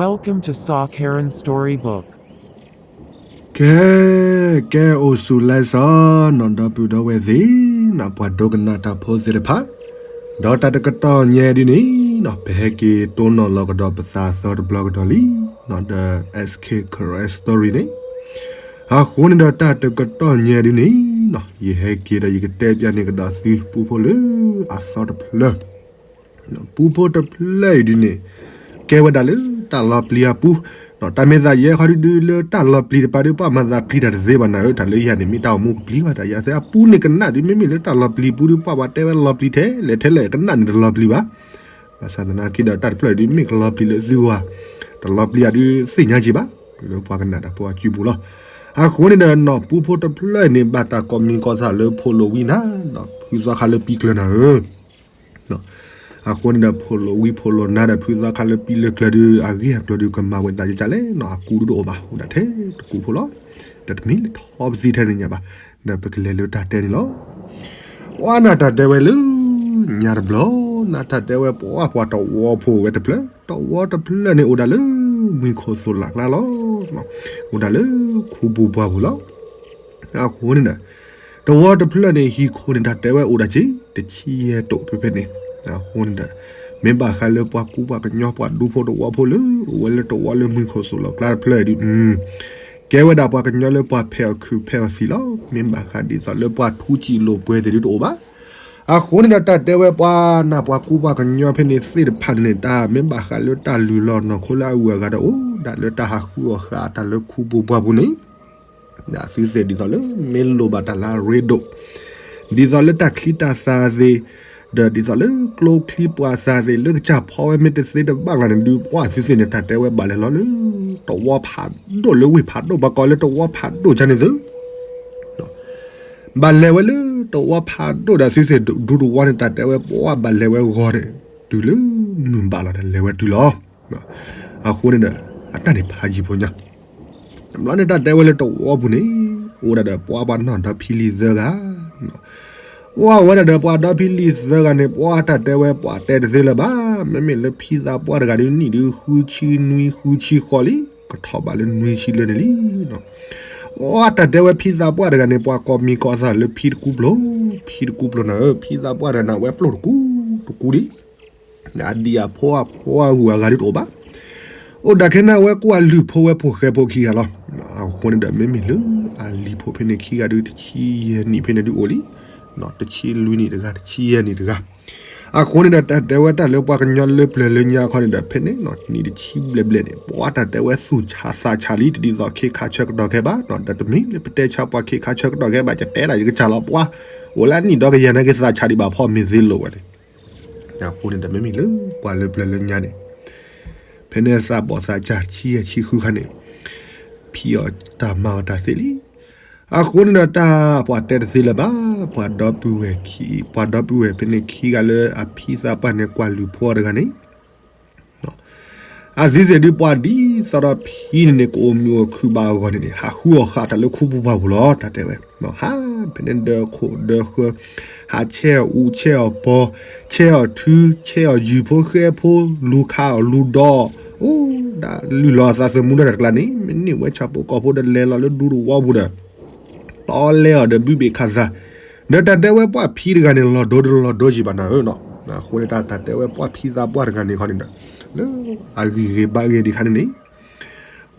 Welcome to Saw Karen Storybook. ကဲ, ကဲအိၣ်ဆူၣ်လၢစီၤ နီၢ်ဒီပုၢ်ဒီဝဲၢ်သ့ၣ်, နီၢ်ပှၤဒိကနၣ်တၢ်ဖိသ့ၣ်တဖၣ်, ဒီးတၢ်တကတီၢ်ညါဒ်န့ၣ်, ပဟဲက့ၤတိၢ်နီၣ်လီၤကဒီးပသးသီတဘျီကဒီးလံ, ဒီး S K Karen Story န့ၣ်, အဃိန့ၣ်ဒီးတၢ်တကတီၢ်ညါဒ်န့ၣ်, ယဟဲက့ၤဒီးယကတဲပျးန့ၢ်ကဒီးသုပူဖိလၢအသီတဖျၢၣ် ပူဖိတဖျၢၣ်အံၤဒ်န့ၣ်, ကဲဝဲဒၣ်လၢတၢ်လီၤပျံၤအပူ, တၢ်မ့ၢ်သးယဲခီဒုဒုလၢတၢ်လီၤပျံၤတပၤဒု ပှၤမၤသးပျံၤတၢ်တသ့ဘၣ်နၤဧၢ, တၢ်လၢယၤန့ၣ် မ့ၢ်တၢ်အိၣ်မူကပျံၤဘၣ်, တၢ်ယၤသ့အပူန့ၣ်ကနၣ်ဒု မ့မ့ၢ်လၢတၢ်လီၤပျံၤပူဒု ပှၤပှၤတဲဝဲလီၤပျံၤထဲလဲၣ်ထဲလဲၣ်ကနၣ်န့ၣ်တလီၤပျံၤဘၣ်, ဘၣ်ဆၣ်သနာ်က့ဒီးတၢ်တဖျၢၣ်အံၤဒု မ့ၢ်ကလီၤပျံၤလၢသုဂီၢ်, တလီၤပျံၤအဒုသ့ၣ်ညါက့ၤဘၣ်, လၢပှၤကနၣ်တၢ်ဖိအစုပူၤလီၤ. အဃိန့ၣ်ဒီး နီၢ်ပူဖိတဖျၢၣ်န့ၣ် ဘၣ်တၢ်ကိးမံၤကိးသးလၢဖိလီၤဝံနၤ, ဒီးဖုသီခါလၢပံကျၢၤနၤဧၢ အဃိန့ၣ်ဒီး ဖိလီၤဝံဖိလီၤနၤဒီးဖုသီခါလၢပံလၢကျၢၤဒု အဂ့ၢ်အကျိၤဒု ကမၤဝဲသးကကလဲၣ်နီၤ, အကူဒုတအိၣ်ဘၣ်, အိၣ်ဒၣ်ထဲတကူဖိလီၤ. ဒီးတမ့ၢ်လၢထီပသံထဲန့ၣ်ညါဘၣ်, ဒီးပကလဲၤလၢတၢ်တဲန့ၣ်လီၤ. ပှၤနၢ်တၢ်တဲဝဲလၢ ညါတဘျီ, နၢ်တၢ်တဲဝဲပှၤပှၤတဝီဖိဝဲတဖျၢၣ်, တဝီတဖျၢၣ်န့ၣ်အိၣ်ဒၣ်လၢ မှံခိၣ်သိၣ်လးကျါလီၤ. အိၣ်ဒၣ်လၢခူပူၤပှၢ်ပူၤလီၤ. အဃိန့ၣ်ဒီး တဝီတဖျၢၣ်န့ၣ် ဟံၣ်ခိၣ်န့ၣ်တၢ်တဲဝဲအိၣ်ဒၣ်က့ တဆံယဲၢ်တိာ်ဖဲဖဲန့ၣ်, အဃိန့ၣ်ဒီး မ့ၢ်ဘၣ်ဃးလၢပှၤကူပှၤကညီပှၤဒူဖိတဝီဖိလၢ အိၣ်ဝဲလၢတဝီလၢမှံခိၣ်သိၣ်လီၤကျါတဖျၢၣ်အံၤဒု ကဲဝဲဒၣ်ပှၤကညီလၢပှၤဖဲးအီၣ်ခုးဖဲးအီၣ်သံးလီၤ. မ့ၢ်ဘၣ်ဃးဒ်သိးလၢပှၤထူစံာ်လိာ်ပှဲၤသ့ၣ်ဒုတအိၣ်ဘၣ်. အဃိန့ၣ်ဒီးတၢ်တဲဝဲပှၤနၢ်ပှၤကူပှၤကညီဖဲန့ၣ်သ့ၣ်တဖၣ်န့ၣ် တၢ်မ့ၢ်ဘၣ်ဃးလၢတၢ်လုၢ်လီၢ်နီၢ်ခိလၢအဂုၤအဂၤဒီးအိၣ်ဒၣ်လၢတၢ်ဟးဃုအီၣ်ဃာ်တၢ်လၢခူပူၤပှၢ်ပူၤန့ၣ် ဒ်သုသ့ၣ်ဒ်သိးလၢမ့ၢ်လိၣ်ဘၣ်တၢ်လၢအရ့ဒိၣ်, ဒ်သိးလၢတၢ်ချံတၢ်သၣ်သ့ၣ်, ဒီးဒ်သိးလၢကျိချံပှာ်သၣ်သ့ၣ် လၢကစၢ်ဖီဝဲမ့ၢ်တသ့တဘၣ်ဂၤန့ၣ်ဒုး ပှၤသုသ့ၣ်န့ၣ် တၢ်တဲဝဲဘၣ်လဲၤလီၤလၢ တဝီဖးဒိၣ်လၢဝ့ၢ်ဖးဒိၣ် ပှၤကိးလၢတဝီဖးဒိၣ်ကန့ၣ်သု ဘၣ်လဲၤဝဲလၢတဝီဖးဒိၣ်ဒီးသုသ့ၣ်ဒူတဝီန့ၣ် တၢ်တဲဝဲပှၤဘၣ်လဲၤဝဲဂီၤန့ၣ် တုၤလၢမုၢ်ဘၣ်လီၤဒီးလဲၤဝဲတုၤလီၤ. အဃိန့ၣ်ဒီး အတၢ်န့ၣ်ဖးယံၤဖိညါ တဘျီန့ၣ်တၢ်တဲဝဲလၢတဝီပူၤန့ၣ် အိၣ်ဒၣ်ဒီးပှၤပှၤနီၢ်ဒီဖံလံၤသၢဂၤ, အိၣ်ဝဲဒၣ်ဒီးပှၤဒီဖံလံၤသၢဂၤန့ၣ် ပှၤတၢ်တဲဝဲပှၤတဲတသ့လၢၤဘၣ်, မ့မ့ၢ်လၢဖံသးပှၢ်တဂၤဒုး နံၣ်ဒုးဃုဆံနွံဃုဆံဃီလံ, ကထီၣ်ဘးလၢနွံဆံလၢန့ၣ်လံ. ပှၤတၢ်တဲဝဲဖံသးပှၢ်တဂၤန့ၣ် ပှၤကိးမံၤကိးသးလၢဖံတကူပျိၤ, ဖံတကူပျိၤနၤဧၢ, ဖံသးပှၢ်တဂၤန့ၣ် အဝဲပျိၢ်တကူတကူဒံး အဒံၣ်အဖိအဖိအဂုၤအဂၤဒုးတအိၣ်ဘၣ်. အိၣ်ဒၣ်ခဲန့ၣ် အဝဲကွၢ်လုၢ်ဖိဝဲဖိၣ်ဃဲဖိခံဂၤလီၤ. အဃိန့ၣ်ဒီး မ့မ့ၢ်လၢအလံၤဖိဖဲန့ၣ်ခံဂၤဒုး တဆံယဲၢ်နံၣ်ဖဲန့ၣ်ဒုးအိၣ်လံ, တဆံလွံၢ်နံၣ်တဂၤ တဆံယဲၢ်နံၣ်တဂၤ. အဃိန့ၣ်ဒီး တၢ်တဲဝဲတၢ်လၢပှၤကညီလၢပျၢၤလၢညါခီန့ၣ်ဒီး ဖဲန့ၣ် နံၣ်တဆံဘျဲၣ်ဘျဲၣ်န့ၣ် ပှၤတၢ်တဲဝဲသူၣ်ဆးသးဆးလံ တဒ်သိးခ့ခါဆၢကတီၢ်ခဲဘၣ်, ဒီးတမ့ၢ်လၢပတဲဆါပှၤခ့ခါဆၢကတီၢ်ခဲဘၣ် ယတဲဒၣ်ယကစၢ်လီၤ ပှၤ အိၣ်လၢအနံၣ်ဒီကယၤနာ်က့ သးဆးဒံးဘၣ်ဖီမ့ၢ်သ့လိာ်ဝဲန့ၣ် အဃိန့ၣ်ဒီး မ့မ့ၢ်လၢပှၤလၢပျၢၤလၢညါန့ၣ် ဖဲန့ၣ်သးဘီၣ်သးစၢ်ဆံယဲၢ်ဆံဃုခါန့ၣ် ဖံးအီၣ်တၢ်မၤအီၣ်တၢ်သ့လံ. အဃိန့ၣ်ဒီးတၢ်ပှၤတဲတသ့လၢၤဘၣ်, ပှၤဒီပုၢ်ဝဲၢ်ခံ, ပှၤဒီပုၢ်ဝဲၢ်ဖဲန့ၣ်ခံဂၤလၢအဖံသးပှၢ်န့ၣ် ကွၢ်လုၢ်ဖိအီၤတဂၤန့ၣ် အသုသ့ၣ်ဒုးပှၤဒ်သိးဒီးဖံန့ၣ်န့ၣ် ကအိၣ်မုာ်အိၣ်ခုၣ်ဘၣ်အဂီၢ်န့ၣ်န့ၣ် ဟးဃုအီၣ်ဃာ်တၢ်လၢခူပူၤပှၢ်ပူၤလီၤ တၢ်တဲဝဲ, ဟးဖဲန့ၣ်ဒၢခိၣ်ဒၢဃၢၤ, ဟးဆဲးအီၣ်အူဆဲးအီၣ်ပီၤ, ဆဲးအီၣ်ထု, ဆဲးအီၣ်ယုၢ်ဖိဃဲဖိ, လူၤခးအီၣ်လူၤဒီး, အိၣ်ဒၣ်လုၢ်လီၤအသးသမူတၢ်တကျါန့ၣ် မ့ၢ်န့ၢ်ဝဲဆၣ်ဖိကီၢ်ဖိဒီးလဲၤလီၤလၢဒူတဝီပူၤဒီး တီလဲအီၤဒီးဘုဘ့ၣ်ခးသး, ဒီးတၢ်တဲဝဲပှၤဖံတဂၤန့ၣ် လီၤဒိဒီးလီၤဒိကံဘၣ်နၤဧၢနီၤ, အဃိန့ၣ်တၢ်တဲဝဲပှၤဖံသးပှၢ်တဂၤန့ၣ်ခီန့ၣ်ဒီး လၢအဂံၢ်ဂ့ၤဘါဂ့ၤဒံးခါန့ၣ်န့ၣ်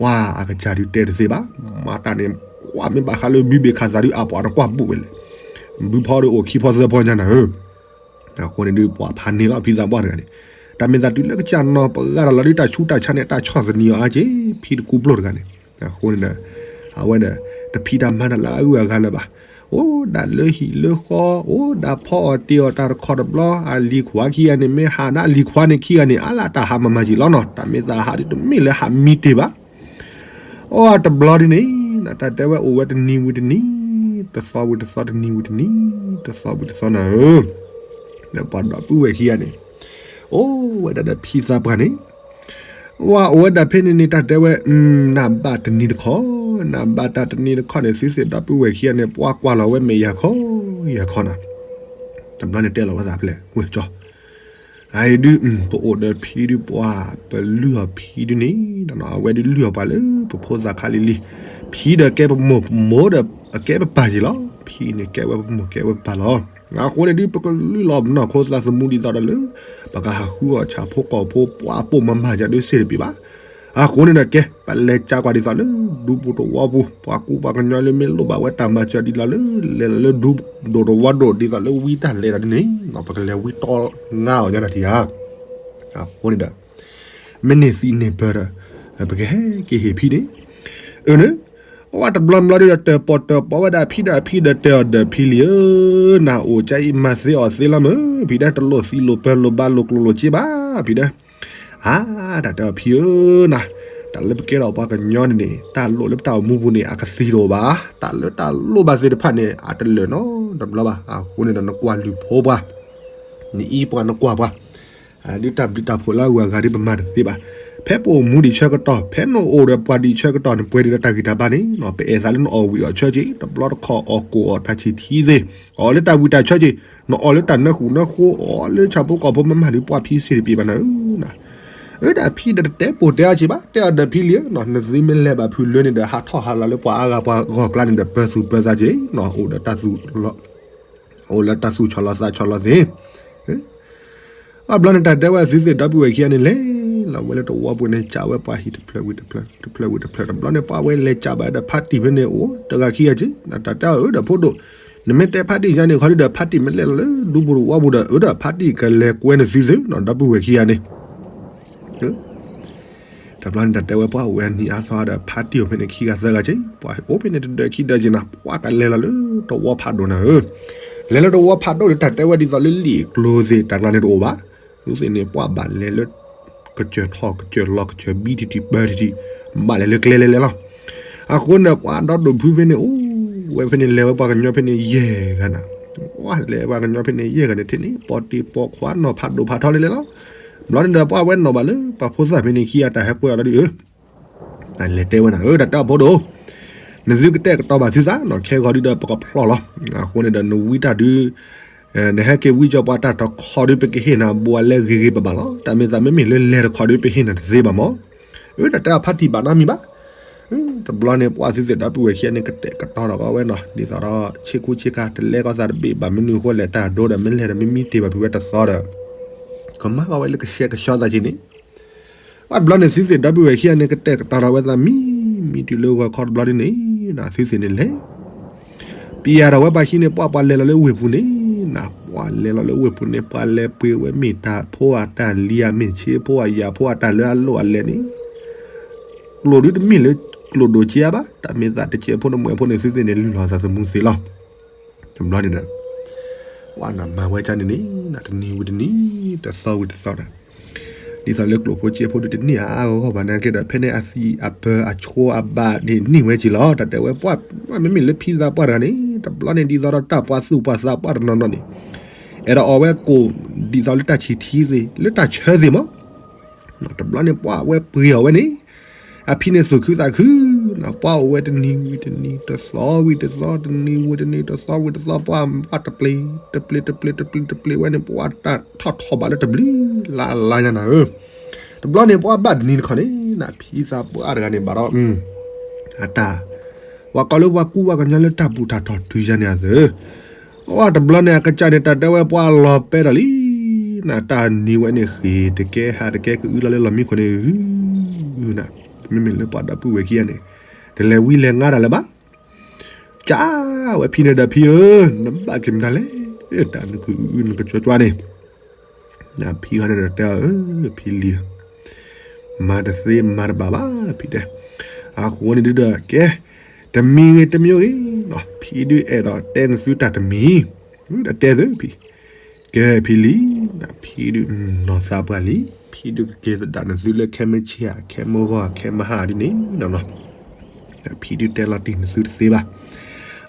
ပှၤအကစၢ်ဒုးတဲတသ့ဘၣ်, မၤတၢ်န့ၣ် ပှၤမ့ၢ်ဘၣ်ဃးလၢဘုဘ့ၣ်ခးသးဒုးအပှၤတကွၢ်ဘူၣ်ဝဲလဲၣ်, ဘုဖီဒီးအိၣ်ခံဖီသၢဖီညါနၤဧၢ အဃိန့ၣ်ဒုးပှၤဖးန့ၢ်လီၤဖံသးပှၢ်တဂၤန့ၣ်, တၢ်မ့ၢ်သးတုၤလၢကစၢ်နီၤပဂၤတၢ်လီၤဒုးတၢ်ဆူးတၢ်ဆါန့ၣ် တၢ်ဆီၣ်သနံးအီၤအါက့ ဖံတကူပျိၢ်တဂၤန့ၣ်, အဃိန့ၣ်ဒီး အဝဲဒီး တဖံးတၢ်မၤတၢ်လၢအဂုၤအဂၤလၢၤဘၣ်, အိၣ်ဒၣ်လၢဟံၣ်လၢဃီ အိၣ်ဒၣ်ဖီအီၣ်တ့ၢ်အီၣ်တၢ်တခီတဘျီ အလံၤခွါခံဂၤန့ၣ် မ့ၢ်ဟးဒၣ်အလံၤခွါန့ၣ်ခံဂၤန့ၣ် အါလၢတၢ်ဟးမၤမၤကံလီၤနီၤ, တၢ်မ့ၢ်သးဟးဒုးတမ့ၢ်လၢဟးမံတ့ၢ်ဘၣ် အိၣ်တဘျီဒ်န့ၣ် တၢ်တဲဝဲအိၣ်ဝဲတနံၤဝံၤတနံၤ, တသီဝံၤတသီ တနံၤဝံၤတနံၤ, တသီဝံၤတသီနၤဧၢ, ဒီးပှၤဒီပုၢ်ဝဲၢ်ခံဂၤန့ၣ် အိၣ်ဝဲဒၣ်ဒီးဖံသးပှၢ်န့ၣ်, ဝဲအိၣ်ဝဲဒၣ်ဖဲန့ၣ်န့ၣ် တၢ်တဲဝဲ နဘၣ်တနံၤတခီ, နဘၣ်တၢ်တနံၤတခီန့ၣ် သုသ့ၣ်ဒီပုၢ်ဝဲၢ်ခံဂၤန့ၣ် ပှၤကွၢ်လီၤဝဲမဲာ်ယၤခီ ယၤခီနၤ, တဘျီန့ၣ်တဲလီၤဝဲသးဖဲလဲၣ် ဝဲကၠီ အအံၤဒုး ပအိၣ်ဒီးဖံဒုးပှၤ ပလုၢ်အီၤဖံဒုးန့ၣ် အဝဲဒုးလုၢ်အီၤပှၤလၢပဖိသၣ်ခါလံၤလံၤ, ဖံဒီးကဲပမိၢ် မိၢ်ဒီးအကဲပပၢ်က့ၤလီၤ. ဖံန့ၣ်ကဲဝဲပမိၢ်ကဲဝဲပပၢ်လီၤ. အဃိန့ၣ်ဒုး ပကလုၢ်လီၤပနီၢ်ခိသးသမူဒ်သိးဒီးလၢ ပကဟးဃုအီၣ်ဆၣ်ဖိကီၢ်ဖိပှၤပိာ်မၤမၤယၤဒုးစ့ၢ်တပ့ၤဘၣ်. အဃိန့ၣ်ဒီးကဲ ပလဲၤကးကွၢ်ဒ်သိးလၢ ဒူပူၤတဝီပူၤ ပှၤကူပှၤကညီလၢမ့ၢ်လိၣ်ဘၣ်ဝဲတၢ်မၤစၢၤဒ်လီၤလၢ လဲၤလီၤလၢဒူဒိၣ်တဝီဒိၣ်ဒ်သိးလၢဝံတၢ်လဲၤဒီးဒ်န့ၣ် ပကလဲၤဝံတီငါအီၤညါနၤထံဧါ. အဃိန့ၣ်ဒီး မ့ၢ်န့ၢ်သံန့ၢ်ပၢၢ်ဒီး ပကဟဲက့ၤဟ့ၣ်ဖံန့ၣ် အၢန့ၣ် အဝဲတဘျီဘျီဒုးဒီးတၢၣ်ပီၣ်တၢၣ်ပီဝဲဒၣ်ဖံဒီး ဖံဒီးတဲအီၤဒီးဖံလံၤဧၢ, နအိၣ်ကါအံၤမၤသ့အီၣ်သ့လီၤမၢ်, ဖံဒီးတလိၣ်သံလိာ်ပၢၢ်လိာ်ဘါလိာ်ကျိၤလိာ်စ့ဘၣ်, ဖံဒီး အါ တၢ်တဲအီၤဖံဧၢ, န တၢ်လၢပကဲထီၣ်ပှၤကညီန့ၣ်န့ၣ် တၢ်လိၣ်လၢပတၢ်အိၣ်မူပူၤန့ၣ် အကသံတအိၣ်ဘၣ်, တၢ်လၢတၢ်လိၣ်ဘၣ်သ့ၣ်တဖၣ်န့ၣ် အတလၢာ်နီတဘျီဘၣ်. အဃိန့ၣ်ဒီးနကွၢ်လုၢ်ဖိပှၤ နအံၤပှၤနကွၢ်ပှၤ ဒ်တၢ်ဘျုးတၢ်ဖှိၣ်လၢအဂုၤအဂၤဒ်ပမၤတသ့ဘၣ်. ဖဲပအိၣ်မူဒံးဆၢကတီၢ် ဖဲနအိၣ်ဒီးပှၤဒံးဆၢကတီၢ် နပှဲၤဒံးဒီးတၢ်ဂံၢ်တၢ်ဘါန့ၣ် ပအဲၣ်သးလၢနအီၣ်ဝံၣ်အီၣ်ဆၢက့ၤ တဘျီတခီၣ်အီၣ်ကိၣ်အီၣ်တၢ်ဆံၣ်ထံသ့ၣ် အီၣ်လၢတၢ်ဝံၣ်တၢ်ဆၢက့ၤ နအီၣ်လၢတၢ်နၢဃူနၢဃိ အီၣ်လၢဆၣ်ဖိကီၢ်ဖိမၤမၤဒုးပှၤဖံစ့ၢ်တပ့ၤဘၣ်နၤဧၢ. အၢ ဒၣ်ဖံဒီးတတဲပိာ်တဲအီၤက့ၤဘၣ် တဲအီၤဒီးဖံလံၤဧၢ, နသုမ့ၢ်လဲၤဘၣ်ဖုလၢန့ၣ်ဒီး ဟးထီၣ်ဟးလီၤလၢပှၤအါဂၤပှၤဂီၢ်ကျါန့ၣ်ဒီး ပၢၤသူၣ်ပၢၤသးက့ၤ အိၣ်ဒီးတၢ်သူၣ် အိၣ်လၢတၢ်သူၣ်ဆီလီၤသးဆီလီၤသ့ အဘျီန့ၣ်တၢ်တဲဝဲသုသ့ၣ်ဒီပုၢ်ဝဲၢ်ခံဂၤန့ၣ် လဲၤလီၤဝဲလၢတဝီပူၤန့ၣ် ကးဝဲပှၤဟံၣ်တဖျၢၣ်ဝံၤတဖျၢၣ် တဖျၢၣ်ဝံၤတဖျၢၣ် တဘျီန့ၣ် ပှၤဝဲလဲၤကးဘၣ်ဒီးဖါတံၢ်ဖဲန့ၣ် အိၣ်တဂၤခံဂၤက့ၤ တၢ်တဲအီၤအၢဒီးဖိဒိၣ် နမ့ၢ်တဲဖါတံၢ်ယါန့ၣ် ခီဒုဒီး ဖါတံၢ်မ့ၢ်လဲၤလီၤလၢဒူပူၤတဝီပူၤဒီး အၢဒီးဖါတံၢ်ကလဲၤကွဲနသုသု ဒီပုၢ်ဝဲၢ်ခံဂၤန့ၣ် တဘျီန့ၣ်တၢ်တဲဝဲ ပှၤအိၣ်ဝဲအနံၤအါသီဒီး ဖါတံၢ်အိၣ်ဖဲန့ၣ်ခံဂၤသၢဂၤက့ၤ ပှၤအိၣ်ဖဲန့ၣ်တဒၢးခံဒၢးက့ၤနၤ ပှၤကလဲၤလီၤလၢတဝီဖးဒိၣ်နၤဧၢ, လဲၤလၢတဝီဖးဒိၣ်ဒီး တၢ်တဲဝဲဒ်သိးလၢလံာ်ကျိၤသ့ၣ်တၢ်ကျါန့ၣ်တအိၣ်ဘၣ်, သုသ့ၣ်န့ၣ် ပှၤဘၣ်လဲၤလၢ ကစၢၢ်ထီၣ်ကစၢၢ်လီၤ ကစၢၢ်ဘံထံထံၣ်ပၢထံထံၣ် ဘၣ်လဲၤလၢကျဲလဲၤလဲၤလီၤ. အဃိန့ၣ် ပှၤဒီဒိၣ်ဖုဖဲန့ၣ် အိၣ်ဝဲဖဲန့ၣ် လဲၤဝဲပှၤကညီဖဲန့ၣ်ယဲၢ်ဂၤနၤ, ပှၤလဲၤပှၤကညီဖဲန့ၣ်ယဲၢ်ဂၤန့ၣ် ထဲန့ၣ် ပိာ်တ့ၢ်ပိာ်ခွါနီၢ်ဖးဒိၣ်ဖးထီလဲၤလဲၤလီၤ. ဘျီန့ၣ်ဒီး ပှၤဝဲနီၢ်ဘၣ်လၢ ပှၤဖိသၣ်ဖဲန့ၣ်ခံဂၤတၢ်ဟဲကွဲအီၤလီၤဒုး လဲၤတဲဝဲနၤဧၢ တၢ်တဲအီၤဖိဒိၣ်, နသုကတဲာ်ကတီၤဘၣ်သုသးနီၢ် ခဲဂီၤဒုဒီးပကဖျီလီၤ. အဃိန့ၣ်ဒီး နဝံတၢ်ဒု နဟဲက့ၤဝံကၠီပှၤတၢ်တခီဒု ပကဟ့ၣ်နၤဘိးအလဲဂ့ၤဂ့ၤဘၣ်ဘၣ်လီၤ. တၢ်မ့ၢ်သးမ့မ့ၢ်လၢလဲၤတခီဒု ပဟ့ၣ်နၤတသ့ဘၣ်မၢ်. အၢ တၢ်တဲအီၤဖါတံၢ်ဘၣ်နီတမံၤဘၣ်. တဘျီန့ၣ် ပှၤသုသ့ၣ်ဒီပုၢ်ဝဲၢ်ခံဂၤန့ၣ် ကတဲာ်ကတီၤဒီးကီဝဲနီၢ် ဒ်သိးဒီး ဆ့ကူဆ့ကၤ တလဲကီသးတဘ့ၣ်ဘၣ် မနုၤအဃိလဲၣ် တၢ်ဒိဒီး မ့ၢ်လဲၤဒီးမ့ၢ်မံတ့ၢ်ဘၣ်ဖုးဝဲတသီဒီး ကမၤကီဝဲလၢကဆှဲကဆှီသးက့ၤန့ၣ် ပှၤတဘျီန့ၣ် သုသ့ၣ်ဒီပုၢ်ဝဲၢ်ခံဂၤန့ၣ် ကတဲာ်ကတီၤဒီးဝဲသးမံၤမံၤတုၤလၢဂီၤခီတဘျီဒ်န့ၣ် သုသ့ၣ်န့ၣ်လဲၤ ပျဲဒီးဝဲပှၤခံန့ၣ် ပှၤပှၤလဲၤလီၤလၢဝ့ၢ်ပူၤန့ၣ် နပှၤလဲၤလီၤလၢဝ့ၢ်ပူၤန့ၣ် ပှၤလဲၤပှ့ၤဝဲမ့ၢ်တၢ်ဖိအတၢ်လံၤဧါ မ့ၢ်ဆ့ဖိအယၢ်ဖိအတၢ်လၢအလိၣ်အလဲၢ်န့ၣ် ကျိၣ်ဒုတမ့ၢ်လၢကျိၣ်ဒိၣ်က့ဧါဘၣ် တၢ်မ့ၢ်သးတကဲးဖိတမှဲးဖိန့ၣ် သုသ့ၣ်န့ၣ် လုၢ်လီၤသးသမူသ့လီၤ. တဘျီန့ၣ်ဒီး ပှၤနမၤဝဲကၢ်န့ၣ်န့ၣ် နတနံၤဝံၤတနံၤ တသီဝံၤတသီဒီး ဒ်သိးလၢကျိၣ်ဖိကဲးဖိဒုတန့ၢ်အါအါဂီၢ်ဂီၢ်ဘၣ်နာ်က့ဒီး ဖဲန့ၣ်အသံၣ်အပၢၤအဆိအဘၣ်န့ၣ်န့ၢ်ဝဲက့ၤလီၤ. တၢ်တဲဝဲပှၤ မ့မ့ၢ်လၢဖံသးပှၢ်တဂၤန့ၣ် တဘျီန့ၣ်ဒ်သိးဒီးတၢ်ပှၤသူၣ်ပှၤသးပှၢ်တနီၤနီၤန့ၣ် အဲၣ်ဒိးအီၣ်ဝဲကိၣ်ဒ်သိးလၢတၢ်ဆံၣ်ထံသ့ၣ် လၢတၢ်ဆၢသ့ၣ်မး တဘျီန့ၣ်ပှၤဝဲပှ့ၤအီၣ်ဝဲန့ၣ် အဖံန့ၣ်သူၣ်ခုသးခု ပှၤအိၣ်ဝဲတနံၤဝံၤတနံၤ တသီဝံၤတသီ တနံၤဝံၤတနံၤ တသီဝံၤတသီ ပှၤဘၣ်တပျ့ၤ တပျ့ၤ တပျ့ၤ တပျ့ၤ တပျ့ၤဝဲန့ၣ် ပှၤတၢ်ထီၣ်ထီၣ်ဘၣ်လၢတဘျုးလါလါညါနၤဧၢ. တဘျီန့ၣ်ပှၤဘၣ်တနံၤတခီန့ၣ် နဖံသးပှၢ်တဂၤန့ၣ်ဘၣ်ဒီး အတၢ် ပှၤကိးလၢပှၤကူပှၤကညီလၢတၢ်ဘူၣ်တၢ်တီၢ်တုၤယၤန့ၣ်အသိး အတဘျီန့ၣ် အကစၢ်န့ၣ် တၢ်တဲဝဲပှၤလီၤပဲဒီးလံ နတၢ်နံၤဝဲန့ၣ်ဃ့ၢ်တကဲဟးတကဲကအုလီၤလၢလီၢ်မံခိၣ်န့ၣ် န မ့မ့ၢ်လၢပှၤဒီပုၢ်ဝဲၢ်ခံဂၤန့ၣ် တလဲၤဝံလဲၤငါတၢ်လၢၤဘၣ်. ကးဝဲဖံန့ၣ်ဒီးဖံဧၢ နဘၣ်က့ၤမတၤလဲၣ် တၢ်နကအုနကကွၢ်ကွၢ်န့ၣ် ဖံဃီန့ၣ်ဒီးတဲအီၤ ဖံလံၤ မၤတသ့မၤတဘၣ်ဘၣ် ဖံတဲ. အဃိန့ၣ်ဒုဒီး ကဲ တမံၤဂ့ၤတမံၤဂ့ၤ ဖံဒုအဲၣ်ဒိးတဲနသုတၢ်တမံၤ ဒီးတဲသုဖံ ကဲဖံလံၤ ဖံဒုနီၢ်သးပှၢ်လံ ဖံဒုကက့ၤသဒၣ်နသုလၢခဲမုၢ်ဆ့ၣ်ဧါ ခဲမုၢ်ဂီၤ ခဲမုၢ်ဟါဒ်န့ၣ် ဖံဒုတဲလီၤတံၢ်နသုတသ့ဘၣ်.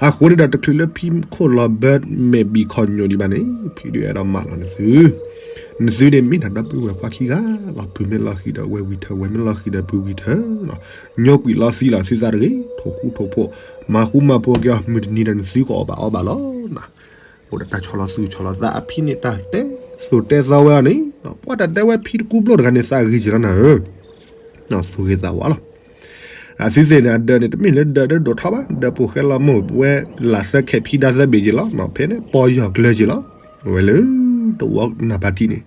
အဃိန့ၣ်ဒီးတချုးလၢဖံခိၣ်လီၤဘၢမဲာ်ဘံၣ်ခီၣ်ညိၣ်ဒံးဘၣ်န့ၣ် ဖံဒုအဲၣ်ဒိးမၢလီၤနသု နသုန့ၣ်မ့ၢ်နဒီပုၢ်ဝဲၢ်ခွါခံဂၤလီၤ. ဖုမ့ၢ်လီၤဃံၤဒီးဝဲၢ်ဝံၤထၢၣ် ဝဲၢ်မ့ၢ်လီၤဃံၤဒီးဖုဝံၤထၢၣ် ညိကွံာ်လီၤသံလီၤသုသးတဂ့ၤ ထိၣ်ဃူထိၣ်ဖိး မၤဃူမၤဖိးက့ၤအီၤ မုၢ်တနံၤဒီးနသုကအီၣ်ဘၣ်အီဘၣ်လီၤ. အိၣ်ဒီးတၢ်ဆီလီၤသူၣ်ဆီလီၤသး အဖံန့ၣ်တၢ်တဲသိၣ်တဲသီဝဲအီၤန့ၣ် ပှၢ်တၢ်တဲဝဲဖံတကူဘျိၣ်တဂၤန့ၣ် သးဂ့ၤက့ၤလီၤနၤဧၢ, သူၣ်ဂ့ၤသးဝါလီၤ. အသုသ့ၣ်န့ၣ် အဒၢးန့ၣ် တမ့ၢ်လၢဒၢးဒၢးဒိၣ်ထီၣ်ဘၣ်, ဒၢးပူၤဃဲလီၤမိၢ်ဝဲ လၢသၢခဲးဖံဒါသၢဘ့ၣ်က့ၤလီၤ, ဖဲန့ၣ် ပီၢ်ယီၤကျၢၤက့ၤလီၤ, ဝဲလၢ တဝီနၢ်ပၢၢ်ထံန့ၣ်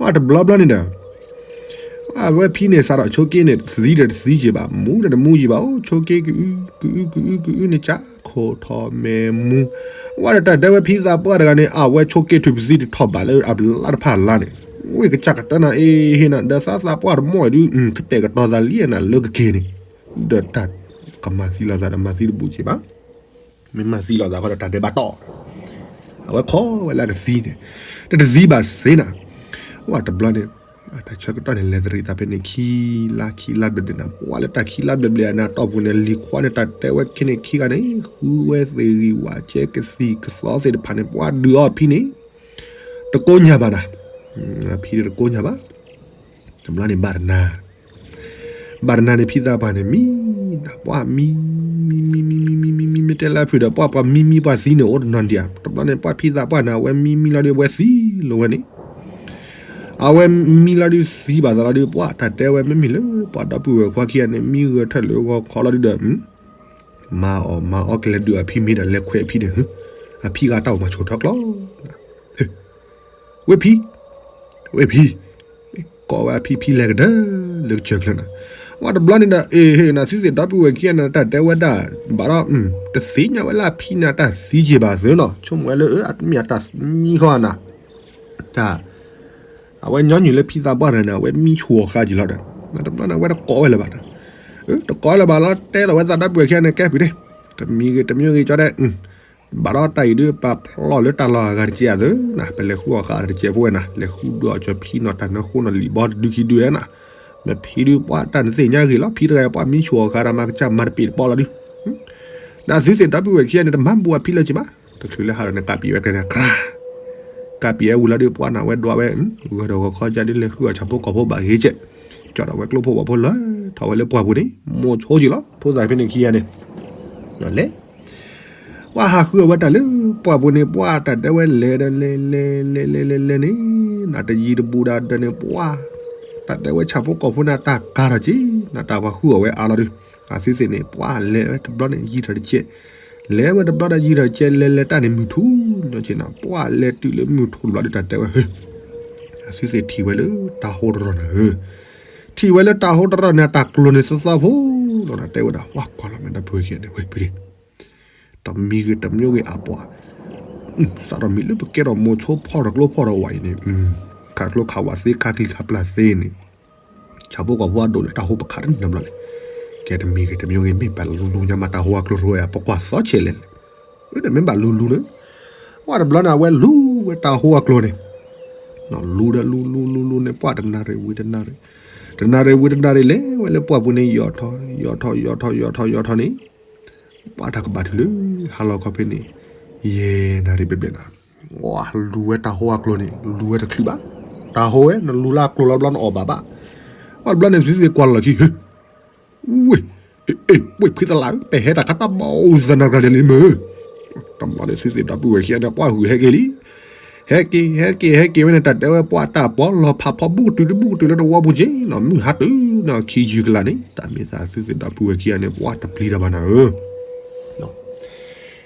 အတဘျီဘျီန့ၣ်ဒီး အဝဲဖံန့ၣ် စးထီၣ်ဆိက့န့ၣ် သံဒီးတသံက့ၤဘၣ်, မူဒီးတမူက့ၤဘၣ်, အိၣ်ဆိက့ကအု ကအု ကအု ကအုန့ၣ် ကၢ်ခိၣ်ထီၣ်မဲာ်မူ, အဝဲဒီးတၢ်တဲဝဲဖံသးပှၢ်တဂၤန့ၣ် အဝဲဆိက့ထုးပသံတထီၣ်ဘၣ်လၢအဘျါတဖၣ်လါန့ၣ်, ဝ့ၢ်ကစၢ်ကတၢၢ်နၤအ့ဟ့နၤ ဒီးသးသးပှၢ်တမီၢ်အံၤဒုး ကတဲာ်ကတီၤသးလံနၤလၢကက့ၤန့ၣ်, ဒီးတၢ်ကမၤသံလိာ်သးဒီးမၤသံတဘူးက့ၤဘၣ် မ့ၢ်မၤသံလိာ်သးဃီဒီးတၢ်ဒဲးဘးတီၢ်, အဝဲခိးဝဲလၢအကသံန့ၣ်, တတသံဘၣ်စ့နၤ, ဝဲတဘျီန့ၣ် တၢ်ဆၢကတီၢ်န့ၣ် လဲၤတရံးသးဖဲန့ၣ် ခံလါခံလါဘျဲၣ်ဘျဲၣ်နၤ, ပှၢ်လၢတၢ်ခံလါဘျဲၣ်ဘျဲၣ်အနၤတီၢ်ပူၤန့ၣ် လံၤခွါန့ၣ် တၢ်တဲဝဲခဲန့ၣ်ခံဂၤန့ၣ် ဃုဝဲသ့ၣ်ဂံၢ်ဝးကဲကသံၣ်ကသီသ့ၣ်တဖၣ်န့ၣ် ပှၢ်ဒုးအီၤဖံန့ၣ် တကိညၢ်ဘၣ်နၤ, ဖံန့ၣ်တကိညၢ်ဘၣ်, တဘျီန့ၣ်ဘၣ်တနၤ ဘၣ်တနၤန့ၣ် ဖံသးပှၢ်န့ၣ် မံနၤ ပှၢ်မံ မံ မံ မံ မံ မံ မံ မံ မံ တဲလၢဖုးဒီး ပှၢ်ပှၤမံမံပှၢ်သံန့ၣ် အိၣ်တနီၤဒံးဧါ, တဘျီန့ၣ် ပှၢ်ဖံသးပှၢ်န့ၣ် အဝဲမံမံလီၤဒုး အဝဲသံလီၤဝဲန့ၣ်, အဝဲမံလီၤဒုးသံဘၣ်သးလီၤဒုး ပှၢ်တၢ်တဲဝဲ မ့မ့ၢ်လၢ ပှၤဒီပုၢ်ဝဲၢ်ခွါခံဂၤန့ၣ် မံဂၢၢ်ထၢၣ်လၢဂီၤခီလီၤဒုးဒီး မၤအီၣ်မၤအီကလဲၤဒုးအဖံမ့ၢ်ဒီး လဲၤခွဲးအဖံန့ၣ်, အဖံဂၤတၢ်အိၣ်မၤဆိထီၣ်ကျီ ဝ့ၢ်ဖံ, ဝ့ၢ်ဖံ, ကိးဝဲအဖံဖံလဲၤကဒၢလၢကစၢၢ်ကျၢၤနၤ, ဝဲတဘျီန့ၣ်ဒီး အ့ၣ် ဟ့ၣ်နၤ သုသ့ၣ်ဒီပုၢ်ဝဲၢ်ခံဂၤန့ၣ် တၢ်တဲဝဲဒၣ် ဘၣ်ဒီး တသ့ၣ်ညါဝဲလၢအဖံန့ၣ် တၢ်သံက့ၤဘၣ်သုနီၤ, ဆိကမိၣ်ဝဲလၢ မ့ၢ်အတၢ်မံဃီနၤ, တၢ် အဝဲညီနုၢ်လၢဖံသးပှၢ်တဂၤန့ၣ် အဝဲမံဆူၣ်အီၤဃာ်က့ၤလီၤဒီး တဘျီန့ၣ် အဝဲတကိးဝဲလၢၤဘၣ်ဒီး, တကိးလၢၤဘၣ်လီၤ တဲလီၤဝဲသးဒီပုၢ်ဝဲၢ်ခံဂၤန့ၣ် ကဲပှ့ၤန့ၣ်, တမံၤဂ့ၤတမံၤဂ့ၤ ကၠီဒဲး ဘၣ်ဒီးတၢ်အံၤဒုး ပာ်ဖျီၣ်လၢတၢ်လီၢ်အဂၤတကဲးအသိးနၤ, ပလဲၤဃုအီၣ်ဃာ်တကဲးဖိဝဲနၤ, လဲၤဃုဒုးအီၣ်ကၠီဖံနီၤ တၢ်နၢဃိနီၤ လံာ်ဘီတဒုခံဒုဝဲနၤ, မ့ၢ်ဖံဒုးပှၤတၢ်နသ့ၣ်ညါဂ့ၤလီၤ, ဖံတဂၤပှၤမံဆူၣ်အီၣ်ဃာ်ဒီး မၤကစၢ်မၤတပ့ၤတပီလီၤဒုး, ဒီးသုသ့ၣ်ဒီပုၢ်ဝဲၢ်ခံဂၤန့ၣ် တမၤဘူးအဖံလၢၤက့ၤဘၣ်, တချုးလၢဟးဒီးန့ၣ် ကးပံာ်ဝဲကျဲန့ၣ် ကြၢး ကးပံာ်ဝဲဝံၤလီၤဒုး ပှၤနၤဝဲဒွးဝဲ, ဂၢၢ်ဒီးဂီၤခီကၢ်ဒုး လဲၤဃုအီၣ်ဆၣ်ဖိကီၢ်ဖိဘၣ်ဂ့ၤကဲး, ကၠီဒီးဝဲကျိဖိဝဲဖိလၢ ထီၣ်ဝဲလၢပှၢ်ပူၤန့ၣ် မိၢ်ဆိက့ၤလီၤ, ဖိသၣ်ဖဲန့ၣ်ခံဂၤန့ၣ် လဲၤ ပှၤဟးဃုအီၣ်ဝဲတၢ်လၢပှၢ်ပူၤန့ၣ် ပှၤတၢ်တဲဝဲလဲၤဒီးလဲၤလဲၤလဲၤလဲၤလဲၤလဲၤန့ၣ်, နတယံၤတဘူးဒီးဒၢးန့ၣ် ပှၤ တၢ်တဲဝဲဆၣ်ဖိကီၢ်ဖိန့ၣ် တၢ်ကၤထီၣ်က့ၤ နတၢ်ပှၤဃုအီၣ်ဝဲအါလီၤဒုး, အသုသ့ၣ်န့ၣ် ပှၤလဲၤဝဲတဘျီန့ၣ် ယံၤထီၣ်တကဲး, လဲၤဝဲတဘျီဒီးယံၤထီၣ်တကဲး လဲၤလဲၤတၢ်န့ၣ် မုၢ်ထူၣ်နီၢ်က့ၤနၤ, ပှၤလဲၤတုၤလၢမုၢ်ထူၣ်တဘျီဒုး တၢ်တဲဝဲ အသုသ့ၣ်ထံၣ်ဝဲလၢတၢ်ဟိတရီၢ်နၤဧၢ, ထံၣ်ဝဲလၢတၢ်ဟိတရီၢ်န့ၣ် အတၢ်ကျိၤန့ၣ်သၢသီဖိလီၤနၤ, တဲဝဲဒၣ် ဝဲကွၢ်လီၤမ့ၢ်ဒီပုၢ်ဝဲၢ်ခံဂၤန့ၣ် ဝဲဖုဒ့ တမံၤဂ့ၤတမံၤဂ့ၤအပှၤ စးထီၣ်မံၤလၢပကဲထီၣ်မိၤဆိဖီၣ်ထီၣ်ကျိဖီၣ်ထီၣ်ဝဲအံၤန့ၣ်, ခးကျိခးဝးသ့ ခးကျံခးပျၢ်သ့န့ၣ်, ဆၣ်ဖိကီၢ်ဖိအဒိၣ်လၢတၢ်ဟိပခးတန့ၢ်ဘျီလဲၣ်, ကဲတမံၤဂ့ၤတမံၤဂ့ၤ မ့ၢ်ဘၣ်လူၤလူၤညါမး တၢ်ဟိအကျိၤတရိအံၤ ပကွၢ်သီဆဲးလဲၣ်လဲၣ်, အဒီးမ့ၢ်ဘၣ်လူၤလူၤန့ၣ်, ဝဲတဘျီန့ၣ် အဝဲလူၤဝဲတၢ်ဟိအကျိၤန့ၣ်, လူၤဒီးလူၤလူၤလူၤလူၤန့ၣ် ပှၤတနၣ်ရံၣ်ဝံၤတနၣ်ရံၣ်, တနၣ်ရံၣ်ဝံၤတနၣ်ရံၣ် လဲၤဝဲလၢပှၢ်ပူၤန့ၣ် ယီၣ်ထီၣ် ယီၣ်ထီၣ် ယီၣ်ထီၣ် ယီၣ်ထီၣ် ယီၣ်ထီၣ်န့ၣ် ပှၤတၢ်ကဘၣ်တုၤလၢ ဟါလီၤခီဖဲန့ၣ် ယဲၢ်နၣ်ရံၣ်ဘျဲၣ်ဘျဲၣ်နၤ, ဝဲလူၤဝဲတၢ်ဟိအကျိၤန့ၣ် လူၤဝဲတချုးဘၣ်, တၢ်ဟိဝဲ နလူၤလၢအကျိၤလီၤဘျီနအီၣ်ဘၣ်ဘၣ်, ဝဲတဘျီန့ၣ် သုသ့ၣ်ကွၢ်လီၤခံ ဝ့ၢ်, အ့ၣ် ဝ့ၢ်ဖံသလၣ်ဧၢ, ပဟဲတၢ်ခါတၢ်ဘၣ်အိၣ်သနၢ်ကျါဒ်လံမ့ၢ်, တဘျီန့ၣ် သုသ့ၣ်ဒီပုၢ်ဝဲၢ်ခံဂၤန့ၣ် ပှၤဟုၣ်ဟဲက့ၤလံ, ဟဲက့ၤ ဟဲက့ၤ ဟဲက့ၤဝဲန့ၣ် တၢ်တဲဝဲပှၤတၢ်ပီလီၤဖးဖီဘူးကတုၤလၢဘူးကတုၤလၢတဝီပူၤက့ၤနီၤ, မုၢ်ဟါတုၤနီၤ ခံယုၢ်ကလာ်န့ၣ် တၢ်မ့ၢ်သးသုသ့ၣ်ဒီပုၢ်ဝဲၢ်ခံဂၤန့ၣ် ပှၤတပျံၤတၢ်ဘၣ်နၤဧၢ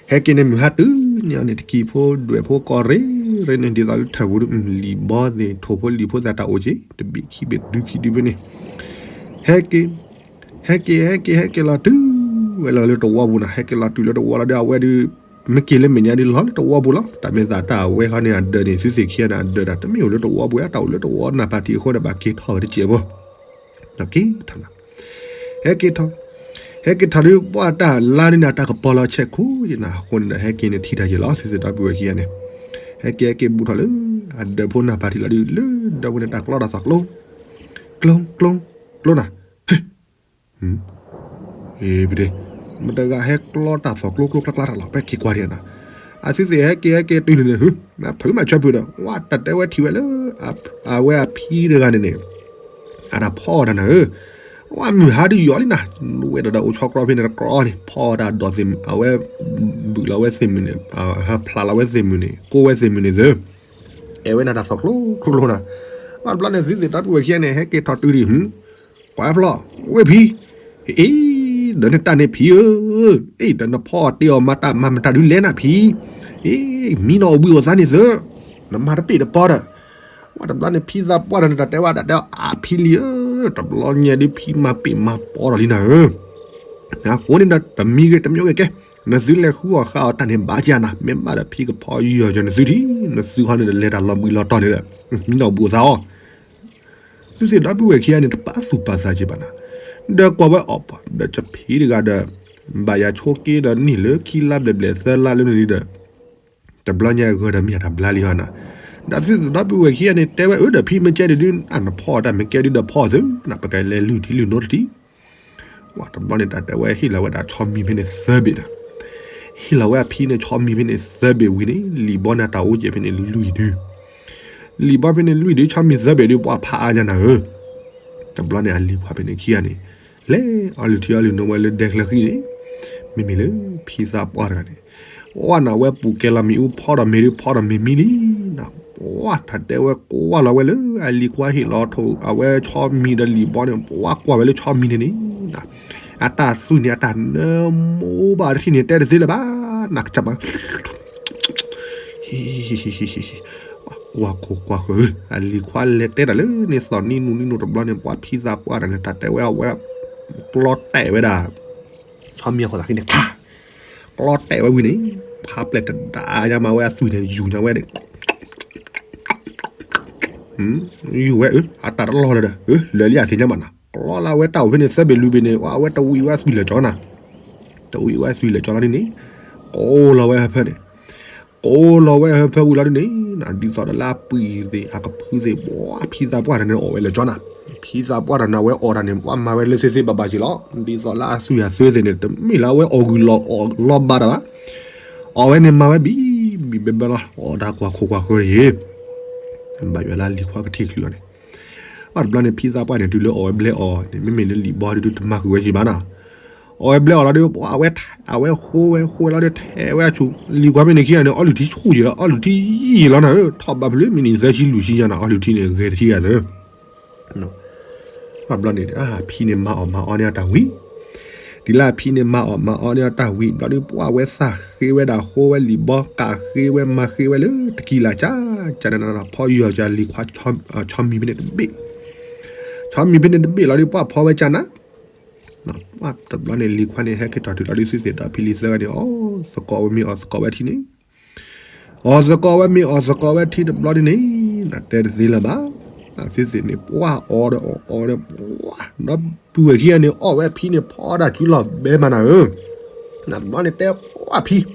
ဟဲက့ၤန့ၣ် မုၢ်ဟါတုၤန့ၣ်န့ၣ် တကံၢ်ဖိဒွဲၣ်ဖိကိးရ့ရ့န့ၣ် ဒ်သိးလၢထၢၣ်ပူၤဒုး လံာ်ဘီသ့ၣ် ထိၣ်ဖိလံာ်ဖိသ့ၣ်တၢ်အိၣ်က့ၤ တဘ့ၣ်ခံဘ့ၣ်ဒုခံဒုဖဲန့ၣ်, ဟဲက့ၤ ဟဲက့ၤ ဟဲက့ၤ ဟဲက့ၤလီၤတုၤဝဲလီၤလၢတဝီပူၤနၤ, ဟဲက့ၤလီၤတုၤလၢတဝီလီၤဒီး အဝဲဒုး မ့ၢ်က့ၤလၢမဲာ်ညါဒုးလီၤလၢတဝီပူၤလီၤ, တၢ်မ့ၢ်သးတၢ်အဝဲဃီန့ၣ် အဒၢးန့ၣ် သုသ့ၣ်ခံဂၤန့ၣ် အဒၢးတၢ်တမ့ၢ်အိၣ်လၢတဝီပူၤဧါ, တၢ်အိၣ်လၢတဝီနၢ်ပၢၢ်ထံအဃိဒီး ဘၣ်က့ၤထီၣ်ဝဲတစဲးဖိ က့ၤထီၣ်နၤ, ဟဲက့ၤထီၣ်, ဟဲက့ၤထီၣ်ဒုး ပှၤတၢ်လါန့ၣ်န့ၣ် အတၢ်ကပီၤလီၤဆဲးခိၣ်ယနၤ, အဃိန့ၣ်ဒီး ဟဲက့ၤန့ၣ်ထံၣ်တၢ်ယဲၢ်လီၤ သုသ့ၣ်ဒီပုၢ်ဝဲၢ်ခံဂၤန့ၣ်, ဟဲက့ၤဟဲက့ၤဘူးထီၣ်လၢ အဒၢးဖိနၢ်ပၢၢ်ထံလီၤဒုး လၢဒၢးဖိန့ၣ် တၢ်ကျီတၢ်သီၣ်ကျိ ကျိ ကျိ ကျိနၤ ဟ့ၣ် ဟ့ၣ် ပဒ့ မတဂၤဟဲကျီတၢ်သီၣ်ကျိကျိကျါကျါတၢ်လီၤ ပဲက့ၤကွၢ်ဒံးနၤ, အသုသ့ၣ်ဟဲက့ၤဟဲက့ၤတုၤန့ၣ်န့ၣ် ဖုးမးဆၢဖုးဒီး ဝဲတၢ်တဲဝဲထံၣ်ဝဲလၢ အဝဲအဖံတဂၤန့ၣ်န့ၣ် အတၢ်ဖီအီၣ်တၢ်နၤဧၢ, ဝဲမုၢ်ဟါဒုးယီၤလံနၤ, ဝဲဒၣ်ဒီးအိၣ်ဆီကြီဖဲန့ၣ်တကြီန့ၣ် ဖီအီၣ်တၢ်ဒိးသ့ၣ်မုၣ် အဝဲ ဘုၣ်လီၤဝဲသ့ၣ်မုၣ်န့ၣ် ဖျးလီၤဝဲသ့ၣ်မုၣ်န့ၣ် ကိးဝဲသ့ၣ်မုၣ်န့ၣ်သု အဲၣ်ဝဲနၤတၢ်သီၣ်ချိၣ်ချိၣ်နၤ. ဘၣ်တဘျီန့ၣ် သုသ့ၣ်ဒီပုၢ်ဝဲၢ်ခံဂၤန့ၣ် ဟဲက့ၤထီၣ်တုၤဒံး, ကွၢ်ဖျီၣ်, ဝ့ၢ်ဖံ, အ့, ဒီးနတၢ်န့ၣ်ဖံဧၢ, အ့ ဒီးနဖီအီၣ်တ့အီၣ်မၤတၢ်မၤမတၤဒုးလဲၣ်နၤဖံ, အ့ မံနီၤအိၣ်ဘှံးအိၣ်သါန့ၣ်သၢ, နမၤတပ့ၢ်တပီဒီး ဝဲတဘျီန့ၣ် ဖံသးပှၢ်တဂၤန့ၣ် တၢ်တဲဝဲဒၣ်တဲအီၤ အါဖံလံဧၢ, တဘျီညါဒုးဖံမၤပ့ၢ်မၤပီဒီးလံနၤဧၢ. အဃိန့ၣ်ဒီး တမံၤဂ့ၤတမံၤဂ့ၤကဲ, နသုလဲၤဃုအီၣ်ဃုအီၣ်တၢ်န့ၣ်ဘၣ်ကနၤ, မ့ၢ်ဘၣ်ဒီးဖံကဖီယူၤအီၤကနသုထံ, နသုခီန့ၣ်ဒီးလဲၤတၢ်လီၤဘှံးလီၤတီၤန့ၣ်ဒီး မံနီၤအိၣ်ဘှံးအိၣ်သါအီၤ. သုသ့ၣ်ဒီပုၢ်ဝဲၢ်ခံဂၤန့ၣ် တပာ်သူၣ်ပာ်သးက့ၤဘၣ်နၤ, ဒီးကွၢ်ဝဲအီၤပှၤဒီးကဖံတဂၤဒီး ဘၣ်ယၤဆိးက့ဒီးနံၣ်လၢခံလါဘျဲၣ်ဘျဲၣ်သၢလါလၢန့ၣ်ဒီး တဘျီညါဂၢၢ်ဒီးမ့ၢ်အတၢ်ဘျါလံဟီနၤ. ဒီးသုသ့ၣ်ဒီပုၢ်ဝဲၢ်ခံဂၤန့ၣ် တဲဝဲအၢဒီးဖံမ့ၢ်ကဲဒုးဒုး အနဖီအီၣ်တၢ်မ့ၢ်ကဲဒုးဒီးဖီအီၣ်သု, နပကလဲၤလုၢ်ထံလုၢ်နိတထံး. ဝဲတဘျီန့ၣ် တၢ်တဲဝဲဟ့ၣ်လီၤဝဲဒၣ်ဆီမံၤဖဲန့ၣ်သၢဘ့ၣ်ဒီး ဟ့ၣ်လီၤဝဲအဖံန့ၣ်ဆီမံၤဖဲန့ၣ်သၢဘ့ၣ်ဝံၤန့ၣ် လံာ်ဘီန့ၣ်တၢ်အိၣ်ကဲးဖဲန့ၣ်လွံၢ်ဒု, လံာ်ဘီဖဲန့ၣ်လွံၢ်ဒု ဆီမံၤသၢဘ့ၣ်ဒုး ပှၤဖးအါညါနၤဧၢ. တဘျီန့ၣ် အလံၤခွါဖဲန့ၣ်ခံဂၤန့ၣ် လဲၤအီလုၢ်ထံအီလုၢ်နိဝဲလၢဒဲချၢဃံန့ၣ်, မ့မ့ၢ်လၢဖံသးပှၢ်တဂၤန့ၣ် ဝဲနၤဝဲပူၤကဲလီၤမ့ၣ်အူဖီဒီးမ့ၢ်ဒုးဖီဒီးမ့ၢ်မံလံနၤ. ပှၤတၢ်တဲဝဲကွၢ်လီၤဝဲလၢ အလံၤခွါဟ့ၣ်လီၤထီၣ်အဝဲဆီမံၤဒီးလံာ်ဘီန့ၣ် ပှၤကွၢ်ဝဲလၢဆီမံၤန့ၣ်န့ၣ် အတၢ်သွံၣ်န့ၣ် အတၢ်နၢမူဘၣ်တထံၣ်န့ၣ် တဲတသ့လၢၤဘၣ်, နကစၢ်မး ကွၢ်ခိၣ်ကွၢ်ဃၢၤ, အလံၤခွါလဲၤတဲတၢ်လၢန့ၣ်သီၣ်နံၣ်နူနံၣ်နူတဘျီန့ၣ် ပှၤဖံသးပှၢ်တၢ်န့ၣ် တၢ်တဲဝဲအဝဲ ကျီတဲာ်ဝဲဒၣ် ဆီမံၤအခိၣ်သးဃံန့ၣ် ကျီတဲာ်ဝဲဝံၤန့ၣ် ဖးပျဲၢ်တဒါညါမးဝဲအသွံၣ်န့ၣ် ယူၤညါဝဲန့ၣ် ယူၤဝဲအတၢ်တလီၢ်လၢၤဒီး လၢာ်လံအသ့ၣ်ညါမးနၤ ကျီလၢအဝဲတၢ်အိၣ်ဖဲန့ၣ်သၢဘ့ၣ်လွံၢ်ဘ့ၣ်န့ၣ် အဝဲတဝံၤဝဲအသွံၣ်လၢာ်ကၠီနၤ, တဝံၤဝဲအသွံၣ်လၢာ်ကၠီလီၤဒ်န့ၣ် ကိးလီၤဝဲဟၢဖၢန့ၣ် ကိးလီၤဝဲဟၢဖၢဝံၤလီၤဒ်န့ၣ် ဒ်သိးဒီးလၢအပှံၤသ့ၣ်အကဖုသ့ၣ် ပှၤဖံသးပှၢ်တၢ်န့ၣ်အီၣ်ဝဲလၢာ်ကၠီနၤ, ဖံသးပှၢ်တၢ်န့ၣ် အဝဲအီၣ်တၢ်န့ၣ် ပှၤမၤဝဲလၢသ့သ့ဘၣ်ဘၣ်က့ၤလီၤ, ဒ်သိးလၢအသွံၣ်အသွဲသ့ၣ်န့ၣ် တမ့ၢ်လၢအဝဲအီၣ်ဂုၢ်လီၤအီၣ်လီၤဘၣ်တၢ်ဘၣ်, အီၣ်ဝဲန့ၣ်မၤဝဲဘံၣ်ဘံၣ်ဘဲဘဲလီၤ အီၣ်တၢ်ကွၢ်ခိၣ်ကွၢ်ဃၢၤယ့ၣ် ဘၣ်ယွၤလၢအလံၤခွါကထံၣ်ချုးအီၤန့ၣ်, အတဘျီန့ၣ် ဖံသးပှၢ်န့ၣ် တုၤလၢအီၣ်ဝဲဘျဲအီၤန့ၣ် မ့မ့ၢ်လၢလံာ်ဘီဒုးတမၤဃုာ်ဝဲက့ၤဘၣ်နၤ, အီၣ်ဝဲဘျဲအီၤလီၤဒီး အဝဲ အဝဲဃိဝဲဃိဝဲလီၤဒီးထဲဝဲအဆူၣ် လံၤကွၢ်ဖဲန့ၣ်ခံဂၤန့ၣ် အီလုၢ်ထံဆူၣ်ယံာ်လီၤ အီလုၢ်ထံယံာ်လီၤနၤဧၢ ထီၣ်ဘးဖျုးမံးနံးသၢဆံလွံၢ်ဆံညါနၤ အီလုၢ်ထံန့ၣ် ဂဲၤတထံဂၤသၢ ဘျီန့ၣ် ဖံန့ၣ်မၤအီၣ်မၤအီန့ၢ်အတၢ်ဝံၤ, ဒ်လၢအဖံန့ၣ်မၤအီၣ်မၤအီန့ၢ်အတၢ်ဝံၤ ဘျီဒုးပှၤဝဲသးဃ့ဝဲဒၣ်ဃိဝဲလံာ်ဘီ ကးဃ့ဝဲမၤဃ့ဝဲလၢတကံလၢ်ကၠါ ကၠါန့ၣ်နၤ ဖီယူၤအီၤကၠါလံၤခွါ ဆီမံၤဖဲန့ၣ်တဘ့ၣ်, ဆီမံၤဖဲန့ၣ်တဘ့ၣ်လီၤဒုးပှၤဖီဝဲကၠါနၤ တဘျီန့ၣ် လံၤခွါန့ၣ် ဟဲက့ၤထီၣ်တုၤလီၤဒုး သုသ့ၣ်ဒီဖံလံၤသၢဂၤန့ၣ် အီၣ်သကိးဝဲမ့ၢ်အီၣ်သကိးဝဲထံန့ၣ်, အီၣ်သကိးဝဲမ့ၢ်အီၣ်သကိးဝဲထံတဘျီဒုးန့ၣ် နတဲတသ့လၢၤဘၣ်, သုသ့ၣ်န့ၣ် ပှၤအီၣ်ဒီးအီၣ်အီၣ်ဒီးပှၤ ဒီပုၢ်ဝဲၢ်ခံဂၤန့ၣ် အီၣ်ဝဲဖံန့ၣ် ဖီဒၣ်စုလီၤဘဲမးနၤဧၢ, နတဘျီန့ၣ်တဲပှၤဖံ ဟ့ၣ်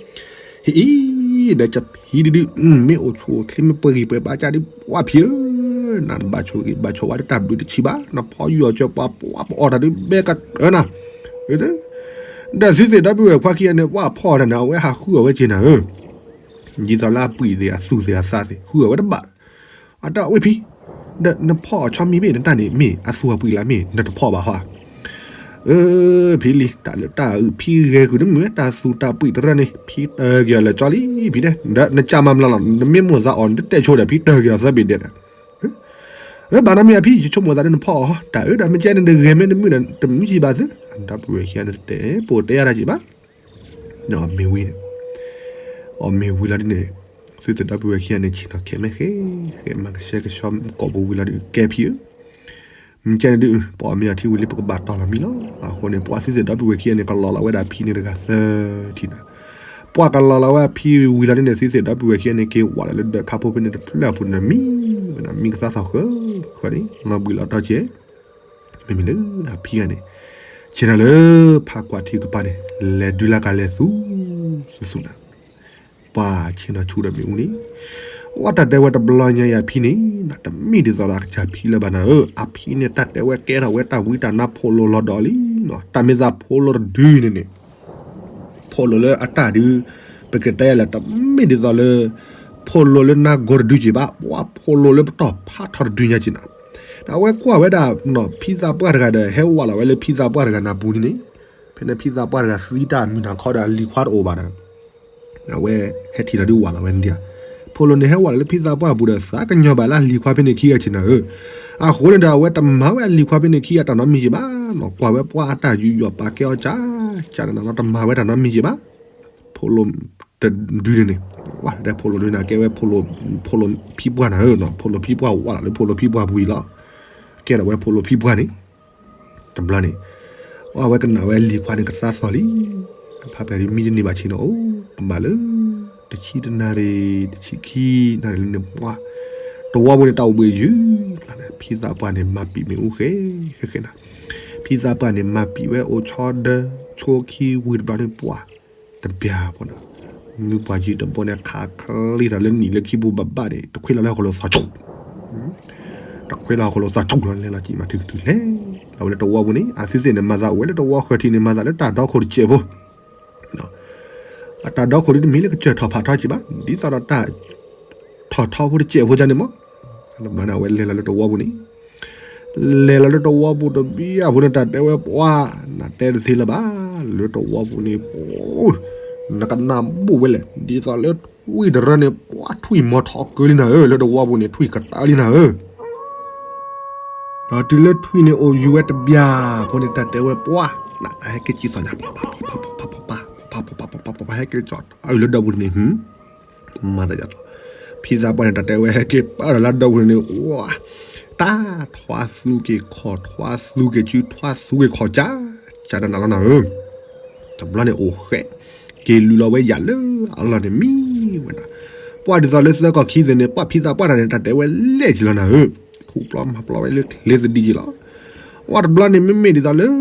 အံၤ ဒီးကဖံဒုဒု မ့ၢ်အိၣ်ဆူၣ်အိၣ်ချ့မ့ၢ်ပှဲၤဂံၢ်ပှဲၤဘါကၢ်ဒုး ပှၤဖံဧၢ, နဘၣ်ဆိၣ်ဂ့ၤဘၣ်ဆိၣ်ဝါတၢ်ဘျုးတဆံးဘၣ် နဖီယူၤအီၤကၠၢပှၤပှၤပအီၣ်တၢ်ဒုးဘဲကတၢၢ်နၤ, ဒီးသုသ့ၣ်ဒီပုၢ်ဝဲၢ်ခွါခံဂၤန့ၣ် ပှၤဖီအီၣ်တၢ်န့ၣ် အဝဲဟးဃုအီၣ်ဝဲက့ၤနၤဧၢ, ဒ်သိးလၢအပှံာ်သ့ၣ်အသူၣ်သ့ၣ်အသးသ့ၣ် ဃုအီၣ်ဝဲတဘၣ်, အတၢ်ဝဲဖံ ဒီးနဖီအီၣ်ဆီမံၤဘ့ၣ်နတၢ်န့ၣ် မ့ၢ်အသူၣ်အပှံာ်လၢမ့ၢ်နတဖီဘၣ်ဟီဧါ, အၢ ဖံလံၤ တၢ်လၢတၢ်အုၣ်ဖံဂဲၤဃုာ်န့ၣ်မ့ၢ်ဝဲ တၢ်သူၣ်တၢ်ပှံာ်တရၢန့ၣ် ဖံတၢ်က့ၤအီၤလၢာ်ကၠီလံ ဖံတဲ ဒီးနကၢ်မၤမျးလီၤ နမ့ၢ်မိၣ်သးအီၤ နတတဲဆိဒီး ဖံတၢ်က့ၤအီၤသၢဘ့ၣ်ဒဲးဒီး အၢ ဘၣ်နီတမံၤအဖံ ယဆိကမိၣ်သးဒီးနဖီအီၣ်ဟီ တၢ်အၢဒီးမ့ၢ်ကဲန့ၣ်တဂဲၤမ့ၢ်တမုာ်ဒီး တမုာ်ကံဘၣ်သု ဒီပုၢ်ဝဲၢ်ခံဂၤန့ၣ် တတဲပိာ်တဲအါတၢ်ကံဘၣ် ဒီးအီၣ်မ့ၤဝံၤန့ၣ် အီၣ်မ့ၤဝံၤလီၤဒ်န့ၣ် သုသ့ၣ်ဒီပုၢ်ဝဲၢ်ခံဂၤန့ၣ် ဆ့ၣ်နီၤခဲးမဲာ်ဃဲ ဃဲမၤကဆှဲကဆှီကိာ်ပူၤဝံၤလီၤဒ် ကဲဖံဧၢ မ့ၢ်ကဲန့ၣ်ဒ် ပအီၣ်မ့ၤအီထံဝံၤလံ ပကဘၣ်တီၢ်လီၤမံလီၤ. အဃိန့ၣ် ပှၤသုသ့ၣ်ဒီပုၢ်ဝဲၢ်ခံဂၤန့ၣ် ကလီၤလီၤဝဲဒၣ်ဖံန့ၣ်တဂၤသၢထံၣ်နၤ. ပှၤကလီၤလီၤဝဲဖံဝံၤလီၤဒ်န့ၣ် သုသ့ၣ်ဒီပုၢ်ဝဲၢ်ခံဂၤန့ၣ် က့ၤဝးလီၤလၢဒၢးခါဖိဖဲန့ၣ်တဖျၢၣ်အပူၤန့ၣ် မံဝဲဒၣ်မံကသါသီၣ်ဃၢဃၢန့ၣ် လီၤဘှံးလီၤတီၤကဲ မ့မ့ၢ်လၢအဖံဂၤန့ၣ် ဆ့ၣ်နီၤလၢဖးကွၢ်ထံကပၤန့ၣ် လဲၤဒုးလၢကလဲၤသူ သူသူနၤ ပှၤဆ့ၣ်နီၤဆူၣ်ဒီးမ့ၣ်အူန့ၣ် ဝဲတၢ်တဲဝဲတဘျီညါအံၤအဖံန့ၣ် တမ့ၢ်ဒ်သိးဒီးအကစၢ်ဖံလၢၤဘၣ်နၤဧၢ အဖံန့ၣ် တၢ်တဲဝဲကဲထီၣ်ဝဲတၢ်ဝံတၢ်နါဖိလိၤလီၤဒီးလံ တၢ်မ့ၢ်သးဖိလိၤတဒုန့ၣ်န့ၣ် ဖိလိၤလၢအတၢ်ဒုး ပကတဲလၢ တမ့ၢ်ဒ်သိးလၢ ဖိလိၤလၢနါဂီၤတဒုက့ၤဘၣ် ပှၤဖိလိၤလၢပတီၢ်ဖးထီတဒုညါက့ၤနၤ အဝဲကွၢ်ဝဲဒၣ် ဖံသးပှၢ်တဂၤဒီး ဟဲဝးလီၤဝဲလၢဖံသးပှၢ်တဂၤနၢ်ပူၤန့ၣ်န့ၣ် ဖဲန့ၣ်ဖံသးပှၢ်တဂၤသံတၢ်မုၢ်နၤခီဒီးအလံၤခွါတအိၣ်ဘၣ်ဒီး အဝဲဟဲထံၣ်လီၤဒုးဝးလီၤဝဲန့ၣ်ဒံးဧါ ဖိလီၤန့ၣ်ဟဲဝဲလၢဖံသးပှၢ်အပူၤဒီး သးကညီၤဘၣ်လၢအလံၤခွါဖဲန့ၣ်ခံဂၤဆ့ၣ်နီၤဧၢ, အဃိန့ၣ်ဒီး အဝဲတမၤဝဲအလံၤခွါဖဲန့ၣ်ခံဂၤတၢ်နီတမံၤယံာ်ဘၣ်နီၤ, ကွၢ်ဝဲပှၢ်အတၢ်ယူးယီၣ်ပာ်ကဲအီၤကၢ်, ကၢ်နနီၤ တမၤဝဲတၢ်နီတမံၤယံာ်ဘၣ်. ဖိလီၤတဒုန့ၣ်န့ၣ်, ဝဲတဲဖိလီၤဒုန့ၣ် ကဲဝဲ ဖိလီၤဖံပှၢ်နၤဧၢနီၤ, ဖိလီၤဖံပှၢ်ဝဲလီၤလၢဖိလီၤဖံပှၢ်ပူၤအံၤလီၤ, ကဲထီၣ်ဝဲဖိလီၤဖံပှၢ်န့ၣ် တဘျီန့ၣ်, အဝဲကနၣ်ဝဲလံၤခွါန့ၣ်ကသါသီၣ်လံ, ဖးပျၢ်ဒ်မံတန့ၢ်ဘၣ်ဆ့ၣ်နီၤ အိၣ်ကဘၣ်လၢ တဆံတနၣ်ရံၣ် တဆံခံနၣ်ရံၣ်လံန့ၣ်ပှၢ်, တဝီပူၤန့ၣ်တၢ်အိၣ်ဘှံးယုၢ်ကျါန့ၣ် ဖံသးပှၢ်န့ၣ်မၤပံာ်မ့ၣ်အူဃဲဃဲဃဲနၤ, ဖံသးပှၢ်န့ၣ်မၤပံာ်ဝဲအိၣ်ဆီဒၢ ဆိခံဝံၤတဘျီန့ၣ်ပှၢ်, တဘျီဖိနၤ, မုၢ်ပှၢ်ယုၢ်တဘိန့ၣ် ခးချ့ထီၣ်လၢနံၣ်လၢခံပူၤဘၣ်ဘၣ်န့ၣ် တခွဲလီၤလၢဟီၣ်ခိၣ်လိၤသီဆူၣ် တခွဲလီၤဟီၣ်ခိၣ်လိၤသီဆူၣ်လီၤ လဲၤလီၤကံၣ်မၤထုကထုလဲၤလီၤဝဲလၢတဝီပူၤန့ၣ်, အသုသ့ၣ်န့ၣ်မၤသးအိၣ်ဝဲလၢတဝီဃၢၤထံးန့ၣ် မၤသးလၢတၢ်ဒီခိၣ်တစဲးဖိ, အတၢ်ဒီခိၣ်ဒ်တမ့ၢ်လၢကစၢၢ်ထီၣ်ဖးထီက့ၤဘၣ်, ဒ်သိးဒီးတၢ်ထီၣ်ထီဖိတစဲးဖိဒ်န့ၣ်မး, တဘျီန့ၣ် အဝဲလဲၤလီၤလၢတဝီပူၤန့ၣ် လဲၤလီၤလၢတဝီပူၤတဘျီအဖိန့ၣ် တၢ်တဲဝဲပှၢ်, နတဲတသ့လၢၤဘၣ်, လၢတဝီပူၤန့ၣ် နကနၣ်ဘူၣ်ဝဲလဲၣ်, ဒ်သိးလၢထွံၣ်တရၢန့ၣ် ပှၢ်ထွံၣ်မီၤထီၣ်ကၢလံနၤဧၢ, လၢတဝီပူၤန့ၣ် ထွံၣ်ကတၢၢ်လံနၤဧၢ ဒီးတုၤလၢထွံၣ်န့ၣ်အိၣ်ယူၤဝဲတဘျီအဖိန့ၣ် တၢ်တဲဝဲပှၢ်, နဟဲက့ၤကံၣ်သီၣ်ညါ ပှၤပှၤပှၤပှၤပှၤပှၤပှၤပှၤပှၤပှၤပှၤ ဟဲက့ၤကၠီၣ်အုးလၢဒၢးပူၤန့ၣ် မၤသးယၤလီၤ, ဖံသးပှၢ်န့ၣ် တၢ်တဲဝဲဟဲက့ၤပာ်ဒီးလၢဒၢးပူၤန့ၣ် ဝါ, တၢ်ထွါသူက့ၤခီၣ်ထွါသူက့ၤစုထွါသူက့ၤခီၣ်ကၢ်, ကၢ်တနၤလီၤနၤဧၢ, တဘျီန့ၣ်အိၣ်ဃဲ, က့ၤလူၤလီၤဝဲယၤလၢအလီၢ်န့ၣ်မံဝဲနၤ, ပှၢ်ဒ်သိးလၢသၢကီၢ်ခံသ့ၣ်န့ၣ် ပှၢ်ဖံသးပှၢ်တၢ်န့ၣ် တၢ်တဲဝဲလဲၣ်က့ၤလီၤနၤဧၢ, ထူးပျီမၤပျီဝဲလၢချ့သဒံက့ၤလီၤ ဝဲတဘျီန့ၣ် မ့မ့ၢ်ဒ်သိးလၢ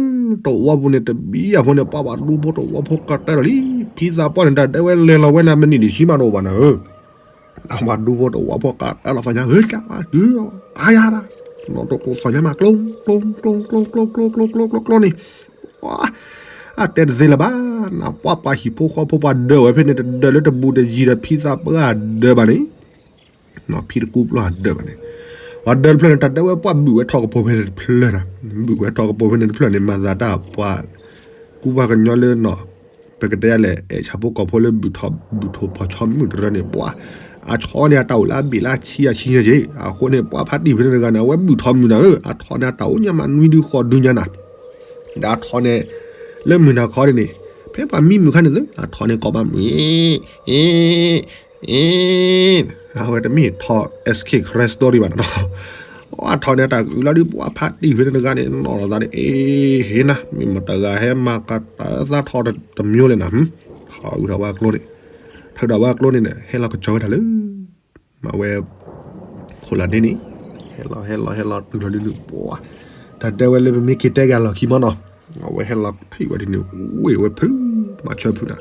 တဝီပူၤန့ၣ် တဘံယၤဖိန့ၣ် ပှၤဘၣ်ဒူဖိတဝီဖိကတၢၢ်လီၤလံ, ဖံသးပှၢ်န့ၣ် တၢ်တဲဝဲလဲၤလီၤဝဲန့ၣ် မနံၤတဆံမးတအိၣ်ဘၣ်နၤဧၢ, အဘၣ်ဒူဖိတဝီဖိကတၢၢ်လီၤသီညါ ဧၢ ကၢ်ဝါတုၤ အါယၤဒၣ်, နီၢ်တကိးသီညါမး ကျိ ကျိ ကျိ ကျိ ကျိ ကျိ ကျိ ကျိ ကျိ ကျိ န့ၣ်, အတဲတသ့လၢၤဘၣ်, နပှၢ်ပှၤဟံၣ်ဖိဃီဖိပှၤဒၢးဝဲဖဲန့ၣ် တဒၢးလၢတဘူးတယံၤဒီးဖံသးပှၢ်ဒၢးဘၣ်န့ၣ် ဖံတကူပျီၢ်ဒၢးဘၣ်န့ၣ်, ပှၤဒၢးတဖျၢၣ်န့ၣ် တၢ်ဒၢးဝဲပှၢ်ဘုၣ်ဝဲထီၣ်ကပိာ်ဖဲန့ၣ်တဖျၢၣ်နၤ, ဘုၣ်ဝဲထီၣ်ကပိာ်ဖဲန့ၣ်တဖျၢၣ်န့ၣ် မၤသးတၢ်ပှၤ ကူပှၤကညီလၢနီၤ, ပကတဲယၤလဲၣ် အဲၣ်ဆၣ်ဖိကီၢ်ဖိလၢဘုၣ်ထီၣ်ဘုၣ်ထိၣ်ဖီၣ်ဆီမုၣ်တရၢန့ၣ် ပှၤ အဆီန့ၣ်အတၢ်အိၣ်လၢအဘ့ၣ်လၢအဆံအဆံညါက့, အဃိန့ၣ် ပှၤဖါတံၢ်ဖဲန့ၣ်တဂၤန့ၣ် အဝဲဘုၣ်ထီၣ်မုၣ်နၤဧၢ, အထီန့ၣ်အတၢ်အိၣ်ညါမးနွံဒုဃိးဒုညါနၤ, ဒီးအထီန့ၣ် လၢမုၢ်နၤခီန့ၣ်န့ၣ် ဖဲပှၤမံမုၣ်ခါန့ၣ်သု အထီန့ၣ်ကိးဘၣ်မုၣ် အ့ အ့ အဝဲတမ့ၢ်ထီၣ် SK Crest Story ဘၣ်နီၤ, အထီန့ၣ်အတၢ်ဂုာ်လီၤဒုး ပှၤဖါတံၢ်ဖဲန့ၣ်တဂၤန့ၣ် နီၢ်လီၤသးန့ၣ် အ့ ဟ့နၤ မ့ၢ်မတၤတဂၤဟဲမၤကတၢၢ်သးထီၣ်တမံၤလဲၣ်နၤ, ထီၣ်အုးထီၣ်ဝဲကျိန့ၣ်, ထီၣ်ဒၣ်ဝဲကျိန့ၣ်န့ၣ် ဟဲလီၤကစီၤဝဲတၢ်လၢ မၤဝဲ ခိၣ်လၢ်ဒ့န့ၣ်, ဟဲလီၤဟဲလီၤဟဲလီၤတုၤလီၤဒုးန့ၣ် ပှၤ တၢ်တဲဝဲလၢပမ့ၢ်က့ၤတဲက့ၤအလီၢ်ခံမီၢ်နီၤ, အဝဲဟဲလီၤထံၣ်ဝဲဒ်န့ၣ် ဝ့ၢ်ဝဲဖုး မၤဆၢဖုးနၤ,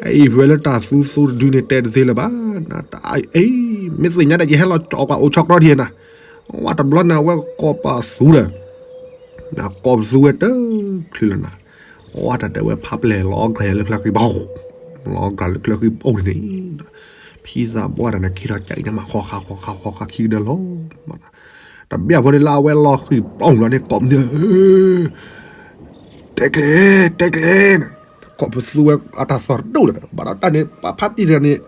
ဟဲအံၤဖုးဝဲလၢတၢ်သူသူတဒုန့ၣ် တဲတသ့လၢၤဘၣ်, နတၢ်အံၤ မ့ၢ်သ့ၣ်ညါဒၣ်ယဟဲလီၤကၠီၣ်ကွၢ်အိၣ်ဆီကျီထံၣ်နၤ, ဝဲတဘျီန့ၣ် အဝဲကိးပသူဒီး နကိးပသူဝဲတချုးလၢၤနၤ, ဝဲတၢ်တဲဝဲဖးပျဲၢ်လီၤအီၣ်ကျၢ်ယၤလၢချၢဃံဘီ, လီၤအီၣ်ကျၢ်လၢချၢဃံဘီန့ၣ်, ဖံသးပှၢ်တၢ်န့ၣ် ခ့ထီၣ်ကၢ်အံၤန့ၣ်မး ဃီဃာ်ဃီဃာ်ဃီဃာ်ခံကဒၢလီၤ, တဘျီဖိန့ၣ်လၢအဝဲလီၤဃံဘီလီၤန့ၣ် ကိးမုၢ် တဲကျဲ တဲကျဲ ကိးပသူဝဲအတၢ်သီၣ်တဒိၣ်လၢၤ, ဘၣ်ဒီးတၢ်န့ၣ် ပှၤဖါတံၢ်တဂၤန့ၣ်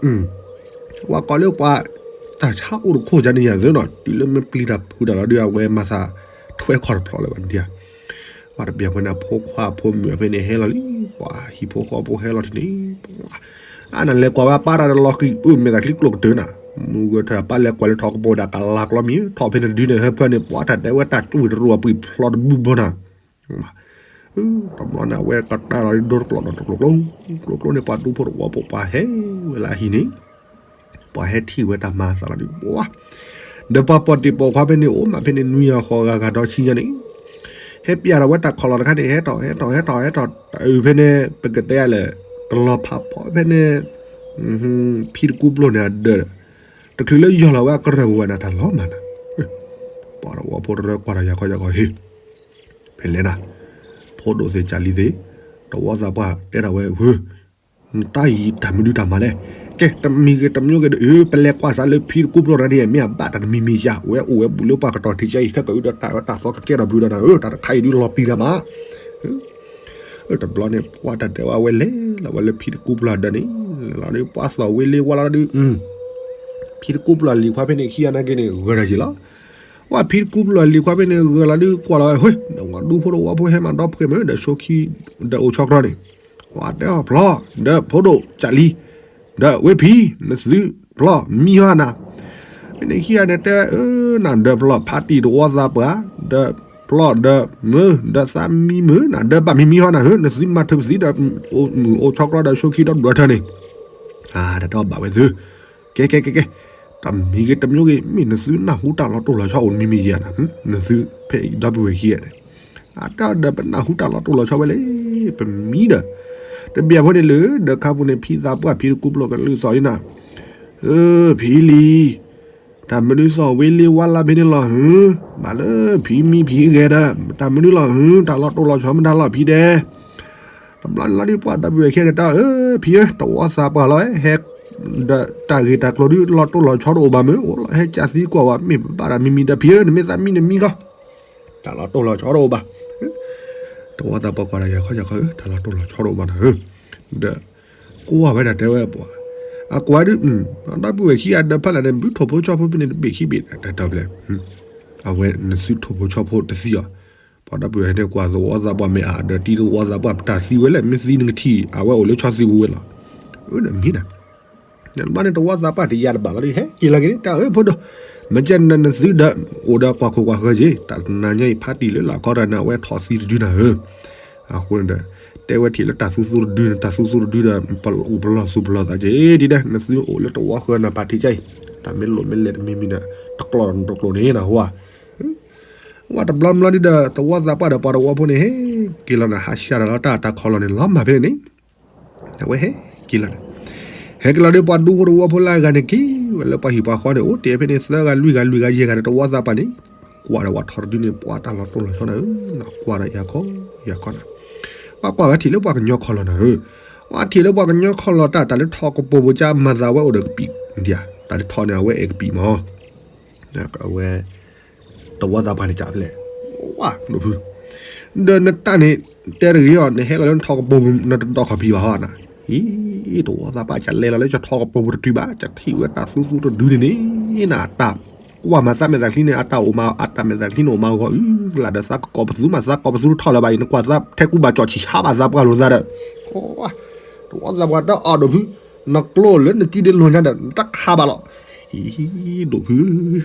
ဝဲကိးလၢပှၤ တၢ်ဆါအိၣ်တခိၣ်ယါန့ၣ်ယၤသ့နီၤ, တုၤလၢမ့ၢ်ပျံၤတၢ်ဖုးတၢ်လီၤဒုး အဝဲမၤသးထွဲခီၣ်တဖျိးလၢၤဘၣ်ဒ်ဧါ, ပှၤတဘျီဖိန့ၣ် ဖိခွါဖိမုၣ်ဖဲန့ၣ်ဟဲလီၤလံ, ပှၤဟံၣ်ဖိဃီဖိဟဲလီၤထံၣ်န့ၣ်, ပှၤ အါနၤလဲၤကွၢ်ဝဲပၢ်တၢ်ဒီးလီၤဃံၤ အၢမဲာ်သးချံကျိၣ်ကတၢၢ်နၤ, မုၢ်ဂၢၢ်ထၢၣ်ပၢ်လဲၤကွၢ်လၢထီၣ်ကပိာ်ဒၣ်ကလၤကျီမံၤ ထီၣ်ဖဲန့ၣ်တဒုန့ၣ် ဟၢဖၢန့ၣ် ပှၤတၢ်တဲဝဲတၢ်ကၠူၣ်တရူးအပှံၤဖျီတဘုဘီနၤ တဘျီန့ၣ် အဝဲကတၢၢ်လီၤဒိတကျိာ်ဒီးတကျိာ်ကျိ ကျိကျိန့ၣ် ပှၤဒူဖိတဝီဖိပှၤဟဲဝဲလၢအဟံၣ်န့ၣ်, ပှၤဟဲထံၣ်ဝဲတၢ်မၤသးလီၤဒုး ပှၤ ဒီးပှၤပိာ်တံၢ်ပိာ်ခွါဖဲန့ၣ် အိၣ်မးဖဲန့ၣ်နွံဂၤဃိးဂၤဂၤဒီးဆံညါန့ၣ်, ဟဲပျဲဒီးဝဲတၢ်ခီၣ်လီၤတခါန့ၣ် ဟဲထီၣ်ဟဲထီၣ်ဟဲထီၣ်တအုးဖဲန့ၣ် ပကတဲယၤလဲၣ် တလီၤဖးဖီဖဲန့ၣ် ဖံတကူပျိန့ၣ်အဒၢးဒီး တချုးလၢယီၢ်လီၤဝဲအကရၢၢ်ပူၤဝဲန့ၣ် တၢ်လီၤမၢ်နၤ, ပှၤတဝီဖိတရၢကွၢ်ဒီးယၤခီယၤခီဟ့ၣ် ဖဲလဲၣ်နၤ, ဖိဒိၣ်သ့ၣ်ကၢ်လံသ့ၣ်, တဝီသးပှၢ်တဲဒၣ်ဝဲဧၢ, နတၢ်အံၤတၢ်မနုၤတၢ်မၤလဲၣ်, ကဲတမံၤဂ့ၤတမံၤဂ့ၤဒီး အၢ ပလဲၤကွၢ်စးလၢဖံတကူပျိတဂၤန့ၣ် မ့ၢ်အဘၣ်တၢ်တမံၤမံၤယၤ ဝဲအိၣ်ဝဲဘူးလၢပှၤကတီၢ်ထံးကၢအံၤ ခဲကၢအုးဒီးတၢ်ဝဲတၢ်သီကကဲထီၣ်ဘုဒီးနၤဧၢ တၢ်တခါအံၤဒုးလီၤပျံၤတၢ်မး တဘျီန့ၣ် ပှၤတၢ်တဲဝဲလဲၤလီၤဝဲလၢဖံတကူပျိတဂၤန့ၣ် လဲၤလီၤဒီးပှၤသီၣ်ဝံၤလံဝဲလီၤဒီး ဖံတကူပျီၢ်လံၤခွါဖဲန့ၣ်ခံဂၤနာ်က့န့ၣ် ဂၢၢ်တၢ်က့ၤလီၤ. ဝဲဖံတကူပျီၢ်လံၤခွါဖဲန့ၣ် ဂၢၢ်လီၤဒုးကွၢ်လီၤဝဲ ဝ့ၢ် ဒီးဝဲဒူဖိတဝီဖိဟဲမၤဒီပုၢ်ဝဲၢ်မ့ၢ် ဒီးဆိခံ ဒီးအိၣ်ဆီကြီန့ၣ် ဝဲတဲအီၤ ဖျီ ဒီးဖိဒိၣ်ကၢ်လံၤ ဒီးဝ့ၢ်ဖံ နသုဖျီမံဟီနၤ ဖဲန့ၣ်ခံဂၤန့ၣ်တဲဝဲ အၢ နၤဒီးဖျီ ဖါတံၢ်တဝီသးပှၢ် ဒီးဖျီဒီးမုၢ် ဒီးသးမံမုၢ် နၤဒီးဘၣ်မံမံဟီနၤဧၢ နသုမၤထုးပသံဒီး အိၣ်ဆီကြီဒီးဆိခံဒီးဒွးထၢန့ၣ် တၢ်တဲအီၤဘၣ်ဝဲသု ကဲကဲကဲကဲ တမံၤဂ့ၤတမံၤဂ့ၤ မ့ၢ်နသုနၢ်ဟူတၢ်လီၤတိၢ်လီၤဆီအိၣ်မံမံယၤနၤ နသုဖဲအံၤဒီပုၢ်ဝဲၢ်ခံဂၤန့ၣ် အတၢ်ဒီးပနၢ်ဟူတၢ်လီၤတိၢ်လီၤဆီဝဲလဲၣ် ပမံဒီး တဘၣ်ဖိန့ၣ်လၢ ဒီးခါပူၤန့ၣ် ဖံသးပှၢ်ဖံတကူပျီၢ်ကလုၢ်သီၣ်အံၤနၤ အၢ ဖံလံၤ တၢ်မနုၤသီၣ်ဝ့လ့ဝါလါဖဲန့ၣ်လီၤဧၢ ဘၣ်လၢဖံမံဖံဂဲၤဒီး တၢ်မနုၤလီၤဧၢ တၢ်လီၤတိၢ်လီၤဆီမတၤလီၤဖံဒဲး တဘျီန့ၣ်လီၤဒုးပှၢ်ဒီပုၢ်ဝဲၢ်ခံဂၤန့ၣ်တဲ အၢ ဖံဧၢ တဝီသးပှၢ်လီၤဝဲ ဟဲ ဒီးတၢ်ဂ့ၢ်တၢ်ကျိၤဒုးလီၤတိၢ်လီၤဆီတအိၣ်ဘၣ်မုၢ် အိၣ်လီၤဟဲကၢ်သံကွၢ်ဝဲ မ့ၢ်ဘၣ်တၢ်မံမံဒီးဖံဧၢ နမ့ၢ်သးမံနမံကီး တၢ်လီၤတိၢ်လီၤဆီတအိၣ်ဘၣ် တဝီသးပှၢ်ကွၢ်ဒီးယၤခီယၤခီ တၢ်လီၤတိၢ်လီၤဆီတအိၣ်ဘၣ်နၤဧၢ ဒီး ကွၢ်ဝဲဒၣ်တဲဝဲပှၤ အကွၢ်ဒုး ဒီပုၢ်ဝဲၢ်ခံဂၤဒီးဖးလဲၣ်န့ၣ် ဘုထိၣ်ဖိဆီဖိဖဲန့ၣ်တဘ့ၣ်ခံဘ့ၣ် တၢ်တဲဘျဲၣ် အဝဲနသုထိၣ်ဖိဆီဖိတသံအီၤ ပှၤဒီပုၢ်ဝဲၢ်န့ၣ်ကွၢ်သဝီသးပှၢ်မ့ၢ်အါ ဒီးတံၤသဝီသးပှၢ်တၢ်သံဝဲလဲၣ် မ့ၢ်သံနကထံၣ် အဝဲအိၣ်လၢဆီသံပူၤဝဲလီၤ အၢ ဒီးမံနၤ နဘၣ်န့ၣ်တဝီသးပှၢ်တယၤတဘၣ်လီၤဒုး ဟဲက့ၤလီၤက့ၤန့ၣ် တၢ်အၢဖိဒီး မ့ၢ်ကဲနနသုဒီး အိၣ်ဒီးကွၢ်ခိၣ်ကွၢ်ဃၢၤက့ၤ တၢ်တနၤညါအံၤဖါတံၢ်လၢလာ်ခီတၢ်န့ၣ် အဝဲထီၣ်သံတဒုနၤဧၢ အဃိန့ၣ်ဒီး တဲဝဲထံၣ်လၢတၢ်သူသူတဒုန့ၣ် တၢ်သူသူတဒုဒီး ပလီၢ်သူပလီၢ်သးက့ၤ ဒ်ဒဲး နသုအိၣ်လၢတဝီဃၢၤနၤပာ်ထံကါအံၤ တၢ်မ့ၢ်လိၣ်မ့ၢ်လဲၢ်တမံၤမံၤဒီး တကျိၤဒီးနတကျိၤန့ၣ်နဟူဧါ ဝဲတဘျီဘျီဒုဒီး တဝီသးပှၢ်ဒီးပှၤတဝီဖိန့ၣ် ဟဲက့ၤလီၤနၤ ဟးဆှၢတၢ်လီၤတၢ်တၢ်ခီလီၤန့ၣ် လီၤမၢ်ဖဲန့ၣ်န့ၣ် အဝဲဟဲက့ၤလီၤန့ၣ် ဟဲက့ၤလီၤဒီးပှၤဒူဖိတဝီဖိလၢအဂၤန့ၣ် က့ၤဝဲလၢပှၤဟံၣ်ပှၤဃီန့ၣ် အိၣ်တ့ၢ်ဖဲန့ၣ် သၢဂၤလွံၢ်ဂၤလွံၢ်ဂၤယဲၢ်ဂၤဒီးတဝီသးပှၢ်န့ၣ် ကွၢ်ဒီးပှၤထီၣ်တဒုန့ၣ် ပှၤတၢ်လီၤတိၢ်လီၤဆီနၤဧၢ ကွၢ်ဒီးယၤခီယၤခီနၤ ပှၤကွၢ်ဝဲထံၣ်လၢပှၤကညီခီလီၤနၤဧၢ ပှၤထံၣ်လၢပှၤကညီခီလီၤတၢ် တၢ်လၢထီၣ်ကပိာ်ပူၤကါမၤသးဝဲအိၣ်ဒီးကပံာ်ဒံးဧါ တၢ်လၢထီၣ်န့ၣ် အဝဲအဲၣ်ကပံာ်မး အဝဲ တဝီသးပှၢ်န့ၣ်ကၢ်ဖဲလဲၣ် ဝါဒိၣ်ဖု ဒီးနတၢ်န့ၣ် တဲတဂ့ၤအီၤ နဟဲလီၤလၢနထီၣ်ကပိာ်ပူၤ နတဒီးခီၣ်ဖံးဘၣ်ဟီနၤ အံၤ တဝီသးပှၢ်ကၢ်လဲၤလီၤလၢယထီၣ်ကပိာ်ပူၤတတုၤဘၣ် ကၢ်ထံၣ်ဝဲတၢ်သူသူတဒုန့ၣ်န့ၣ် နတၢ် ကွၢ်မၤသးမဲာ်သးချံန့ၣ် အတၢ်အိၣ်မး အတၢ်မဲာ်သးချံန့ၣ်အိၣ်မးဂီၤအု ကလၢ်ဒီးသးကကိးပသူမး သးကိးပသူတထီၣ်လၢၤဘၣ်အံၤ နကွၢ်သးထဲကူဘၣ်ကၠီၣ်ဆံးဆါဘၣ်သးပှၢ်လိာ်သးဒီး တဝီသးပှၢ်တၢ်အီၣ်ဒိၣ်ဖု နကျိလၢနကံဒ့လိာ်ညါဒီး နတၢ်ခးဘၣ်လီၤ အံၤ ဒိၣ်ဖု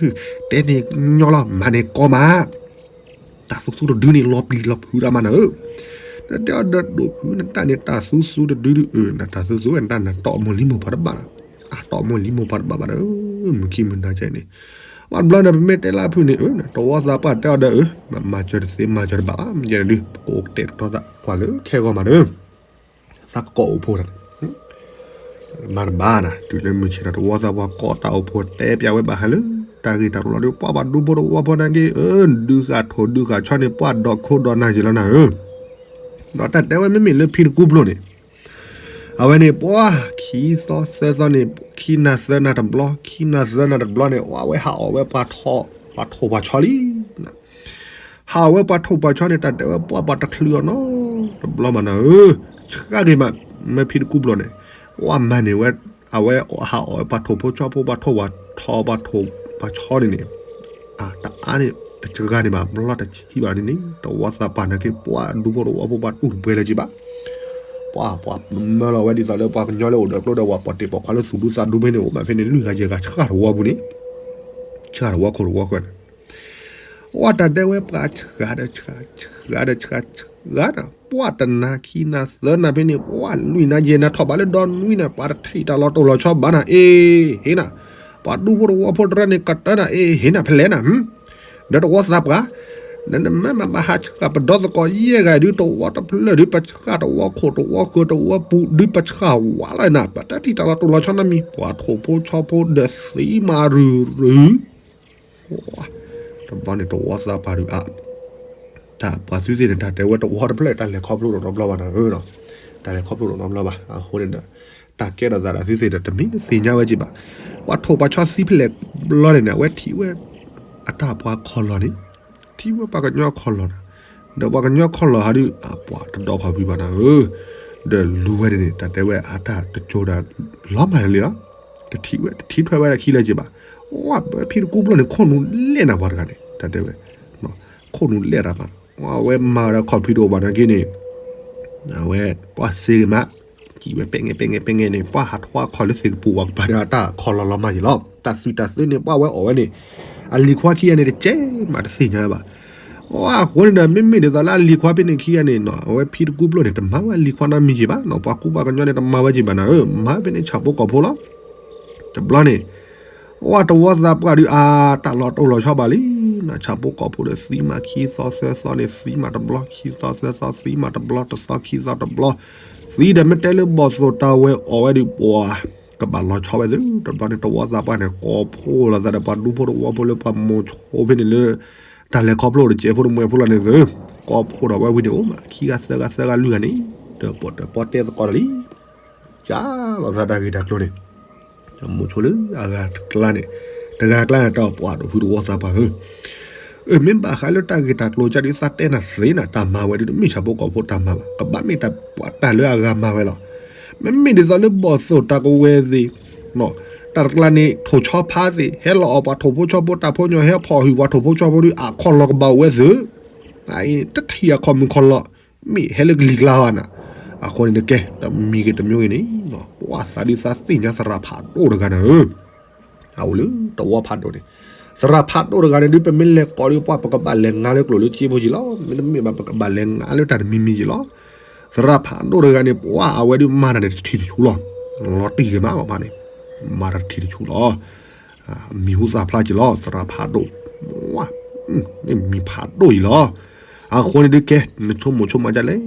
တဲန့ၣ်ညီလီၤ မၤန့ၣ်ကီမး တၢ်သူသူတဒုန့ၣ် လီၤပျံၤလီၤဖုးတၢ်မးနၤဧၢ နတဲအီၤဒီးဒိၣ်ဖု နတၢ်န့ၣ် တၢ်သူသူတဒုဒု နတၢ်သူသူဝဲ နတၢ်နတီၢ်မိၢ်လံမိၢ်ပှၢ်တဘၣ်လီၤ အတီၢ်မိၢ်လံမိၢ်ပှၢ်တဘၣ်ဘၣ်ဒီး မုၢ်ခံမုၢ်နၤကဲန့ၣ် ဝဲတဘျီန့ၣ် ပမ့ၢ်တဲလၢဖုန့ၣ် တဝီသးပှၢ်တဲအီၤဒီး မၤစၢၤတသ့မၤစၢၤတဘၣ်ဘၣ် မ့ၢ်ကဲန့ၣ်ဒု ပကအိၣ်ကတဲာ်ကတီၤသးကွၢ်လၢခဲဂီၤမးနၤဧၢ သးကကိးအိၣ်ဖိတၢ်န့ၣ် မၤတဘၣ်နၤ တုၤလၢမုၢ်ဆ့ၣ်ဒီး တဝီသးပှၢ်ကိးတၢ်အိၣ်ဖိတဲပျးဝဲဘၣ်ဟးလၢ တၢ်ဂ့ၢ်တၢ်ကျိၤလီၤဒီး ပှၤဘၣ်ဒူဖိတဝီဖိနာ်က့ အၢ ဒုးဃာ်ထိၣ်ဒုးဃာ်ဆီန့ၣ် ပှၤဒီးခိဒီးနၤက့ၤလီၤနၤဧၢ ဒီးတၢ်တဲဝဲမ့မ့ၢ်လၢဖံတကူပျိန့ၣ် အဝဲန့ၣ် ပှၤ ခံသီသၢသီန့ၣ် ခံနၤသၢနၤတဘျီ ခံနၤသၢနၤတဘျီန့ၣ် အဝဲဟးအီၣ်ဝဲပှၤထိၣ် ပှၤထိၣ်ပှၤဆီလံ ဟးအီၣ်ဝဲပှၤထိၣ်ပှၤဆီန့ၣ် တၢ်တဲဝဲပှၤ ပှၤတချုးအီၤနီတဘျီဘၣ်နၤဧၢ, ဆှၢက့ၤမး မ့ၢ်ဖံတကူပျိန့ၣ် ပှၤမၤန့ၢ်ဝဲ အဝဲဟးအီၣ်ဝဲပှၤထိၣ်ဖိဆီဖိ ပှၤထိၣ်ပှၤထီ ပှၤထိၣ်ပှၤဆီန့ၣ်န့ၣ် တအါန့ၣ် တစှၤန့ၣ်ဘၣ် ဘျီတဆံးဘၣ်န့ၣ်န့ၣ် တဝီသးပှၢ်နာ်က့ ပှၤဒူဖိတဝီဖိ ပှၤတူၢ်တပှဲၤလၢၤက့ၤဘၣ် ပှၤ ပှၤမၢလီၤဝဲဒ်သိးလၢပှၤကညီလၢအိၣ်ဒီးကျိဒီးဝဲ ပှၤတ့ၢ်ပိာ်ခွါလၢသူၣ်ဒူသးဒူဖဲန့ၣ် အိၣ်မးဖဲန့ၣ် လွံၢ်ဂၤယဲၢ်ဂၤဆှၢတဝီပူၤန့ၣ် ဆှၢတဝီခိၣ်တဝီဃၢၤန့ၣ် ပှၤတၢ်တဲဝဲပှၤဆှၢဒီးဆှၢ ဆှၢဒီးဆှၢ ဆှၢဒီး ပှၤတနၤခံနၤသၢနၤဖဲန့ၣ် ပှၤလွံၢ်နၤယဲၢ်နၤထီၣ်ဘးလၢဒီနွံနၤ ပှၤတထံၣ်တၢ်လီၤတိၢ်လီၤဆီဘၣ်နၤ အ့ဟ့နၤ ပှၤဒူဖိတဝီဖိတရၢန့ၣ် ကတၢၢ်နၤ အ့ဟ့နၤ ဖဲလဲၣ်နၤ ဒီးတဝီသးပှၢ် နနမ့ၢ်မၤဘၣ်ဟးဆှၢပဒီသကိးယဲၢ်ဂၤဒုး တဝီတဖျၢၣ်ဒုး ပဆှၢတဝီခိၣ်တဝီဃၢၤတဝီပူၤဒုး ပဆှၢဝးလီၤနၤ ပတထံၣ်တၢ်လီၤတိၢ်လီၤဆီနီတမံၤ ပှၤထိၣ်ဖိဆီဖိဒီးသံမၤရုၢ်ရုၢ် တဘျီန့ၣ်တဝီသးပှၢ်ဒုးအါ တၢ်ပှၤသုသ့ၣ်န့ၣ် တၢ်တဲဝဲတဝီတဖျၢၣ် တၢ်လဲၤခီဖျိတနီတဘျီဘၣ်နၤဧၢ, တၢ်လဲၤခီဖျိတနီတဘျီဘၣ်. အဃိန့ၣ်ဒီး တၢ်ကဲထီၣ်သးဒီးသုသ့ၣ်ဒီး တမ့ၢ်တသ့ၣ်ညါဝဲက့ၤဘၣ်. ပှၤထိၣ်ပှၤဆီသံဖဲလဲၣ်ဘျီန့ၣ်န့ၣ် အဝဲထံၣ်ဝဲ အတၢ်ပှၤခီၣ်လီၢ်န့ၣ်, ထံၣ်ဝဲပှၤကညီခီၣ်လီၢ်န့ၣ်, ဒီးပှၤကညီခီၣ်လီၢ်ဟးဒုး အပှၤတဒီးခီၣ်ဖံးဘၣ်နၤဧၢ, ဒီးလူၤဝဲန့ၣ်န့ၣ် တၢ်တဲဝဲအတၢ်တကၠိဒီး လီၤမၢ်လံလီၤ. တထံၣ်ဝဲ တထံၣ်ထွဲဝဲဒၣ်ခံလၢၤက့ၤဘၣ်. ဝဲဖံတကူပျိၢ်န့ၣ် ခိၣ်နူာ်လဲၣ်နၤပှၤတဂၤန့ၣ် တၢ်တဲဝဲ, ခိၣ်နူာ်လဲၣ်တၢ်မး, ဝဲမၤဝဲဒၣ်ခီၣ်ဖံးတအိၣ်ဘၣ်နာ်က့န့ၣ်, အဝဲပှၢ်စ့ဂ့ၤမး, ကံၣ်ဝဲပဲာ်ငဲပဲာ်ငဲပဲာ်ငဲန့ၣ် ပှၢ်ဟးထွါခီၣ်လၢသ့ၣ်ကပူၤဝဲကပၤဒီးတၢ်ခီၣ်လီၤလီၤမးယံၤလီၤ. တၢ်သွံၣ်တၢ်သၢန့ၣ် ပှၢ်ဝဲအီၣ်ဝဲန့ၣ်, အလံၤခွါခံဂၤန့ၣ်တကဲမးတသ့ၣ်ညါဘၣ်. အဃိန့ၣ်ဒီး မ့မ့ၢ်ဒ်သိးလၢအလံၤခွါဖဲန့ၣ်ခံဂၤန့ၣ်နီၤ အဝဲဖံတကူပျိၢ်န့ၣ် တမၤဝဲအလံၤခွါနီတမံၤက့ၤဘၣ်နီၤ, ပှၤကူပှၤကညီန့ၣ် တမၤဝဲက့ၤဘၣ်နၤဧၢ, မၤဖဲန့ၣ်ဆၣ်ဖိကီၢ်ဖိလီၤ. တဘျီန့ၣ် ဝဲတဝီသးပှၢ်ဒုးအါ တၢ်လီၤတိၢ်လီၤဆီဘၣ်လံနီၤ, ဆၣ်ဖိကီၢ်ဖိဒီးသံမးခံသီသၢသီန့ၣ် သံမးတဘျီ ခံသီသၢသီ သံမးတဘျီ တသီခံသီတဘျီ, သံဒီးမ့ၢ်တဲလၢဘီၣ်သိၣ်တၢ်ဝဲအီၣ်ဝဲဒုး ပှၤကဘၣ်လီၤဆီဝဲသု, တဘျီန့ၣ် တဝီသးပှၢ်န့ၣ် ကိးဖှိၣ်လိာ်သးဒီးပှၤဒူဖိတဝီဖိလၢပှၤမိၤဆိဖဲန့ၣ်လၢ တၢ်လဲၤခီဖျိတစဲးဖိတမှဲးဖိလီၤန့ၣ်သု, ကိးဖှိၣ်ဒီးဝဲဝံၤန့ၣ် အိၣ်မးခံဂၤသၢဂၤသၢဂၤလွံၢ်ဂၤန့ၣ် တၢၣ်ပီၣ်တၢၣ်ပီတဲသကိးတၢ်လံ ကၢ်လီၤသးတၢ်ဂ့ၢ်တၢ်ကျိၤန့ၣ်, မိၤဆိလၢအဂၤတကျါန့ၣ်, တဂၤကျါန့ၣ် တၢ်ပှၢ်ဒိၣ်ဖုတဝီသးပှၢ်ဧၢ, အၢ မ့ၢ်ဘၣ်ဃးလၢတၢ်ဂ့ၢ်တၢ်ကျိၤကၢ်ဒုးသးတဲနၤသ့နၤ တၢ်မၤဝဲဒုးတမ့ၢ်ဆၣ်ဖိကီၢ်ဖိတၢ်မၤဘၣ်, ကဘၣ်မ့ၢ်တၢ်ပှၤတၢ်လၢအဂၤမၤဝဲလီၤ. မ့မ့ၢ်ဒ်သိးလၢဘီၣ်သိၣ်တၢ်ကဝဲၤသ့ၣ် တၢ်တကျါန့ၣ် ထိၣ်ဆီဖါသ့ၣ် ဟဲလီၤအီၣ်ပှၤထိၣ်ဖိဆီဖိတၢ်ဖိညီ ဟဲဖီၣ်ဟုၣ်ပှၤထိၣ်ဖိဆီဖိဒုး အခီၣ်လီၤကဘၣ်ဝဲသု, တထံၣ်အခီၣ်မုၣ်ခီၣ်လီၤ မ့ၢ်ဟဲလၢကလံၤကျါဘၣ်နၤ, အဃိန့ၣ်တကဲ တမံၤဂ့ၤတမံၤဂ့ၤန့ၣ် ပှၤသးဒုးသးသ့ၣ်ညါသရၣ်ဖးဒိၣ်တဂၤနၤဧၢ အအိၣ်လၢတဝီဖးဒိၣ်န့ၣ်, သရၣ်ဖးဒိၣ်တဂၤန့ၣ်ဒုး ပမ့ၢ်လဲၤကိးဒုး ပှၤပကဘၣ်လဲၤငါလၢကျိၣ်လၢစ့ဖိက့ၤလီၤ, မ့တမ့ၢ်ဘၣ်ပကဘၣ်လဲၤငါလၢတၢ်တမံၤမံၤက့ၤလီၤ. သရၣ်ဖးဒိၣ်တဂၤန့ၣ် ပှၤအဝဲဒုးမၤတၢ်န့ၣ်တထံၣ်တဆူလီၤ, လီၤတံၢ်ဂ့ၤမးပှၤဖးန့ၣ်, မၤတၢ်တထံၣ်တဆူလီၤ. မံၤဟူသၣ်ဖျါက့ၤလီၤ သရၣ်ဖးဒိၣ်, မံၤဖးဒိၣ်အံၤလီၤ. အဃိန့ၣ်ဒုးကဲ နဆိကမိၣ်ဆိကမးဒ်လဲၣ်,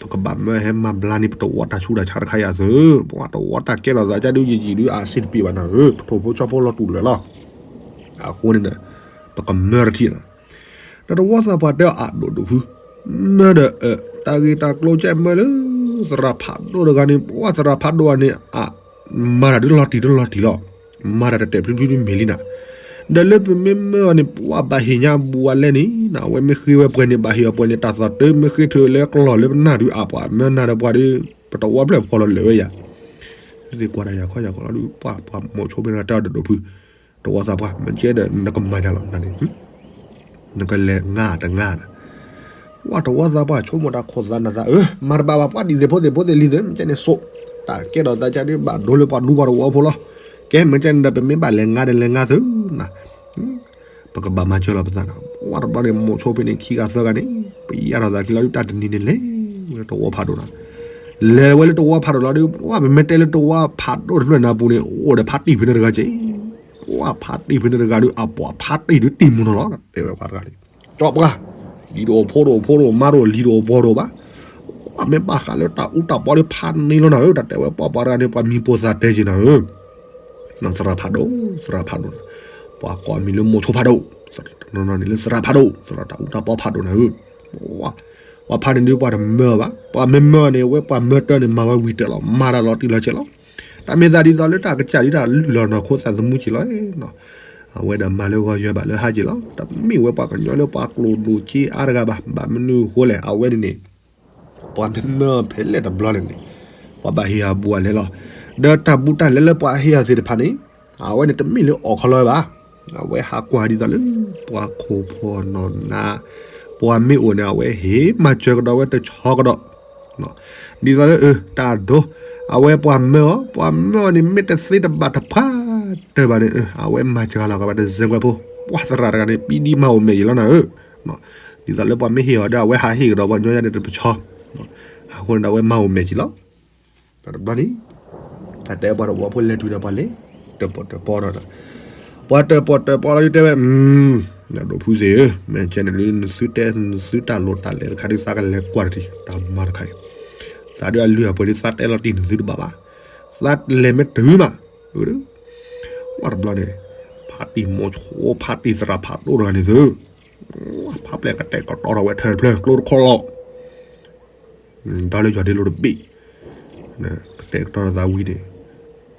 ပကဘၣ်မၢဟဲမၤဘျါန့ၣ် ပတဝီတၢ်ဆူးတၢ်ဆါတခါယၤသု, ပှၤတဝီတၢ်ကဲထီၣ်သးကၢ်ဒုးယံာ်ယံာ်ဒုး အစ့တပ့ၤဘၣ်နၤဧၢ, ပထိၣ်ဖိဆီဖိလီၤတူာ်လၢာ်လီၤ. အဃိန့ၣ်ဒီး ပကမၢတထံၣ်နၤ, ဒီးတဝီသးပှၢ်တဲအီၤအဒိၣ်ဒိၣ်ဖု, မၢဒီး တၢ်ဂ့ၢ်တၢ်ကျိၤကဲမၢလၢ သရၣ်ဖးဒိၣ်တဂၤန့ၣ် ပှၤသရၣ်ဖးဒိၣ်အန့ၣ် အမၤတၢ်ဒုးလီၤတံၢ်တလီၤတံၢ်လီၤ, မၤတၢ်တတဲာ်ဖျုဖျုဒုးမ့ၢ်လံနၤ, ဒီးလၢပမ့ၢ်မၢအီၤန့ၣ် ပှၤဘၣ်ဟ့ၣ်ညါအဘူးအလဲန့ၣ် အဝဲမ့ၢ်ဃ့ဝဲပှဲၤန့ၣ် ဘၣ်ဟ့ၣ်အီၤပှဲၤန့ၣ် တၢ်သီၣ်တၢ်မ့ၢ်ဃ့ထုးလၢကျီၢ်လၢပနၢ်ဒုး အပှၤမၢနၤဒီးပှၤဒီး ပတဝီဖျၢၣ်ဖီလီၤလၢာ်ဝဲယၤ, သ့ၣ်ကွၢ်တၢ်ယၤခီယၤခီလီၤဒုး ပှၤပှၤမိၤဆိဖဲန့ၣ်တဲအီၤဒိၣ်ဒိၣ်ဖု, တဝီသးပှၢ် မ့ၢ်ကဲဒီးနကမၤယၤလီၤနၤန့ၣ် နကလဲၤငါတငါနၤ, ပှၤတဝီသးပှၢ်ဆိကမိၣ်တၢ်ခိၣ်သးနသး အၢ မၤတဘၣ်ဘၣ် ပှၤဒ်သ့ၣ်ဖိသ့ၣ်ဖိသ့ၣ်လံသု မ့ၢ်ကဲန့ၣ်စိး, တၢ်ကဲထီၣ်သးကၢ်ဒုးဘၣ်ဒိလၢပှၤဒူပှၤတဝီဖိလီၤ, ကဲမ့ၢ်ကဲန့ၣ်ဒီး ပမ့ၢ်ဘၣ်လဲၤငါဒီးလဲၤငါသုနၤ, ပကဘၣ်မၤစၢၤလီၤပသးနၤ, ပှၤတဘျီန့ၣ် မိၤဆိဖဲန့ၣ်ခံဂၤသၢဂၤန့ၣ် ပယၢ်ထီၣ်သးခံလီၤဒုး တၢ်တနံၤန့ၣ်လဲၤဝဲလၢတဝီဖးဒိၣ်နၤ, လဲၤဝဲလၢတဝီဖးဒိၣ်လီၤဒုး ပှၤပမ့ၢ်တဲလၢတဝီဖးဒိၣ်တဖျၢၣ်နၤပူၤန့ၣ် အိၣ်ဒီးဖးတံၢ်ဖဲန့ၣ်တဂၤက့ၤ ပှၤဖးတံၢ်ဖဲန့ၣ်တဂၤဒုး အပှၤဖးတံၢ်ဒုးတံၢ်မူနီၤလီၤ တဲဝဲပှၤတဂၤန့ၣ်, ကၠီပှၤ, လံၤတအိၣ်ဖိတအိၣ်ဖိတအိၣ်မါတအိၣ်လံၤတအိၣ်ပှီၤတအိၣ်ဘၣ်, ပှၤမ့ၢ်ဘၣ်ဃးလၢတၢ်အူတၢ်ပီဒီးဖးန့ၢ်လီၤနၤဧၢ, တၢ်တဲဝဲပှၤပှၤတဂၤန့ၣ် ပှၤမံၤပိာ်သးတဲက့ၤနၤဧၢ, သရၣ်ဖးဒိၣ် သရၣ်ဖးဒိၣ်, ပှၤကိးအမံၤလၢမိၤဆိဖးဒိၣ်, တနီၤနီၤန့ၣ်လၢသရၣ်ဖးဒိၣ် သရၣ်တၢ်အူတၢ်ပီဖးဒိၣ်နၤဧၢ, ပှၤဖးန့ၣ်ဒုးပှၤတမၢဘၣ်, ပှၤမ့ၢ်မၢန့ၣ် အဝဲပှၤမၢတၢ်န့ၣ် မၤဝဲဝံၤတၢၢ်လီၤ, မၤတၢ်လီၤတံၢ်လီၤဆဲးလီၤ, တၢ်မ့ၢ်သးဒ်သိးလၢတၢ်ကစၢ်ဒုးတၢ်လုၢ်လီၤနီၢ်ခိသးသမူက့ၤလီၤ, အဝဲဒၣ်မၤလၢဂီၤယွဲဘၣ်လၢဟါက့ၤလီၤ, တမ့ၢ်ဝဲပှၤကညီလၢပှၤကျိၣ်ဒိၣ်စ့အါတဂၤဘၣ်, ဘၣ်မနုၤအဃိလဲၣ်, အဝဲန့ၣ်န့ၣ် ပှၤမ့ၢ်မၢဖဲလဲၣ်တဘျီန့ၣ်န့ၣ် ပှၤဘၣ်ဟ့ၣ်အဘူးအလဲလီၤ, ဒီးတၢ်ဘူးတၢ်လဲလၢပှၤဟ့ၣ်အီၤသ့ၣ်တဖၣ်န့ၣ် အဝဲန့ၣ်တမ့ၢ်လၢအီၣ်ခီလီၤဝဲဘၣ်, အဝဲဟးကွၢ်ဒ်သိးလၢ ပှၤခိၣ်ဖီၣ်နီၢ်နး, ပှၤမ့ၢ်အိၣ်န့ၣ် အဝဲဟ့ၣ်မၤစၢၤကဒီးဝဲတဆီကဒီး, ဒ်သိးလၢ အၢ တၢ်အဒိ, အဝဲပှၤမၢအီၤ, ပှၤမၢအီၤန့ၣ် မ့ၢ်တသ့တဘၣ်တဖၣ်တၢၢ်ဘၣ်န့ၣ် အဝဲမၤစၢၤလီၤကဘၣ်တစဲးကွဲးဖိ, ပှၤသရၣ်တဂၤန့ၣ် ပံဒံမၤအိၣ်မဲာ်ယံၤလီၤနၤဧၢ, ဒ်သိးလၢပှၤမ့ၢ်ဟ့ၣ်အီၤဒီး အဝဲဟးဟ့ၣ်ကဒီးပှၤကညီယါန့ၣ်တပဆီ, အဃိန့ၣ်ဒီးအဝဲမၤအိၣ်မဲာ်ယံၤလီၤ. တဘျီန့ၣ် တၢ်တဲပှၤတဝီဖိလဲၤတုၤဒီးပှၤလဲၤ တၢၣ်ပီၣ်တၢၣ်ပီဒီး ပှၤတၢၣ်ပီၣ်တၢၣ်ပီလီၤဒုးတဲဝဲ, ဒိၣ်ဖုသ့ၣ်ဧၢ, မ့ၢ်ကဲန့ၣ်ဒုး နသုတဲ နသုတၢ်လိၣ်တၢ်လဲၤတခါဒုး သးကလဲၤကွၢ်တထံၣ် တၢ်မၤတခါအံၤ, သးဒုးအလုၢ်အပှ့ၤဒုး သးတဲလီၤတံၢ်နသုတဘၣ်ဘၣ်, သးလဲၤမ့ၢ်တုၤမး, ပှၤတဘျီန့ၣ် ဖးတံၢ်မိၤဆိ ဖးတံၢ်သရၣ်ဖးဒိၣ်တဂၤန့ၣ်သု, ဖးပျဲၢ်ကတဲာ်ကတီၤထီၣ်ဝဲထၢၣ်တဖျၢၣ် ကျိတခီလီၤ ဒီးလၢယွၤဒ့လိာ်တဘ့ၣ်, ကတဲာ်ကတီၤထီၣ်သးဝံၤန့ၣ်,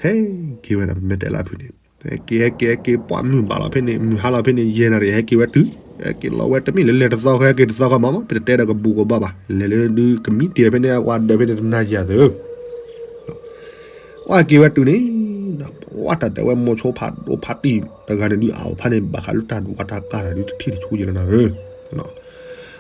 ဟဲက့ၤဝဲဒၣ် ပမ့ၢ်တဲလၢအဖုန့ၣ်, ဟဲက့ၤ ဟဲက့ၤ ဟဲက့ၤ ပှၤမုၢ်ဘၣ်လီၤဖဲန့ၣ် မုၢ်ဟါလီၤဖဲန့ၣ် ယဲၢ်နၣ်ရံၣ် ဟဲက့ၤဝဲတုၤ, ဟဲက့ၤလီၤဝဲတမ့ၢ်လၢလဲၤတသီခီ ဟဲက့ၤတသီခီမး ပတတဲဒီးကဘူၣ်ကဘၣ်ဘၣ်, လဲၤလၢဒုးကမံးတ့ၢ်ဖဲန့ၣ် ပှၤဒၢးဖဲန့ၣ်တနၤယၤသၢ ပှၤက့ၤဝဲတုၤန့ၣ်, ပှၤတၢ်တဲဝဲမိၤဆိဖးဒိၣ်ဖးတံၢ်တဂၤန့ၣ်ဒုး အအိၣ်ဖးန့ၣ် ဘၣ်ဃးလၢတၢ်ဒူၣ်ဝါတၢ်ကါတၢ်ဒုးတထံၣ်တဆူယဲလီၤနၤဧၢ.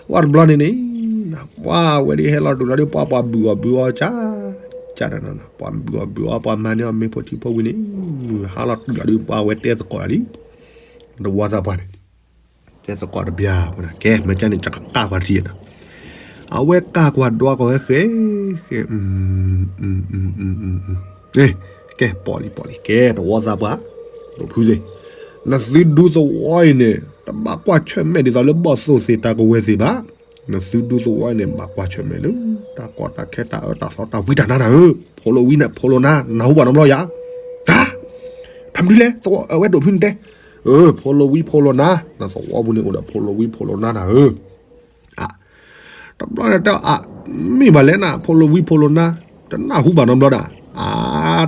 ပှၤတဘျီန့ၣ်န့ၣ် ပှၤဝဲဒၣ်ဟဲလီၤတုၤလီၤဒုး ပှၤပှၤဘုၣ်အီၣ်ဘုၣ်အီၣ်ကၠၢ်ကၠၢ်နၤနၤ ပှၤဘုၣ်အီၣ်ဘုၣ်အီၣ် ပှၤမၤန့ၢ်အီၤမ့ၢ်ဖိထံဖိဝံၤန့ၣ် မုၢ်ဟါလီၤတုၤလီၤဒုး ပှၤဝဲတဲသကိးတၢ်လံ တဝီသးပှၢ်န့ၣ် တဲသကိးတဘျီ ကဲ မ့ၢ်ကဲန့ၣ် ကကၢ်ကွၢ်တထံၣ်နၤ အဝဲကၢ်ကွၢ်ဒွးကွၢ်ဝဲဃဲ ဃဲ ကဲ ပီၣ်လံ ပီၣ်လံ ကဲ တဝီသးပှၢ် ဒိၣ်ဖုသ့ၣ် နသုဒူသဝီအံၤန့ၣ် တဘၣ်ကွၢ်ဆၢၣ်မဲာ်ဒ်သိးလၢဘီၣ်သိၣ်သ့ၣ်တၢ်ကဝဲၤသ့ၣ်ဘၣ်. နသုဒူသဝီအံၤန့ၣ် ဘၣ်ကွၢ်ဆၢၣ်မဲာ်လၢ တၢ်ကီတၢ်ခဲတၢ်အၢတၢ်သီတၢ်ဝံတၢ်နါနၤဧၢ, ဖိလိဝံနၤ ဖိလိနါ နၢ်ဟူဘၣ်နီတဘျီယၤ, တၢ် တၢ်မနုၤလဲၣ် သဝီအဝဲဒိၣ်ဖုန့ၣ်တဲ, အၢ ဖိလိဝံဖိလိနါ နသဝီပူၤန့ၣ်အိၣ်ဒီးဖိလိဝံဖိလိနါနၤဧၢ တဘျီန့ၣ်တဲအီၤ အါ မ့ၢ်ဘၣ်လဲၣ်နၤ ဖိလိဝံဖိလိနါ, တနၢ်ဟူဘၣ်နီတဘျီဒၣ်, အါ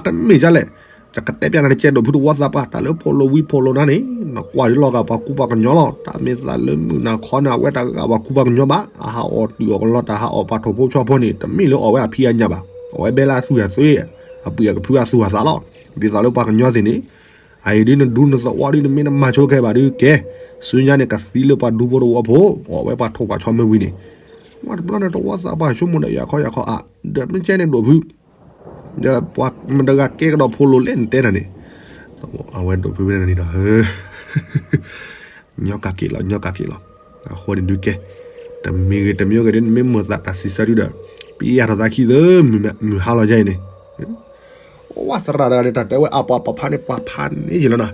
တမ့ၢ်ဒ်လဲၣ်, ယကတဲပျးနၤတကဲဒိၣ်ဖုတဝီသးပှၢ်, တၢ်လၢဖိလိဝံဖိလိနါန့ၣ် နကွၢ်ဒ်လီၤဂာ်ပှၤကူပှၤကညီလီၤ, တၢ်မ့ၢ်သးလၢမုၢ်နၤခီန့ၣ် အဝဲတဂာ်ပှၤကူပှၤကညီဘၣ်, အဟးအီၣ်တုၤအီၣ်ကလီ တၢ်ဟးအီၣ်ပှၤထိၣ်ဖိဆီဖိန့ၣ် တမ့ၢ်လၢအီၣ်ဝဲအဖံးအညၣ်ဘၣ်, အီၣ်ဝဲဘဲလၢအသွံၣ်အသွ့, အပှ့ၤအကဖုအသူၣ်အသးလီၤ, ဒ်သိးလၢပှၤကညီသ့ၣ်န့ၣ် အအံၤဒ်နဒူနသဝီဒ်နမ့ၢ်နမၤဆိခဲဘၣ်ဒ်ကဲ, ဆူညါန့ၣ် ကသံလၢပှၤဒူဖိတဝီဖိ, အီၣ်ဝဲပှၤထိၣ်ပှၤဆီမ့ၢ်ဝံၤန့ၣ်, ဝဲတဘျီန့ၣ်တဝီသးပှၢ်ဆိကမိၣ်ဒီးယၤခီယၤခီအါ, ဒီးမ့ၢ်ကဲန့ၣ်ဒိၣ်ဖု, ဒီးပှၤမတဂၤကဲကဒီးဖိလိၤလဲၣ်နတဲနၤန့ၣ်, အဝဲဒိၣ်ဖုဝဲန့ၣ်ဒီး ညီကးက့ၤလီၤ ညီကးက့ၤလီၤ, အဃိန့ၣ်ဒုးကဲ, တမံၤဂ့ၤတမံၤဂ့ၤဒ်နမ့ၢ်မိၢ်သးတၢ်စံးဆၢဒုဒီး, ပယၢ်ထီၣ်သးခံသၢ, မုၢ်ဟါလီၤယါအံၤန့ၣ် ဝဲသရၣ်တဂၤန့ၣ် တၢ်တဲဝဲအပှၤပှၤဖးန့ၣ် ပှၤဖးန့ၣ်ယလီၤနၤ,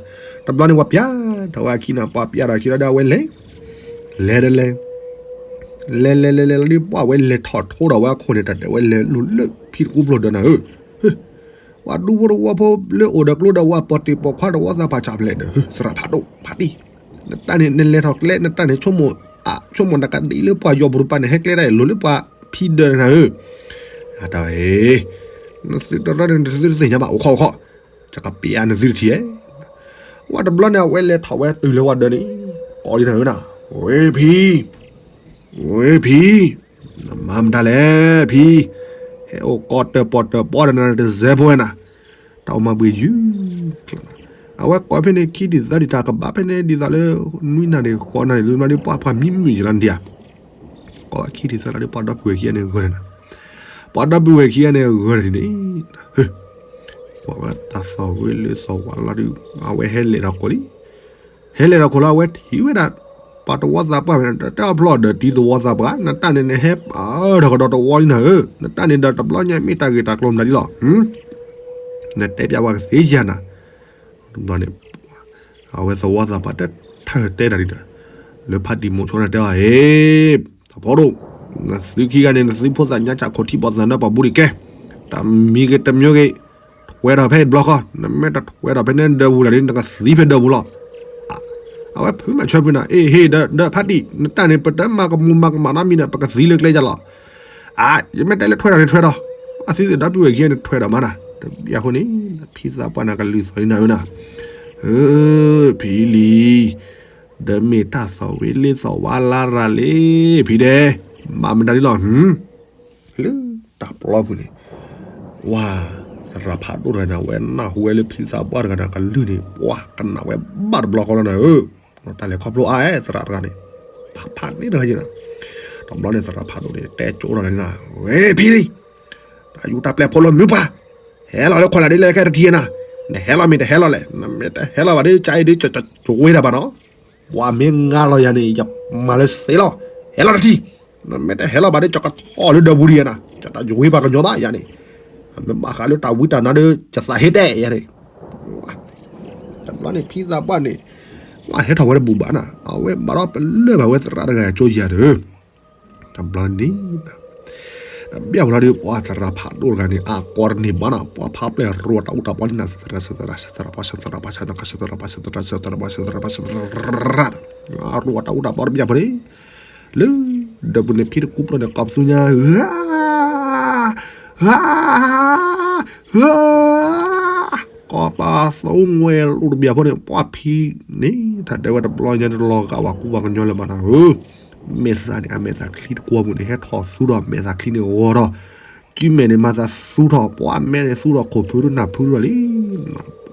တဘျီန့ၣ် ပှၤပျၢ်ထီၣ်ဝဲအခံနၤ, ပှၤပျၢ်ထီၣ်အခံလီၤဒီး အဝဲလဲၤ, လဲၤဒီးလဲၤ, လဲၤလဲၤလဲၤလဲၤလီၤဒ် ပှၤဝဲလဲၤထီၣ်ထိဒီးဝဲအခိၣ်န့ၣ် တၢ်တဲဝဲလဲၤလိၤလၢဖံတကူပျိၢ်ဒီးနၤဧၢ, ပှၤဒူဖိတဝီဖိလၢအိၣ်ဒီးကျိဒီးဝဲ ပှၤတ့ၢ်ပိာ်ခွါတဝီသးပှၢ် ကၠၢ်ဖျဲးဒီး သရၣ်ဖးဒိၣ်ဖးတံၢ်, နတၢ်န့ၣ် နလဲၤထီၣ်ကျဲ နတၢ်န့ၣ် ဆိကမိၣ်, ဆိကမိၣ်နကဒ်လၢပှၤယီၤပူၤတပၤန့ၣ် ဟဲကျဲဒၣ်အံၤ လိၤလၢပှၤဖံဒၢးနၤဧၢ, အတၢ်အံၤ, နသုတရၢန့ၣ် နသုတသ့ၣ်ညါဘၣ် အိၣ်ခီအိၣ်ခီ, ယကပျၢ်နသုတထံၣ်ဧါ, ဝဲတဘျီန့ၣ် အဝဲလဲၤထီၣ်ဝဲတုၤလၢဝဲဒၢးန့ၣ်, ကိးလံနၤဧၢနၤ, ဝဲဖံ ဝဲဖံ, နမၤမတၤလဲၣ်ဖံ, ဟဲအိၣ်ကိးတၢၢ်ပီၣ်တၢၢ်ပီဒီးနၤတစဲးဖိဝဲနၤ, တၢ်အိၣ်မၤဘှံးယုၢ်, အဝဲကိးဖဲန့ၣ် ခံထံၣ်သၢထံၣ် တၢ်ကဘၣ်ဖဲန့ၣ် ဒ်သိးလၢ နွံနၣ်ရံၣ်ဃိးနၣ်ရံၣ် လၢမၤဒ်ပှၤဖးမံမုာ်ယလီၤဒံးဧါ, ကိးဝဲခံထံၣ်သၢထံၣ်လီၤဒ် ပှၤဒီပုၢ်ဝဲၢ်ခံဂၤန့ၣ်ဂၢၢ်န့ၣ်နၤ, ပှၤဒီပုၢ်ဝဲၢ်ခံဂၤန့ၣ်ဂၢၢ်န့ၣ်န့ၣ်, ကွၢ်ဝဲတၢ်သီၣ်ဝံၤလၢသီၣ်ဝါလီၤဒုး အဝဲဟဲလဲၤထီၣ်ကိးလံ ဟဲလဲၤထီၣ်ခိၣ်လီၤ အဝဲထံၣ်ဝဲဒၣ် ပှၤတဝီသးပှၢ်ဝဲ တဲအီၤဖျီၣ်ဒီးတံၤသဝီသးပှၢ် နတၢ်န့ၣ်နဟဲပာ်ထီၣ်ကဒီးတဝီလံနၤဧၢ, နတၢ်န့ၣ်ဒီးတဘျီညါမ့ၢ်တၢ်ဂ့ၢ်တၢ်ကျိၤမနုၤဒ်လီၤ, နတဲပျးပှၤကသ့ဧါနၤ, တဘျီန့ၣ် အဝဲသဝီသးပှၢ်တထၢၣ်တဲနၤဒ်ဒီး လၢဖါတံၢ်မိၤဆိန့ၣ်တဲအီၤ ဟ့ၣ် တၢ်ဖိဒိၣ်, နသုခံဂၤန့ၣ် နသုဖိသၣ်ညါစၢ်ခိၣ်ထံပှၤသးနၢပှၤဘူးဒံးကဲ, တၢ်မံၤဂ့ၤတမံၤဂ့ၤ ထွဲထီၣ်ဖဲတဘျီဃီ, နမ့ၢ်တထွဲထီၣ်ဖဲန့ၣ်ဒၢးပူၤလီၤဒ် နကသံဖဲဒၢးပူၤလီၤ. အဝဲဖုးမးဆၢဖုးနၤ အ့ၣ် ဟ့ၣ် ဒီးဖါတံၢ် နတၢ်န့ၣ် ပတမၤကမူၤမၤကမၣ်နီတမံၤဒီး ပကသံလၢကျဲယၤလီၤ. အါ ယမ့ၢ်တဲလၢထွဲထီၣ်န့ၣ်ထွဲထီၣ်, အသံသ့ၣ်ဒီပုၢ်ဝဲၢ်ခံဂၤန့ၣ်ထွဲထီၣ်မးနၤ, တဘျီအဃိန့ၣ် ဖံသးပှၢ်နၤကလုၢ်သီၣ်လံနၤဧၢနၤ, ဖံလံၤ ဒီးမ့ၢ်တၢ်သီၣ်ဝံၤလ့သီၣ်ဝါလါရၤလံ, ဖံဒဲး ဘၣ်မတၤဒ်လီၤ လၢတၢ်ပျီပူၤန့ၣ်, ဝါ သရၣ်ဖးဒိၣ်တဂၤန့ၣ် အဝဲနၢ်ဟူဝဲလၢဖံသးပှၢ်တဂၤန့ၣ် ကလုၢ်န့ၣ် ပှၤကနၣ်ဝဲဘၣ်တဘျီဃီလီၤနၤဧၢ, တၢ်လဲၤခီဖျိအါအဲ သရၣ်တဂၤန့ၣ်, ဖးဖးန့ၣ်တဂၤယဲနၤ, တဘျီန့ၣ်သရၣ်ဖးဒိၣ်န့ၣ် တဲကၠိထီၣ်လၢနၤ, ဝဲဖံလံၤ တၢ်ယူးတၢ်ပျဲၢ်ဖိလီၤမုၢ်ပှၢ်, ဟဲလီၤလၢခီၣ်လၢ်ဒ်လဲၣ်ခဲတထံၣ်နၤ, နဟဲလီၤမ့ၢ်တဟဲလီၤလဲၣ်, နမ့ၢ်တဟဲလီၤဘၣ်ဒ် ကၢအံၤဒ် ကဝ့ၤတၢ်ဘၣ်နီၤ, ပှၤမ့ၢ်ငါလီၤယၤန့ၣ် ယမၤလၢစ့လီၤ, ဟဲလီၤတထံၣ်, နမ့ၢ်တဟဲလီၤဘၣ်ဒ် ကကထီၣ်လၢဒၢးပူၤဒံးယၤနၤ, ကတၢ်ယဝ့ၤပှၤကညီဘၣ်ယၤန့ၣ်, မ့ၢ်ဘၣ်ဃးလၢတၢ်ဝံတၢ်နါဒီး ယသးဟ့တဲယၤန့ၣ်, တဘျီန့ၣ်ဖံသးပှၢ်န့ၣ်, ပှၤဟဲထီၣ်ဝဲတဘူၣ်ဘၣ်နၤ, အဝဲဘၣ်ဒီးပလၢၢ်ဘၣ်ဝဲသရၣ်တဂၤကၠိယၤဒီး တဘျီန့ၣ် တဘျီဝဲလီၤဒီး ပှၤသရၣ်ဖးဒိၣ်တဂၤန့ၣ် အကိးတန့ၢ်ဘၣ်နၤ, ပှၤဖးပျဲၢ်ရိတၢ်အူတၢ်ပီလံနၤ, သရၣ်ပှၢ် သရၣ်ပှၢ် သရၣ်ပှၢ် ရိတၢ်အူတၢ်ပီတဘျီဖိန့ၣ်, လၢ ဒီပုၢ်ဝဲၢ်န့ၣ် ဖံတကူပျီန့ၣ် ကိးပသူညါ ဧါ ဧါ ဧါ ကိးပသူဝဲလိာ်တဘျီဖိန့ၣ် ပှၤဖံန့ၣ် တၢ်တဲဝဲတဘျီညါ တလီၤဂာ်ဝဲကူပှၤကညီလၢၤဘၣ်နၤဧၢ, မဲာ်သၣ်န့ၣ် အမဲာ်သၣ်ချံတကွီပူၤန့ၣ် ဟဲထီၣ်သူထီၣ် မဲာ်သၣ်ချံန့ၣ်ဂီၤထီၣ်, ကုမဲာ်န့ၣ် မၤသးသူထီၣ် ပှၤမဲာ်န့ၣ်သူထီၣ် ခိၣ်ဖုဒိၣ်နၢ်ဖုဒိၣ်လံ, ပ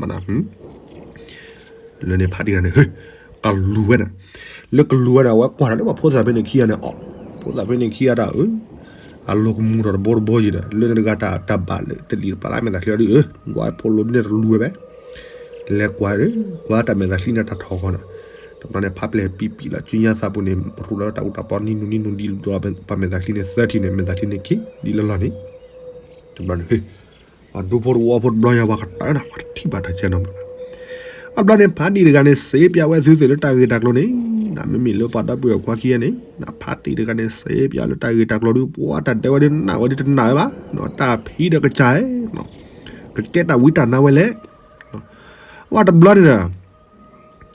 မနုၤလဲၣ်, လၢန့ၣ်ဖးတံၢ်တဂၤန့ၣ် ဟ့ၣ် ကလူၤဝဲဒၣ်, လၢကလူၤဝဲဒၣ် အဝဲကွၢ်တၢ်လၢပှၤဖိသၣ်ဖဲန့ၣ်ခံဂၤန့ၣ်အီၤ, ဖိသၣ်ဖဲန့ၣ်ခံဂၤတၢ်အၢ, အလိၤကမူၤထီၣ်တဘိတဘိယံၤဒီး လၢန့ၣ်တဂၤတၢ်တၢ်ဘၣ်လၢတလံၤတပာ်လၢအမဲာ်သးချံအီၤဒ်အၢ, ဝဲဖိလီၤဒုန့ၣ်တလူၤဝဲဘၣ်, လဲၤကွၢ်, ကွၢ်တၢ်မဲာ်သးချံန့ၣ်တၢ်ထီၣ်ဃီန့ၣ်, တဘျီန့ၣ် ဖးပျဲၢ်ပံပံလီၤ စုညါသးပူၤန့ၣ် ရူးလီၤတၢ်အူတၢ်ပီနံၤနုၤနံၤနုၤဒ်သိးပှၤမဲာ်သးချံန့ၣ်သၢထံၣ်န့ၣ် မဲာ်သးချံန့ၣ်ခံ ဒ်လၢလီၢ်န့ၣ်, တဘျီန့ၣ် ဟ့ၣ် အဒူဖိတဝီဖိတဘျီယၤ ပှၤကတၢၢ်နၤ ပှၤတထံၣ်ဘၣ်တၢ်ဆဲနီတဘျီဘၣ်, အဘျီန့ၣ် ဖးတံၢ်တဂၤန့ၣ် စ့ပၠးဝဲသုသ့ၣ်လၢတၢ်ဂ့ၢ်တၢ်ကျိၤန့ၣ်, နမ့မ့ၢ်လၢပှၤဒီပုၢ်ဝဲၢ်ခွါခံဂၤန့ၣ် နဖးတံၢ်တဂၤန့ၣ် စ့ပၠးလၢတၢ်ဂ့ၢ်တၢ်ကျိၤဒုး ပှၤတၢ်ဒဲးဝဲဒုးနးဝဲဒုးတနးဝဲဘၣ်, တၢ်ဖံးဒီးကစၢ်, ကကဲတၢ်ဝံတၢ်နါဝဲလဲၣ်, အဝဲတဘျီန့ၣ်ဒီး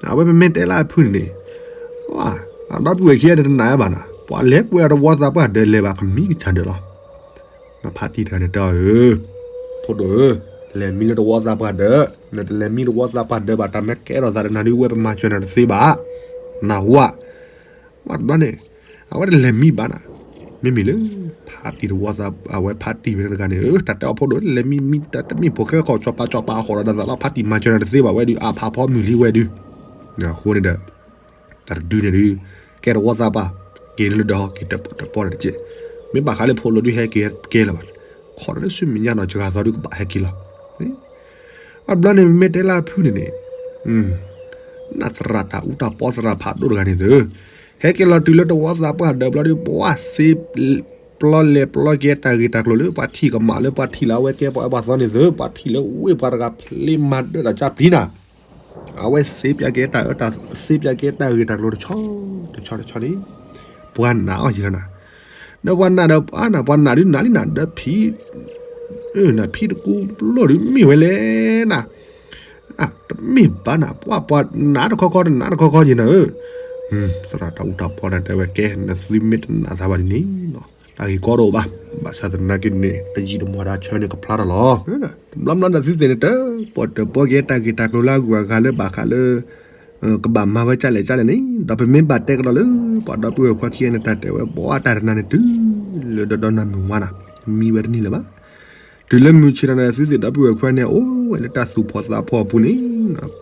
အဝဲပမ့ၢ်တဲလၢအဖုၣ်န့ၣ်န့ၣ်, ဒီပုၢ်ဝဲၢ်ခံဂၤန့ၣ်တနာ်ဘၣ်နၤ, ပှၤလဲၤကွဲအီၤတဝီသးပှၢ်ဒၢးလဲၤဘၣ်ကမံကစၢ်ဒၢးလီၤ. ဖါတံၢ်တဂၤန့ၣ်တဲအီၤဧၢ, ဖိဒိၣ်ဧၢ, လဲၤမံလၢတဝီသးပှၢ်ဒၢး, နတလဲၤမံတဝီသးပှၢ်ဒၢးဘၣ် တၢ်မ့ၢ်ကဲထီၣ်သးဒီးနၤဒုး ဝဲပမၤစၢၤနၤတသ့ဘၣ်, နၢ်ဟူဧါ. ဘၣ်တဘျီန့ၣ် အဝဲတလဲၤမံဘၣ်နၤ, မ့မ့ၢ်လၢ ဖါတံၢ်တဝီသး အဝဲဖါတံၢ်ဝဲန့ၣ်တဂၤန့ၣ် တၢ်တဲအီၤဖိဒိၣ် လဲၤမံမံတၢ်တမ့ၢ်ဖိၣ်ဃဲဃီၤ ကၠီၤပၤကၠီၤပၤအဃီၤဒီးသးလီၤ ဖါတံၢ်မၤစၢၤနၤတသ့ဘၣ် ဝဲဒုးအဖးဖီမုၢ်လံဝဲဒုး, အဃိန့ၣ်ဒီး တၢ်တဒုန့ၣ်ဒုး ကဲတဝီသးပှၢ်, က့ၤလၢဒီးဟီက့ၤတပီၢ်တက့ၢ်, မ့ၢ်ဘၣ်ဃးလၢဖိးလိာ်ဒုးဟဲက့ၤကဲလၢၤဘၣ်, ခီၣ်ဒီးလၢဆူမဲာ်ညါနီၢ်စှၤသီဒုးကဘၣ်ဟဲက့ၤလီၤ. အဘျီန့ၣ်မ့ၢ်တဲလၢအဖုန့ၣ်န့ၣ်, နသရၣ်တၢ်အူတၢ်ပီသရၣ်ဖးဒိၣ်တဂၤန့ၣ်သု, ဟဲက့ၤလီၤတုၤလၢတဝီသးပှၢ်ဒၢးဘျီဒုး ပှၤစ့ ပျီလဲၤပျီက့ၤတၢ်ဂ့ၢ်တၢ်ကျိၤလၢပှၤထံၣ်ကမၣ်လၢပှၤထံၣ်လၢအဝဲကဲပှၤအၢပှၤသီန့ၣ်သု, ပှၤထံၣ်လၢဝ့ၢ်ပှၤတဂၤဖျ့မၤဒၢးတၢ်ကၢ်ပျံၤနၤ အဝဲစ့ပျီက့ၤတၢ်အၢတၢ် စ့ပျီက့ၤတၢ်ဂ့ၢ်တၢ်ကျိၤတဆီတဆီတဆီန့ၣ်, ပှၤနာ်အီၤယံၤလီၤနၤ, ဒီးပှၤနာ်ဒီး အါနၤ ပှၤနာ်ဒုးနာ်လံနၤ ဒီးဖံ ဖံတကူပျိၢ်ဒုးမ့ၢ်ဝဲလဲၣ်နၤ, တမ့ၢ်ဘၣ်နၤ ပှၤပှၤနာ်တခီခီတနာ်တခီခီယံၤနၤဧၢ, သရၣ်တၢ်အူတၢ်ပီနၤတဲဝဲကဲ နသုမ့ၢ်တနာ်သးဘၣ်ဒ်န့ၣ် တၢ်ဂ့ၢ်ကီတအိၣ်ဘၣ်, ဘၣ်ဆၣ်သနာ်က့န့ၣ် အယံာ်တမီၢ်တၢ်ဆၢန့ၣ်ကဖျါထီၣ်လီၤ. တဘျီဘျီဒီးသုသ့ၣ်န့ၣ်တၢ် ပီၣ်တၢၢ်ပီက့ၤတၢ်ဂ့ၢ်တၢ်ကျိၤလၢအဂုၤအဂၤလၢဘၣ်ဃးလၢ ကဘၣ်မၤဝဲကၢ်လဲၣ်ကၢ်လဲၣ်န့ၣ် ဒီးပမ့ၢ်ဘၣ်တဲကဒီးလၢ ပှၤဒီပုၢ်ဝဲၢ်ခွါခံဂၤန့ၣ် တၢ်တဲဝဲ ပှၤတၢ်တနၤန့ၣ်တုၤလၢဒီဒီနၤမုၢ်ဝါနၤ, မံဝဲတန့ၢ်လၢၤဘၣ်. တုၤလၢမုၢ်ဆ့ၣ်ထီၣ်န့ၣ် သုသ့ၣ်ဒီပုၢ်ဝဲၢ်ခွါန့ၣ် အိၣ်ဝဲလၢတၢ်သူၣ်ဖှီၣ်သးဖှီၣ်အပူၤန့ၣ်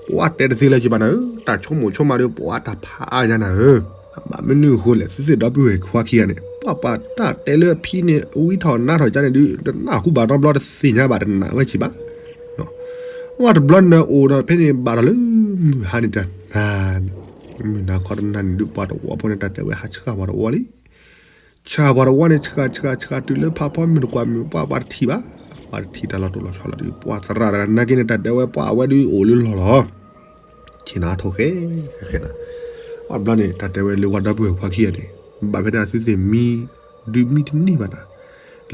ပှၤတဲတသ့လၢၤဘၣ်နၤဧၢ, တၢ်ဆိကမိၣ်ဆိကမးဒီး ပှၤတၢ်ဖးအါညါနၤဧၢ. ဘၣ်မနုၤအဃိလဲၣ် သုသ့ၣ်ဒီပုၢ်ဝဲၢ်ခွါခံဂၤန့ၣ် ပှၤပှၤတၢ်တဲလၢအဖံန့ၣ် ဝံထီၣ်နါထီၣ်ကါန့ၣ်ဒုး တနၢ်ဟူဘၣ်နီတဘျီ တသ့ၣ်ညါဘၣ် တနာ်ဝဲဘၣ်ဘၣ် အတဘျီန့ၣ်အိၣ်ဒီးဖဲန့ၣ်ဘၣ်ဒီးလၢ မုၢ်ဟါန့ၣ်တနၤ, မုၢ်နၤခီတနၤန့ၣ်ဒုး ပှၤတဝီဖိန့ၣ် တၢ်တဲဝဲဟးဆှၣ်ပှၤတဝီလံ. ဆှၣ်ပှၤတဝီန့ၣ် ဆှၣ်ဆှၣ်ဆှၣ်တုၤလၢဖးဖီမုၢ်တကွၢ်မုၢ် ပှၤပှၤတထံၣ်ဘၣ်, ပှၤတထံၣ်တၢ်လီၤတိၢ်လီၤဆီလီၤဒုး ပှၤသရၣ်တဂၤနာ်က့န့ၣ် တၢ်တဲဝဲပှၤအဝဲဒုးအိၣ်လၢလီၢ်လီၤ. ဆ့ၣ်နီၤထိၣ်ဃဲ ဃဲဃဲနၤ, အဘျီန့ၣ် တၢ်တဲဝဲလၢပှၤဒီပုၢ်ဝဲၢ်ခွါခံဂၤန့ၣ် ဘၣ်ဖဲန့ၣ်သုသ့ၣ်မံ ဒုးမံတန့ၢ်ဘၣ်နၤ,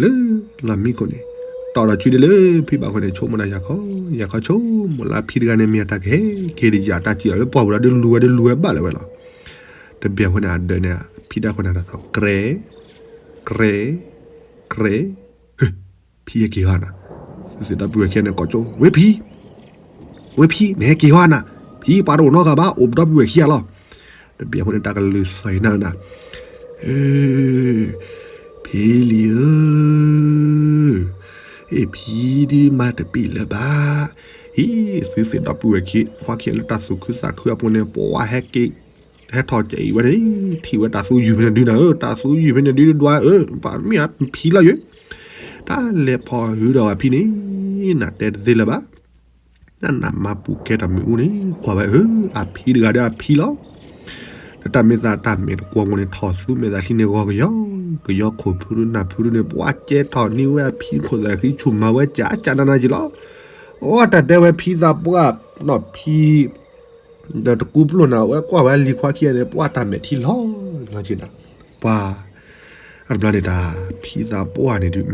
လၢလီၢ်မံခိၣ်န့ၣ် တီၢ်ဒီးစုဒ့လၢဖံဘၣ်ဃီန့ၣ် ဆိကမိၣ်နၤယၤခီ, ယၤခီဆိကမိၣ်လၢဖံတဂၤန့ၣ် မ့ၢ်အတၢ်ကဟဲက့ၤတယၤတၢ်စံၣ်လီၤလၢပှၢ်ပူၤဒီးဒုးလူၤဝဲဒုးလူၤဝဲဘၣ်လၢၤဝဲလီၤ. တဘၣ်ဃီန့ၣ် အဒၢးန့ၣ် ဖံတၢ်ဃီန့ၣ်တၢ်သီၣ် ကြဲ, ကြဲ, ကြဲ, ဖံဟဲက့ၤဟီနၤ, သုသ့ၣ်ဒီပုၢ်ဝဲၢ်ခံဂၤန့ၣ် ကိးကၠိ ဝဲဖံ ဝဲဖံ နဟဲက့ၤဟီနၤ, ဖံပှၤတအိၣ်နီတဂၤဘၣ် အိၣ်ပဒီပုၢ်ဝဲၢ်ခံဂၤလီၤ. တဘၣ်ဃီန့ၣ် တၢ်ကလုၢ်သီၣ်အံၤနၤနၤ, ဖံလံၤဧၢ, ဖံဒုးမၤတပ့ၢ်လၢၤဘၣ်. အံၤ သုသ့ၣ်ဒီပုၢ်ဝဲၢ်ခံ ခွါခံဂၤလၢတၢ်သူၣ်ခုသးခုအပူၤန့ၣ် ပှၤဟဲက့ၤ ဟဲထီၣ်ကဲအံၤဝဲန့ၣ် ထံၣ်ဝဲတၢ်သူယုၢ်ဖဲန့ၣ်ဒုးနၤဧၢ, တၢ်သူယုၢ်ဖဲန့ၣ်ဒုးဒွးဧၢ, ပှၤမ့ၢ်အဖံလီၤယိၤ, တၢ်လဲၤဖီၣ်ဟုဒီးအဖံန့ၣ် နတဲတသ့လၢၤဘၣ်. နနၢ်မါပူၤကဲတၢ်မ့ၣ်အူန့ၣ် ကွၢ်ဝဲဧၢ, အဖံတဂၤဒီးအဖံလီၤ. ဒီးတၢ်မ့ၢ်သးတၢ်မဲာ်တကွီၤပူၤန့ၣ် ထီၣ်သူမဲာ်သးချံန့ၣ် ဂီၤကယီ, ကယီခိၣ်ဖုဒုးနၢ်ဖုဒုးန့ၣ် ပှၤကဲထီၣ်န့ၢ်ဝဲအဖံခိၣ်သးဃံဆူၣ်မၤဝဲကၠးကၠးနးနးက့ၤလီၤ. အတၢ်တဲဝဲဖံသးပှၢ်နီၢ်ဖံ ဒီးတကူပျိၢ်နၤဝဲကွၢ်ဝဲလံၤခွါခံဂၤန့ၣ် ပှၤတၢ်မဲာ်ထံလီၤလီၤက့ၤနၤ, ပှၤ အတဘျီန့ၣ်တၢ်ဖံသးပှၢ်န့ၣ်ဒုး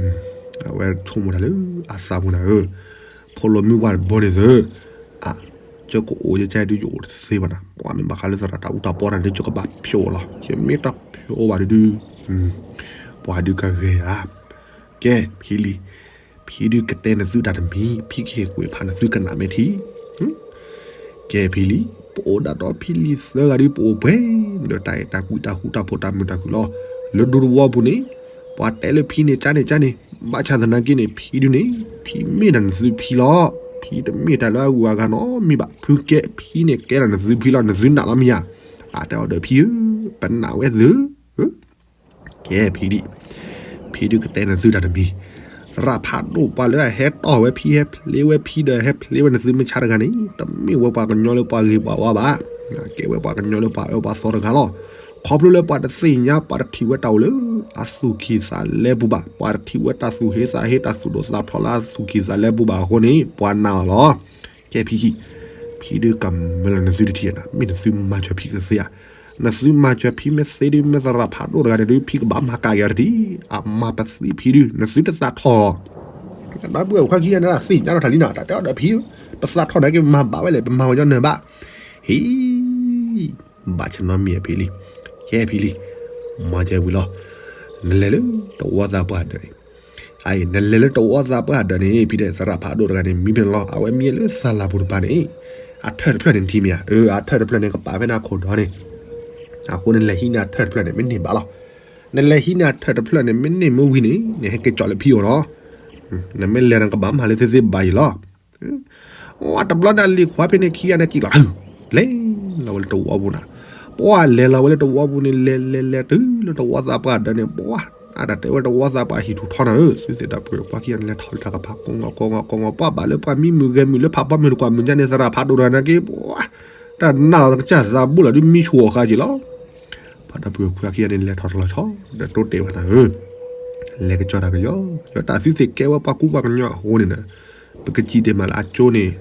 အဝဲဆိကမိၣ်တၢ်လၢအသးပူၤနၤဧၢ, ဖိလီၤမုၢ်ပှၢ်တဘိန့ၣ်သု, အ ယကအိၣ်ယကဲဒုးယအိၣ်တသ့ဘၣ်နၤ, ပှၤမ့ၢ်ဘၣ်ဃးလၢသရၣ်တၢ်အူတၢ်ပီနၤဒုး ယကဘၣ်ဖျိးလီၤ, ယမ့ၢ်တဖျိးဘၣ်ဒုးဒုး ပှၤဒုးကဂဲၤဧါ, ကဲဖံလံၤ ဖံဒုးကတဲနသုတၢ်တမံၤ, ဖံကဟ့ၣ်ကွံာ်ဖးနသုကနၣ်မဲာ်ထံ, ကဲဖံလံၤ ပအိၣ်ဒၣ်ဒီးဖံလံၤသၢဂၤဒုး ပအိၣ်ပှဲၤဒီးတၢ်အဲၣ်တၢ်ကွံတၢ်ဃူတၢ်ဖိးတၢ်မုာ်တၢ်ခုၣ်လီၤ. လၢဒူသဝီပူၤန့ၣ် ပှၤတဲလၢဖံန့ၣ်ကၠါန့ၣ်ကၠါန့ၣ်, ဘၣ်ဆၣ်သနာ်က့န့ၣ် ဖံဒုးန့ၣ် ဖံမ့ၢ်ဒၣ်နသုဖံလီၤ. ဖံတမ့ၢ်တၢ်လၢအဂုၤအဂၤနီတမံၤဘၣ်, ဖုကဲဖံန့ၣ်ကဲဒၣ်နသုဖံလီၤ, နသုနာ်လီၤမ့ၢ်ဧါ. အတဲအီၤဒီးဖံဧၢ, ပနာ်ဝဲသု ကဲဖံဒုး, ဖံဒုးကတဲနသုတၢ်တမံၤ, သရၣ်ဖးဒိၣ်ပှၤလၢအဟဲတီၢ်ဝဲဖံ ဟဲဖျ့ဝဲဖံဒီးဟဲဖျ့ဝဲနသုမ့ၢ်ဆါတဂၤန့ၣ် တမ့ၢ်ဝဲပှၤကညီလၢပှၤဂ့ၤပှၤဝါဘၣ်, ကဲဝဲပှၤကညီလၢပှၤအၢပှၤသီတဂၤလီၤ. ခီဖျိလၢပှၤတသ့ၣ်ညါ ပှၤတထံၣ်ဝဲတၢ်အိၣ်လၢအသူၣ်ကံၢ်သးလဲပူၤဘၣ်, ပှၤတထံၣ်ဝဲတၢ်သူၣ်ဟ့သးဟ့တၢ်သူၣ်ဒိၣ်သးဖျိးလၢအသူၣ်ကံၢ်သးလဲပူၤဘၣ်အဃိန့ၣ် ပှၤနာ်အီၤလီၤ. ကဲဖံခံ, ဖံဒုးကမၢလၢနသုတထံၣ်နၤ, မ့ၢ်နသုမၤစၢၤဖံကသ့ဧါ. နသုမၤစၢၤဖံမ့ၢ်သ့ဒုး မ့ၢ်သရၣ်ဖးဒိၣ်တဂၤန့ၣ်ဒုး ဖံကဘၣ်မၤကးက့ၤအီၤတထံၣ်, အမၤပသံဖံဒုး နသုတသးထီၣ်. ဒီပုၢ်ဝဲၢ်ခွါခံဂၤန့ၣ် သ့ၣ်ညါထီၣ်တၢ်လံနီၤ, တၢ်တဲအီၤဒီးဖံ, ပသးထီၣ်နာ်က့ ပမၤဘၣ်ဝဲလဲၣ်, ပမၤဝဲညီနၢၤဘၣ်. ဟံ ဘၣ်ဆၢနီၤမံၤအဖံလံ, ကဲဖံလံ, မၤကဲဝံၤလီၤ, နလဲၤလၢတဝီသးပှၢ်ဒၢးန့ၣ်, အအံၤ နလဲၤလၢတဝီသးပှၢ်ဒၢးန့ၣ် ဖံန့ၣ် သရၣ်ဖးဒိၣ်တဂၤန့ၣ် မံဖဲန့ၣ်လီၤ. အဝဲမံလၢသးလၤပူၤတပၤန့ၣ်, အထၢၣ်တဖျၢၣ်န့ၣ်ထံမ့ၢ်ဧါ, အအံၤ အထၢၣ်တဖျၢၣ်န့ၣ် ကပာ်ဖဲန့ၣ်အခိၣ်ဒီးန့ၣ်, အဃိန့ၣ် နလဲၤဟံးန့ၢ်အထၢၣ်တဖျၢၣ်န့ၣ် မ့ၢ်န့ၢ်ဘၣ်လီၤ. နလဲၤဟံးန့ၢ်အထၢၣ်တဖျၢၣ်န့ၣ် မ့ၢ်န့ၢ်မ့ၢ်ဝံၤန့ၣ် နဟဲက့ၤကၠီၣ်လၢဖံအိၣ်လီၤ. နမ့ၢ်လဲၤန့ၣ် ကဘၣ်မၤလၢသ့သ့ဘၣ်ယံၤလီၤ. ဝဲတဘျီန့ၣ် အလံၤခွါဖဲန့ၣ်ခံဂၤန့ၣ် ကံၣ်လီၤ, လဲၤလီၤဝဲလၢတဝီပူၤနၤ, ပှၤလဲၤလီၤဝဲလၢတဝီပူၤန့ၣ် လဲၤလဲၤလဲၤတုၤလၢတဝီသးပှၢ်ဒၢးန့ၣ် ပှၤ အတၢ်တဲဝဲတဝီသးပှၢ်ဟံၣ်ထူၣ်ထီနၤဧၢ, သုသ့ၣ်ဒီပုၢ်ဝဲၢ်ခွါခံဂၤန့ၣ် လဲၤထီၣ်လၢတၢ်ကပၤ ကိးဂီၤကိးဂီၤကိးဂီၤ ပှၤဘၣ်လၢပှၤမံမုာ်ဂဲၤမုာ်လၢဖးဖီမုၢ်တကွၢ်မုၢ်ညါန့ၣ် သရၣ်ဖးဒိၣ်တဂၤန့ၣ်က့ ပှၤ တၢ်နးလီၤသကစၢ်သးဘိလီၤဒုးမံဆူၣ်အီၤဃာ်က့ၤလီၤ. ပှၤဒီပုၢ်ဝဲၢ်ခွါခံဂၤန့ၣ် လဲၤထီၣ်တလီၤဆီ ဒီးတိတဲာ်ဝဲနၤဧၢ, လဲၤကစီၤတၢ်ကယီကယီ တၢ်သုသ့ၣ်ကဲဝဲပှၤကူပှၤကညီအဃိန့ၣ်ဒီး ပကစံးတဲမးလၢအကၠိန့ၣ်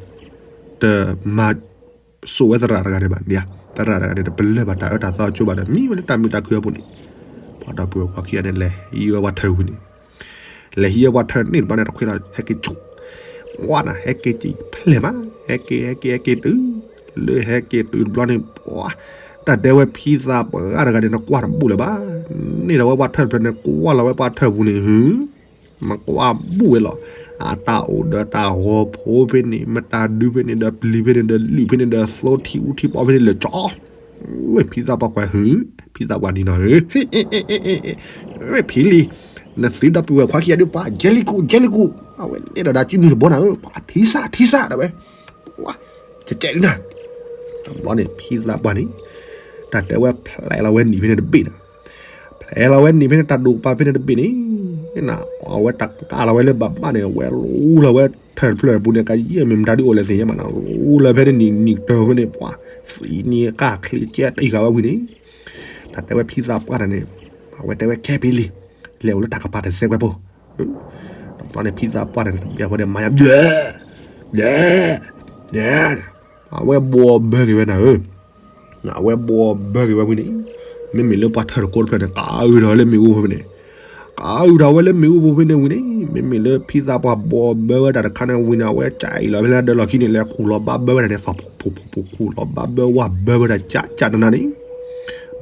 တမၤစိာ်ဝဲသရၣ်တဂၤန့ၣ်ဘၣ်, သရၣ်တဂၤန့ၣ် တပလၢၢ်ဘၣ်တၢ်အၢတၢ်သီအကၠိဘၣ်ဒီး မံဝဲလၢတၢ်မုာ်တၢ်ခုၣ်အပူၤန့ၣ်, ပှၤဒီပုၢ်ဝဲၢ်ခွါခံဂၤန့ၣ် လဲၤဟံးဝဲပှၤထၢၣ်ဝံၤန့ၣ်, လဲၤဟံးဝဲပှၤထၢၣ်န့ၣ်တဘျီန့ၣ် တခွဲလီၤ ဟဲက့ၤကၠိၣ်, ဝါနၤ ဟဲက့ၤကၠိၣ်ဖျဲၣ်မး, ဟဲက့ၤ ဟဲက့ၤ ဟဲက့ၤတုၤ လၢဟဲက့ၤတုၤတဘျီန့ၣ် ပှၤ တၢ်တဲဝဲဖံသးပှၢ်တဂၤန့ၣ် နကွၢ်တဘူၣ်လၢၤဘၣ်, န့ၢ်ဒီးဝဲပှၤထၢၣ်တဖျၢၣ်န့ၣ် ကွၢ်လီၤဝဲပှၤထၢၣ်ပူၤန့ၣ် ဟု မကွၢ်ဘူၣ်ဝဲလီၤ. အတၢ်အိၣ်ဒီးတၢ်ဂီၤဖိဖဲန့ၣ် မတၤဒုဖဲန့ၣ်ဒီးပျံၤဖဲန့ၣ်ဒီးလွံၢ်ဖဲန့ၣ်ဒီးသိထံအူထံပီဖဲန့ၣ်လၢာ်ကၠီ, ဝဲဖံသးပှၢ်ကွၢ်ဟု, ဖံသးပှၢ်နံၤနီၤဧၢ, ဝဲဖံလံ, နသုဒီပုၢ်ဝဲၢ်ခွါခံဂၤဒုးပှၤ ယဲလံကူး ယဲလံကူး, အဝဲန့ၢ်ဒီးဒၣ်စုမုၢ်တဘိနၤဧၢ, ပှၤထံၣ်စၢ်ထံၣ်စၢ်ဒၣ်ဝဲ, ပှၤ ကကဲးလံနၤ, တဘျီန့ၣ် ဖံသးပှၢ်န့ၣ် တၢ်တဲဝဲဖျဲလီၤဝဲနံၤဖဲန့ၣ်တဘ့ၣ်နၤ ဖျဲလီၤဝဲနံၤဖဲန့ၣ် တၢ်ဒိးပာ်ဖဲန့ၣ်တဘ့ၣ်န့ၣ်, အဝဲတၢ်ကးလီၤဝဲလၢဘၣ်ဘၣ်န့ၣ် အဝဲလူလီၤဝဲထၢၣ်တဖျၢၣ်အပူၤန့ၣ် ကယဲၢ်မ့ၢ်မတၤဒုအိၣ်လဲၣ်သ့ၣ်ညါမးနၤ, လူလီၤဖဲန့ၣ်နံၤနံၤတၢ်ဖဲန့ၣ် ပှၤ သံန့ၢ်ကၢ်ချ့ကဲတံၢ်ဃာ်ဝဲဝံၤန့ၣ်, တၢ်တဲဝဲဖံသးပှၢ်တၢ်န့ၣ်, အဝဲတဲဝဲကဲဖံလံ, လဲၤအိၣ်လၢတၢ်ကပၤတစဲးကွဲးဖိ တဘျီန့ၣ် ဖံသးပှၢ်တၢ်န့ၣ် တဘျီန့ၣ် မၤယါဘျဲၣ်, ဘျဲၣ်, ဘျဲၣ်, အဝဲဘှီဘၢက့ၤဝဲနၤဧၢ, အဝဲဘှီဘၢက့ၤဝဲဝံၤန့ၣ်, မ့မ့ၢ်လၢပှၤထၢၣ်တကိးတဖျၢၣ်န့ၣ် ကးအုၣ်ထီၣ်ဝဲလၢမ့ၣ်အူဖဲန့ၣ်, ကးအုၣ်ထီၣ်ဝဲလၢမ့ၣ်အူဖဲန့ၣ်ဝံၤန့ၣ်, မ့မ့ၢ်လၢဖံသးပှၢ်ဘှီဘၢဝဲတၢ်တခါန့ၣ်ဝံၤန့ၣ် အဝဲကးအံၤလီၤဖဲလၢဒၢးလီၢ်ခံန့ၣ် လဲၤခူၣ်လီၤဘၣ်ဘၢဝဲဒၣ်န့ၣ် သီၣ်ဖူၣ်ဖူၣ်ဖူၣ်ဖူၣ် ခူၣ်လီၤဘၣ်ဘၢဝဲဒၣ်ကးကးနးနးန့ၣ်,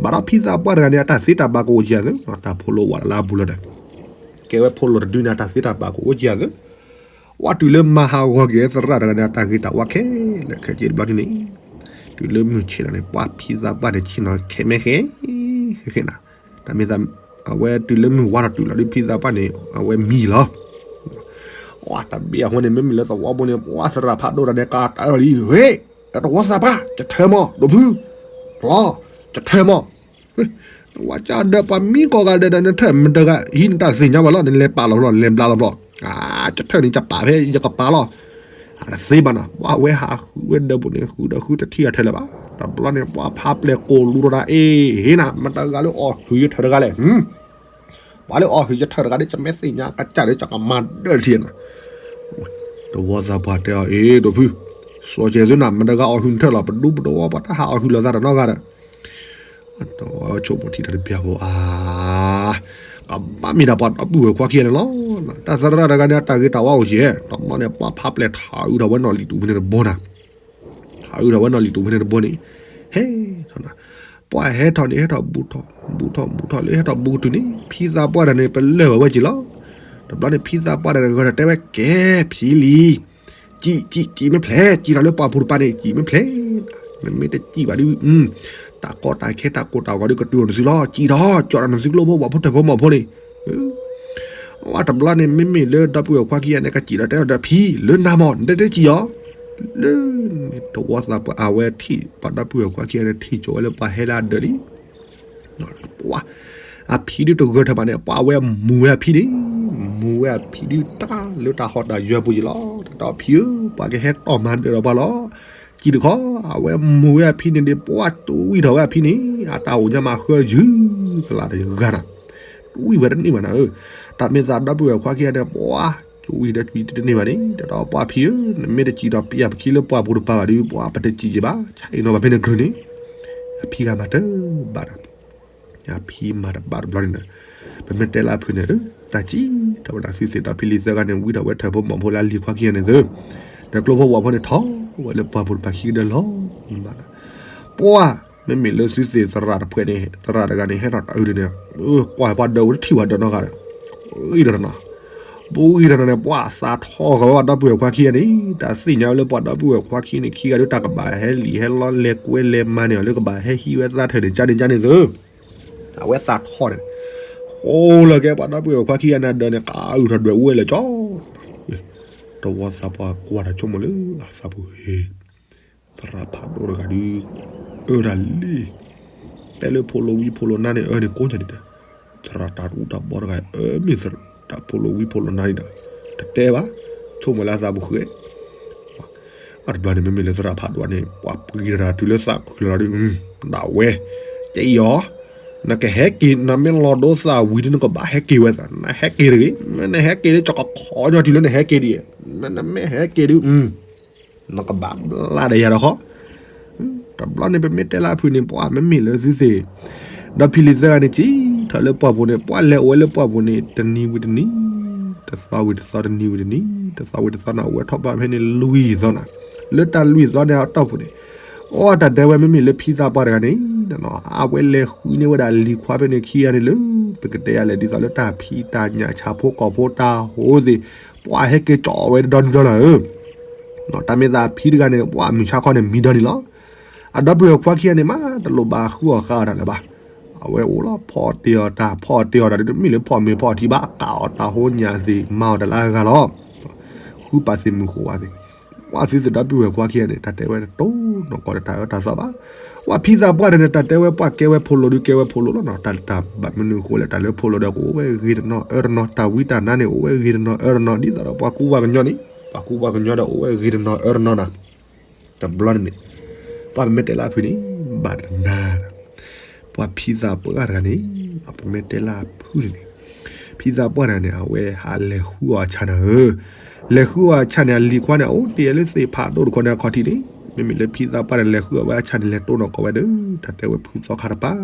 ဘၣ်ဒီးဖံသးပှၢ်တဂၤန့ၣ် အတၢ်သ့တၢ်ဘၣ်ကအိၣ်ကံအသိး တၢ်ဖိလိဝဲလၢအဘူးလီၤဒီး ကဲဝဲဖိလိတဒုန့ၣ် အတၢ်သ့တၢ်ဘၣ်ကအိၣ်ကံအသိး, ဝဲတုၤလၢမၤဟးဂီၤက့ၤသရၣ်တဂၤန့ၣ် အတၢ်ဂ့ၤတၢ်ဝါခဲလၢာ်ခဲဆ့တဘျီန့ၣ်, တုၤလၢမုၢ်ဆ့ၣ်လီၤန့ၣ် ပှၤဖံသးပှၢ်န့ၣ် ဆ့ၣ်နီၤခဲမဲခဲ, ဃဲနၤ, တၢ်မ့ၢ်သး, အဝဲတုၤလၢမုၢ်ဝါထီၣ်တုၤလီၤဒုး ဖံသးပှၢ်န့ၣ် အဝဲမံလီၤ. အတၢ်ဘ့ၣ်အဃိန့ၣ် မ့မ့ၢ်လၢသဝီဖိန့ၣ် ပှၤသရၣ်ဖးဒိၣ်တၢ်န့ၣ် ကးတၢ်အၢၣ်လံ, ဝ့ၢ်, တဝီသးပှၢ် ကထၢမး ဒိးဖု, လီၤ, ကထၢမး နဝၤကၢ်ဒၢးပှၤမံကိးဂၤဒဲးဒီး နထၢၣ်မတၤဂၤ ဟံးနတၢ်သ့ၣ်ညါဘၣ်လီၤ နလဲၤပာ်လီၤဘျီ နလဲၤဘျါလီၤဘျီ, ကထၢၣ်န့ၣ် ကပာ်ဖဲယကပၤလီၤ, အတသ့ဘၣ်နီၤ ပှၤဝဲဟးဃုဝဲဒၢးပူၤန့ၣ် ဃုဒီးဃုတထံၣ်အထၢၣ်လၢၤဘၣ်, တဘျီန့ၣ် ပှၤဖးပျဲၢ်ကိၢ်လူၤဒီးတၢ်အ့ၣ် ဟ့ၣ်နၤ မတၤဂၤလၢအီၣ်ဟုၣ်ယထၢၣ်တဂၤလဲၣ် ပှၤလၢအီၣ်ဟုၣ်ယထၢၣ်တဂၤဒီး ကမ့ၢ်သ့ၣ်ညါကစၢ်ဒီး ကကမၤဒၢးထံနၤ, တဝီသးပှၢ်တဲအီၤ အ့ ဒိးဖု, စီၤကဲၤသုနၤ မတၤဂၤအီၣ်ဟုၣ်နထၢၣ်လီၤ ပဒူပတဝီပှၤတၢ်ဟးအီၣ်ဟုၣ်လိာ်သးတနီတဂၤဒီး တဝီဆိကမိၣ်ထံတၢ်တပျၢ်ဖိအါ, ကဘၣ်မ့ၢ်ဒၣ်ပှၤဒီပုၢ်ဝဲၢ်ခွါခံဂၤန့ၣ်လီၤ, တၢ်သရၣ်တဂၤန့ၣ် အတၢ်ဂ့ၤတၢ်ဝါအိၣ်ကဲ, တဘျီန့ၣ် ပှၤဖးပျဲၢ်ထးအုးထီၣ်ဝဲနီၣ်လံၣ်တူာ်ဖဲန့ၣ်တဘိနၤ ထးအုးထီၣ်ဝဲနီၣ်လံၣ်တူာ်ဖဲန့ၣ်တဘိန့ၣ်, ဟဲထီၣ်နၤ, ပှၤဟဲထီၣ်န့ၣ် ဟဲထီၣ်ဘူးထီၣ် ဘူးထီၣ်ဘူးထီၣ်လၢဟဲထီၣ်ဘူးကတုၤန့ၣ် ဖံသးပှၢ်တၢ်န့ၣ် ပလၢၢ်ဘၣ်ဝဲက့ၤလီၤ, တဘျီန့ၣ် ဖံသးပှၢ်တၢ်န့ၣ် ဂဲၤထီၣ်တဲဝဲကဲဖံလံ, စံး စံး စံးမ့ၢ်ဖျဲး စံးထီၣ်လၢပှၢ်ပူၤတပၤန့ၣ် စံးမ့ၢ်ဖျဲး, နမ့ၢ်တစံးဘၣ်ဒုး, တၢ်ကီတၢ်ခဲတၢ်ကိၢ်တၢ်ဂီၤဒုးကတုၤအိၣ်နသုလီၤ, စံးထီၣ် ကၠီၣ်ဒီးနသုကျိဖိဝၣ်ဖိထၢၣ်ဖိမီၢ်ဖိန့ၣ် ဝဲတဘျီန့ၣ် မ့မ့ၢ်လၢဒီပုၢ်ဝဲၢ်ခွါခံဂၤန့ၣ် ကစံးဒီးတဲအီၤဒီး ဖံလၢနၤမီၢ် နတတဲစံးအီၤ, လၢန့ၣ်တဝီသးပှၢ်အဝဲထံၣ် ပှၤဒီပုၢ်ဝဲၢ်ခွါခံဂၤန့ၣ် ထံၣ်ကၠီဝဲလၢပှၤဟဲလၢအဒၢးလံ, ပှၤ အဖံဒုးတဂၢၢ်ထၢၣ်ဘၣ်န့ၣ် ပှၤအဝဲမူဝဲအဖံန့ၣ်, မူဝဲအဖံဒုးတၢ်လၢတၢ်ဟီၣ်တၢ်ယၢၤပူၤယံၤလီၤ, တၢ်ဒီးဖံဧၢ ပှၤကဟဲတီၢ်မၤဒၢးဒီးပှၤလီၤ, စံးတခီ အဝဲမူဝဲအဖံန့ၣ်ဒ် ပှၤတဝံၣ်ထီၣ်ဝဲအဖံန့ၣ် အတၢ်အိၣ်ညါမးဃၢယုၢ်ကလးတဂၤနၤ, တဝံၣ်ဝဲတန့ၢ်ဘၣ်နၤဧၢ, တၢ်မ့ၢ်သးဒီပုၢ်ဝဲၢ်ခွါခံဂၤန့ၣ် ပှၤ တဝံၣ်ဒီးတဝံၣ်တန့ၢ်ဘၣ်န့ၣ် တၢ်ဒီးပှၤဖံဧၢ နမ့ၢ်တစံးဒီးပယၢ်ပခံလၢပှၢ်ပူၤတပၤဘၣ်ဒုး ပှၤပတစံးက့ၤဘၣ် ဆါအံၤနီၤဘၣ်ဖဲန့ၣ်ကြၢးန့ၣ်, အဖံဂၤမၤတဘၣ်ဒီး အဖံမၤတဘၣ်တဘျီန့ၣ်ဒီး ပမ့ၢ်တဲလၢအဖုန့ၣ် တၢ်စံးထီၣ်ဝဲဒၣ်သုသ့ၣ်ဒီးဖံလံၤသၢဂၤန့ၣ် ဝံထီၣ်ဝဲထၢၣ်ဖိမီၢ်ဖိလၢအလံၤခွါခံဂၤန့ၣ်သု, ဒီးကျိဖိဝၣ်ဖိန့ၣ်ထီၣ်ဝဲလၢပှၢ်ပူၤတပၤခံကဒၢလီၤ, ပှၤ မ့မ့ၢ်လၢသုသ့ၣ်သရၣ်တဖှဲးန့ၣ် သရၣ်တဂၤန့ၣ် ဟဲထီၣ်တအုးဒ်န့ၣ် ကွၢ်ပှၤဒၢးဝဲတထံၣ်ဝဲဒၢးနီတဂၤဒီး ဂံၢ်ဒီးတနီၤ, ပဂံၢ်ဒီးတနီၤန့ၣ် ပှၤသးထီၣ်ဃာ်ဝဲပှၤဒီပုၢ်ဝဲၢ်ခွါခံဂၤန့ၣ်, တၢ်သ့ၣ်ညါဝဲလၢပှၤဒီပုၢ်ဝဲၢ်ခွါခံန့ၣ် ခံဂၤဒုးတၢ်ကဘၣ်ဟဲလံာ်ဟဲလီလဲၤကွဲလဲၤမၤန့ၢ်အီၤလၢကဘၣ်ဟဲဟံးဝဲသးထၢၣ်န့ၣ် ကန့ၣ်ကန့ၣ်သု အဝဲသးထီၣ်န့ၣ်, ဃိလီၤကဲပှၤဒီပုၢ်ဝဲၢ်ခွါခံဂၤန့ၣ်ဒၢးန့ၣ် ကအုၣ်ထီၣ်ဒွဲၣ်အူဝဲလၢကၠီ, တဝီသးပှၢ်ကွၢ်တၢ်ဆိကမိၣ်လၢအသးပူၤဟ့ သရၣ်ဖးဒိၣ်တဂၤဒုး အၢတၢ်လံ, တဲလၢဖိလိဝံဖိလိနါန့ၣ် အၢန့ၣ်ကိးညါဒံးဒီး, သရၣ်တၢ်အူတၢ်ဘီတဂၤ အၢမ့ၢ်တၢ်ဖိလိဝံဖိလိနါန့ၣ်ဒီး, တတဲဘၣ်, ဆိကမိၣ်လၢအသးပူၤဃဲ, အတဘျီန့ၣ် မ့မ့ၢ်လၢသရၣ်ဖးဒိၣ်န့ၣ် ပှၤပှံၤတၢ်တုၤလၢသးခုလီၤဒုး, ဒၣ်ဝဲ, ကဲအံၤအီၤ, နကဟဲက့ၤ နမ့ၢ်လီၤဒိသးဝံၤဒုး နကဘၣ်ဟဲက့ၤဝဲသး နဟဲက့ၤတဂ့ၤ, မ့ၢ်နဟဲက့ၤဒုး ကကခီညီတုၤလၢနဟဲက့ၤဒံး, မ့ၢ်နမ့ၢ်ဟဲက့ၤဒုး နကဘၣ်ဘျါဒီးယၤဒီးဃီ, တဘျီန့ၣ် ပမ့ၢ်တဲလၢအဖုၣ်န့ၣ် ပှၤမ့မ့ၢ်လၢသုသ့ၣ်, ဒီးဖံလံၤသၢဂၤန့ၣ် ကံထီၣ်လၢပှၢ်ပူၤန့ၣ် ပှၤလဲၤအိၣ်ဝဲလၢပှၢ်ပူၤန့ၣ် တနံၤဝံၤတနံၤ, တသီဝံၤတသီ တနံၤဝံၤတနံၤ, တသီဝံၤတသီန့ၣ် အဝဲထီၣ်ဘၣ်ဖဲန့ၣ်လွံၢ်သီနၤ, လၢတၢ်လွံၢ်သီန့ၣ်အတီၢ်ပူၤန့ၣ်, အီတၢ်ဒဲဝဲမ့မ့ၢ်လၢဖံသးပှၢ်တဂၤန့ၣ်, အဝဲလဲၤဃုန့ၢ်ဝဲဒၣ်လံၤခွါဖဲန့ၣ်ခံဂၤန့ၣ်လၢ ပကတဲယၤလဲၣ်ဒ်သိးလၢတၢ်ဖံးတၢ်ညၣ်ဆၣ်ဖိကီၢ်ဖိတၢ်ဟိသ့ၣ်, ပှၤဟဲက့ၤကၠီဝဲတဒီနံၤဒီနၤဧၢ တၢ်မ့ၢ်သးဖံတဂၤန့ၣ် ပှၤမုၢ်ဆါခီန့ၣ်မံဒီနံၤလီၤ. အဒီပုၢ်ဝဲၢ်ခွါခံဂၤန့ၣ်မး တလိၣ်ဘၣ်ဃုအီၣ်ဃါအီၣ်တၢ်လၢၤဘၣ်. အဝဲအိၣ်လီၤဖီၣ်တ့ၢ်အီၣ်တၢ် ဖီၣ်တ့ၢ်အီၣ်တၢ်ဒ်တမ့ၢ်လၢဖီၣ်မ့ၤဖီၣ်ထံဘၣ် ကးအီၣ်တၢ်ဟိညၣ်သ့ၣ် မၤအီၣ်တၢ်လၢအဂၤလီၤ. ဃုပာ်သ့ၣ်မုၢ်ဃိဝဲသ့ၣ်, ပှၤသုသဒီပုၢ်ဝဲၢ်ခွါခံဂၤန့ၣ် တၢ်တဲဝဲတတိၢ်နီၢ်ကီၢ်ဒီးတၢ်အၢတၢ်သီဘၣ်. ပှၤဖံသးပှၢ်တဂၤန့ၣ် တၢ်တဲဝဲပှၤကဲဝဲဖိလိၤဒုးကဲဝဲဖိလိၤလီၤနီၤ. တၢ်တၢ်ဘၣ်မနုၤဃိလဲၣ် တၢ်လၢဖိလိၤဒီးကအိၣ်ဝဲဂ့ၤတနီၤအၢတနီၤ တၢ်ဝံတၢ်နါန့ၣ် အိၣ်ဝဲဂ့ၤတနီၤအၢတနီၤ ဒ်သိးဒီးပှၤကူပှၤကညီန့ၣ် ပှၤကူပှၤကညီဒီးအိၣ်ဝဲဂ့ၤတနီၤအၢတနီၤနၤ. တဘျီန့ၣ်န့ၣ် ပှၤပမ့ၢ်တဲလၢအဖုၣ်န့ၣ် ဘၣ်တနၤ ပှၤဖံသးပှၢ်တဂၤန့ၣ် ပမ့ၢ်တဲလၢအဖုၣ်န့ၣ်န့ၣ် ဖံသးပှၢ်တဂၤန့ၣ် အဝဲဟးလဲၤဃုအီၣ်အဆၣ်နၤဧၢ, လဲၤဃုအီၣ်အဆၣ်န့ၣ် အလံၤခွါန့ၣ် အအိၣ်တ့ၢ်လၢသ့ၣ်ဖးဒိၣ်တခီန့ၣ်အခီၣ်ထံးန့ၣ် မ့မ့ၢ်လၢဖံသးပှၢ်န့ၣ် လဲၤဃုအီၣ်ဝဲအဆၣ်န့ၣ် လဲၤတိၢ်နီၣ်ကီၢ်ဝဲဒီး တၢ်တဲဝဲဖုသီခါတပၤ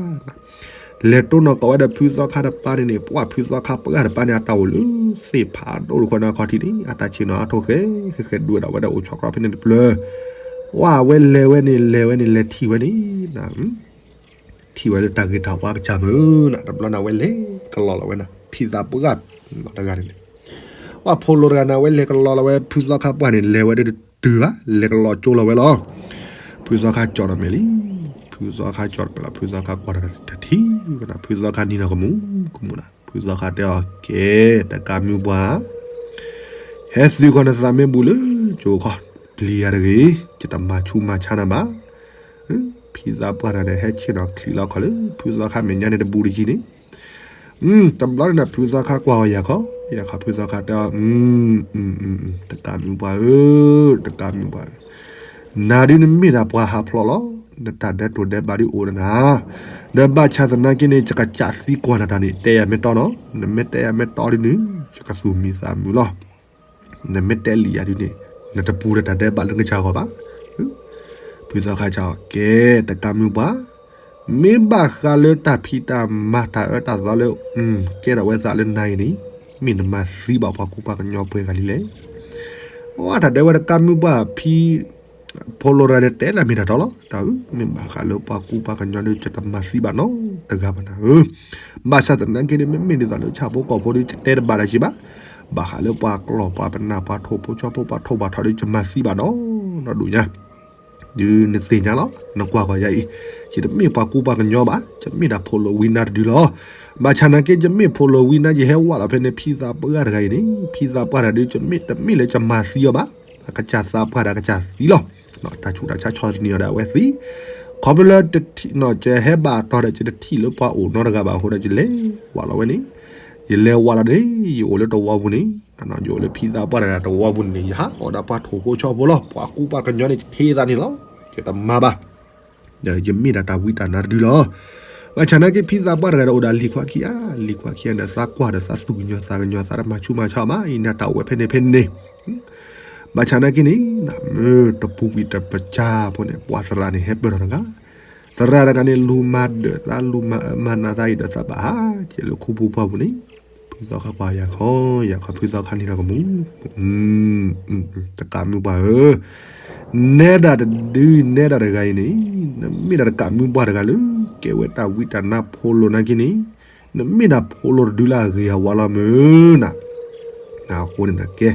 လဲၤတိၢ်နီၣ်ကီၢ်ဝဲဒီးဖုသီခါတပၤန့ၣ်န့ၣ် ပှၤဖုသီခါပှၢ်တပၤန့ၣ် အတၢ်အိၣ်လၢသ့ၣ်ဖးဒိၣ်တခီန့ၣ်အခီၣ်ထံးန့ၣ် အတၢ်ဆ့ၣ်နီၤအါထီၣ်ဃဲ ဃဲဃဲဒွဲၣ်ဒီးဝဲဒၣ်အိၣ်ဆီၣ်ကြီဖဲန့ၣ်တဖျၢၣ် ဝဲလဲၤဝဲန့ၣ် လဲၤဝဲန့ၣ် လဲၤထံၣ်ဝဲန့ၣ် ထံၣ်ဝဲလၢတၢ်ဂ့ၤတၢ်ဝါကစၢ်မုၢ်နၤ တဘျီန့ၣ် အဝဲလဲၤကလီလီၤဝဲနၤ ဖံသးပှၢ်တဂၤန့ၣ်န့ၣ် ပှၤဖိလိၤတဂၤန့ၣ် အဝဲလဲၤကလီလီၤဝဲ ဖုသီခါပှၢ်န့ၣ် လဲၤဝဲဒၣ်တတုၤဘၣ် လဲၤကလီကၠိလီၤဝဲလီၤ. ဖုသီခါကၠီၣ်ဒီးမဲာ်လံ ဖုသီခါကၠီၣ်ဒီးမဲာ်လီၤ ဖုသီခါကွၢ်ဒီးတထံၣ်ဝဲနၤ ဖုသီခါနံၤနီၤကမူၤကမူၤနၤ ဖုသီခါတဲအီၤ ကဲ တကးမုၢ်ပှၢ် ဟဲသုးခီနသးမ့ၢ်ဘူးလၢကၠိခီ ပျံၤယၤတဂ့ၤ ယတမၤဆူးမၤဆါနၤဘၣ်. ဖံသးပှၢ်တဂၤန့ၣ် ဟဲဆ့ၣ်နီၤချံးလီၤခီၣ်လၢ ဖုသီခါမဲာ်ညါန့ၣ်တဘူးတယံၤန့ၣ် တဘျီန့ၣ်နၤ ဖုသီခါကွၢ်အီၤယၤခီ ယၤခီ ဖုသီခါတဲအီၤ တကးမုၢ်ပှၢ်ဧၢ တကးမုၢ်ပှၢ်ဧၢ နၤဒုးနမ့ၢ်ဒၣ်ပှၤဟးဖျိးလီၤ နတၢ်ဒဲးတိၤဒဲးဘးဒုးအိၣ်ဒီးနၤ ဒီးဘၣ်ဆၣ်သနာ်က့န့ၣ် ယကစၢ်သံကွၢ်နၤတၢ်န့ၣ် တဲယၤမ့ၢ်တီနီၤ နမ့ၢ်တဲယၤမ့ၢ်တီဒုးန့ၣ် ယကသူၣ်မံသးမုာ်လီၤ နမ့ၢ်တဲလံယၤဒုးန့ၣ် နတပူၤဒီးတၢ်ဒဲးဘးလၢနကစၢ်ဂီၢ်ဘၣ်. ဖုသီခါစံး ကဲ တကးမုၢ်ပှၢ်, မ့ၢ်ဘၣ်ဃးလၢတၢ်ဖံးတၢ်မၤတၢ်အၢတၢ်သီလၢ ကဲထီၣ်ဝဲသးလၢနၤအံၤန့ၣ် မ့ၢ်နမၤသံဘၣ်ပှၤကူပှၤကညီပှဲၤဂၤလံလဲၣ်. တၢ်တဲဝဲတကးမုၢ်ပှၢ် ဖံ ဖိလိၤတဂၤန့ၣ် တဲလၢမ့ၢ်တၢ်တီလီၤ. တၢ်အု မ့ၢ်ဘၣ်ဃးလၢပှၤကူပှၤကညီဒုး ယတမၤသံဘၣ်နီတဂၤဘၣ်နၤဧၢ. ဘၣ်ဆၣ်သနာ်က့န့ၣ် မ့မ့ၢ်ဒ်သိးလၢဆၣ်ဖိကီၢ်ဖိဒုး ယတဲတဘၣ်လၢၤဘၣ်. ဘၣ်ဃးလၢပှၤကျီၢ်ပှၤပနၢ်ပှၤထိၣ်ဖိဆီဖိပှၤထိၣ်ပှၤထီဒုး ယမၤသံဘၣ်နီနီဒိၣ်ညါ ဒုးနသ့ၣ်ညါလီၤ. နကွၢ်ကွၢ်ယၤအံၤ ယတမ့ၢ်ပှၤကူပှၤကညီဘၣ်. ယမ့ၢ်ဒၣ်ဖိလိၤဝံနါတဒုလီၤ. ဘၣ်ဆၣ်နာ်က့ ယမ့ၢ်ဖိလိၤဝံနါ ယဟဲဝးလီၤဖဲန့ၣ် ဖံသးပှၢ်တဂၤအံၤန့ၣ် ဖံသးပှၢ်တဂၤဒုး ယမ့ၢ်တမ့ၢ်လၢယမၤသံအီၤဘၣ်. အကစၢ်သးပှၢ်ဒီးအကစၢ်သံလီၤ. တၢ်ဆူးတၢ်ဆါဆီတနံၤအီၤဒီးအဝဲသံ ခီဖျိလၢ ယဟဲဘၣ်အတီၤဒီး ယတထံၣ်လၢပှၤအိၣ်နီတဂၤဘၣ်အဃိဒီး ယလဲၤဝးလီၤဝဲန့ၣ် ယလဲၤဝးလီၤန့ၣ် ယအိၣ်လၢတဝီပူၤန့ၣ် ယအိၣ်လၢဖံသးပှၢ်တဂၤတဝီပူၤန့ၣ် ယဟးအီၣ်ဒီးပှၤထိၣ်ဖိဆီဖိလီၤ. ပှၤကူပှၤကညီန့ၣ် ယထံၣ်သးန့ၣ်လီၤ. ယတမၤဘၣ်. ဒီးယမ့ၢ်ဒၣ်တၢ်ဝံတၢ်နါတဒုလီၤ. ဘၣ်ဆၣ်နာ်က့ ဖံသးပှၢ်တဂၤဒီးအိၣ်ဒီးလံၤခွါခံဂၤ, လံၤခွါခံဂၤဒီးသးကွၢ်ဒီးသးသူၣ်ကညီၤသးကညီၤသးတမၤဆူးမၤဆါဘၣ်. အံၤန့ၣ်တၢ်အိၣ်ဝဲဖဲန့ၣ်ဖဲန့ၣ် ဘၣ်ဆၣ်နာ်က့န့ၣ် နမ့ၢ်တပူၤကွံာ်တပစၢဖိန့ၣ် ပှၤသရၣ်န့ၣ်ဟဲပၢၢ်ထီၣ်တဂၤ, သရၣ်တဂၤန့ၣ် လူၤမၤဒၢးသး လူၤမၤအၢမၤနးသးအံၤဒီးသးဘၣ်ဟးက့ၤလၢခူပူၤပှၢ်ပူၤန့ၣ် ဖုသီခါကွၢ်ယၤခီ, ယၤခီဖုသီခါန့ၣ်ဒီးကမူၤ, တကးမုၢ်ပှၢ်ဧၢ, နဲဒၣ်တဒု နဲဒၣ်တဂၤအံၤန့ၣ် နမ့ၢ်ဒၣ်တကးမုၢ်ပှၢ်တဂၤလၢ ကဲဝဲတၢ်ဝံတၢ်နါဖိလိာ်နာ်က့န့ၣ် နမ့ၢ်ဒၣ်ဖိလိာ်တဒုလၢအဂ့ၤအဝါလီၤမုၢ်နၤ. အဃိန့ၣ်နကဲ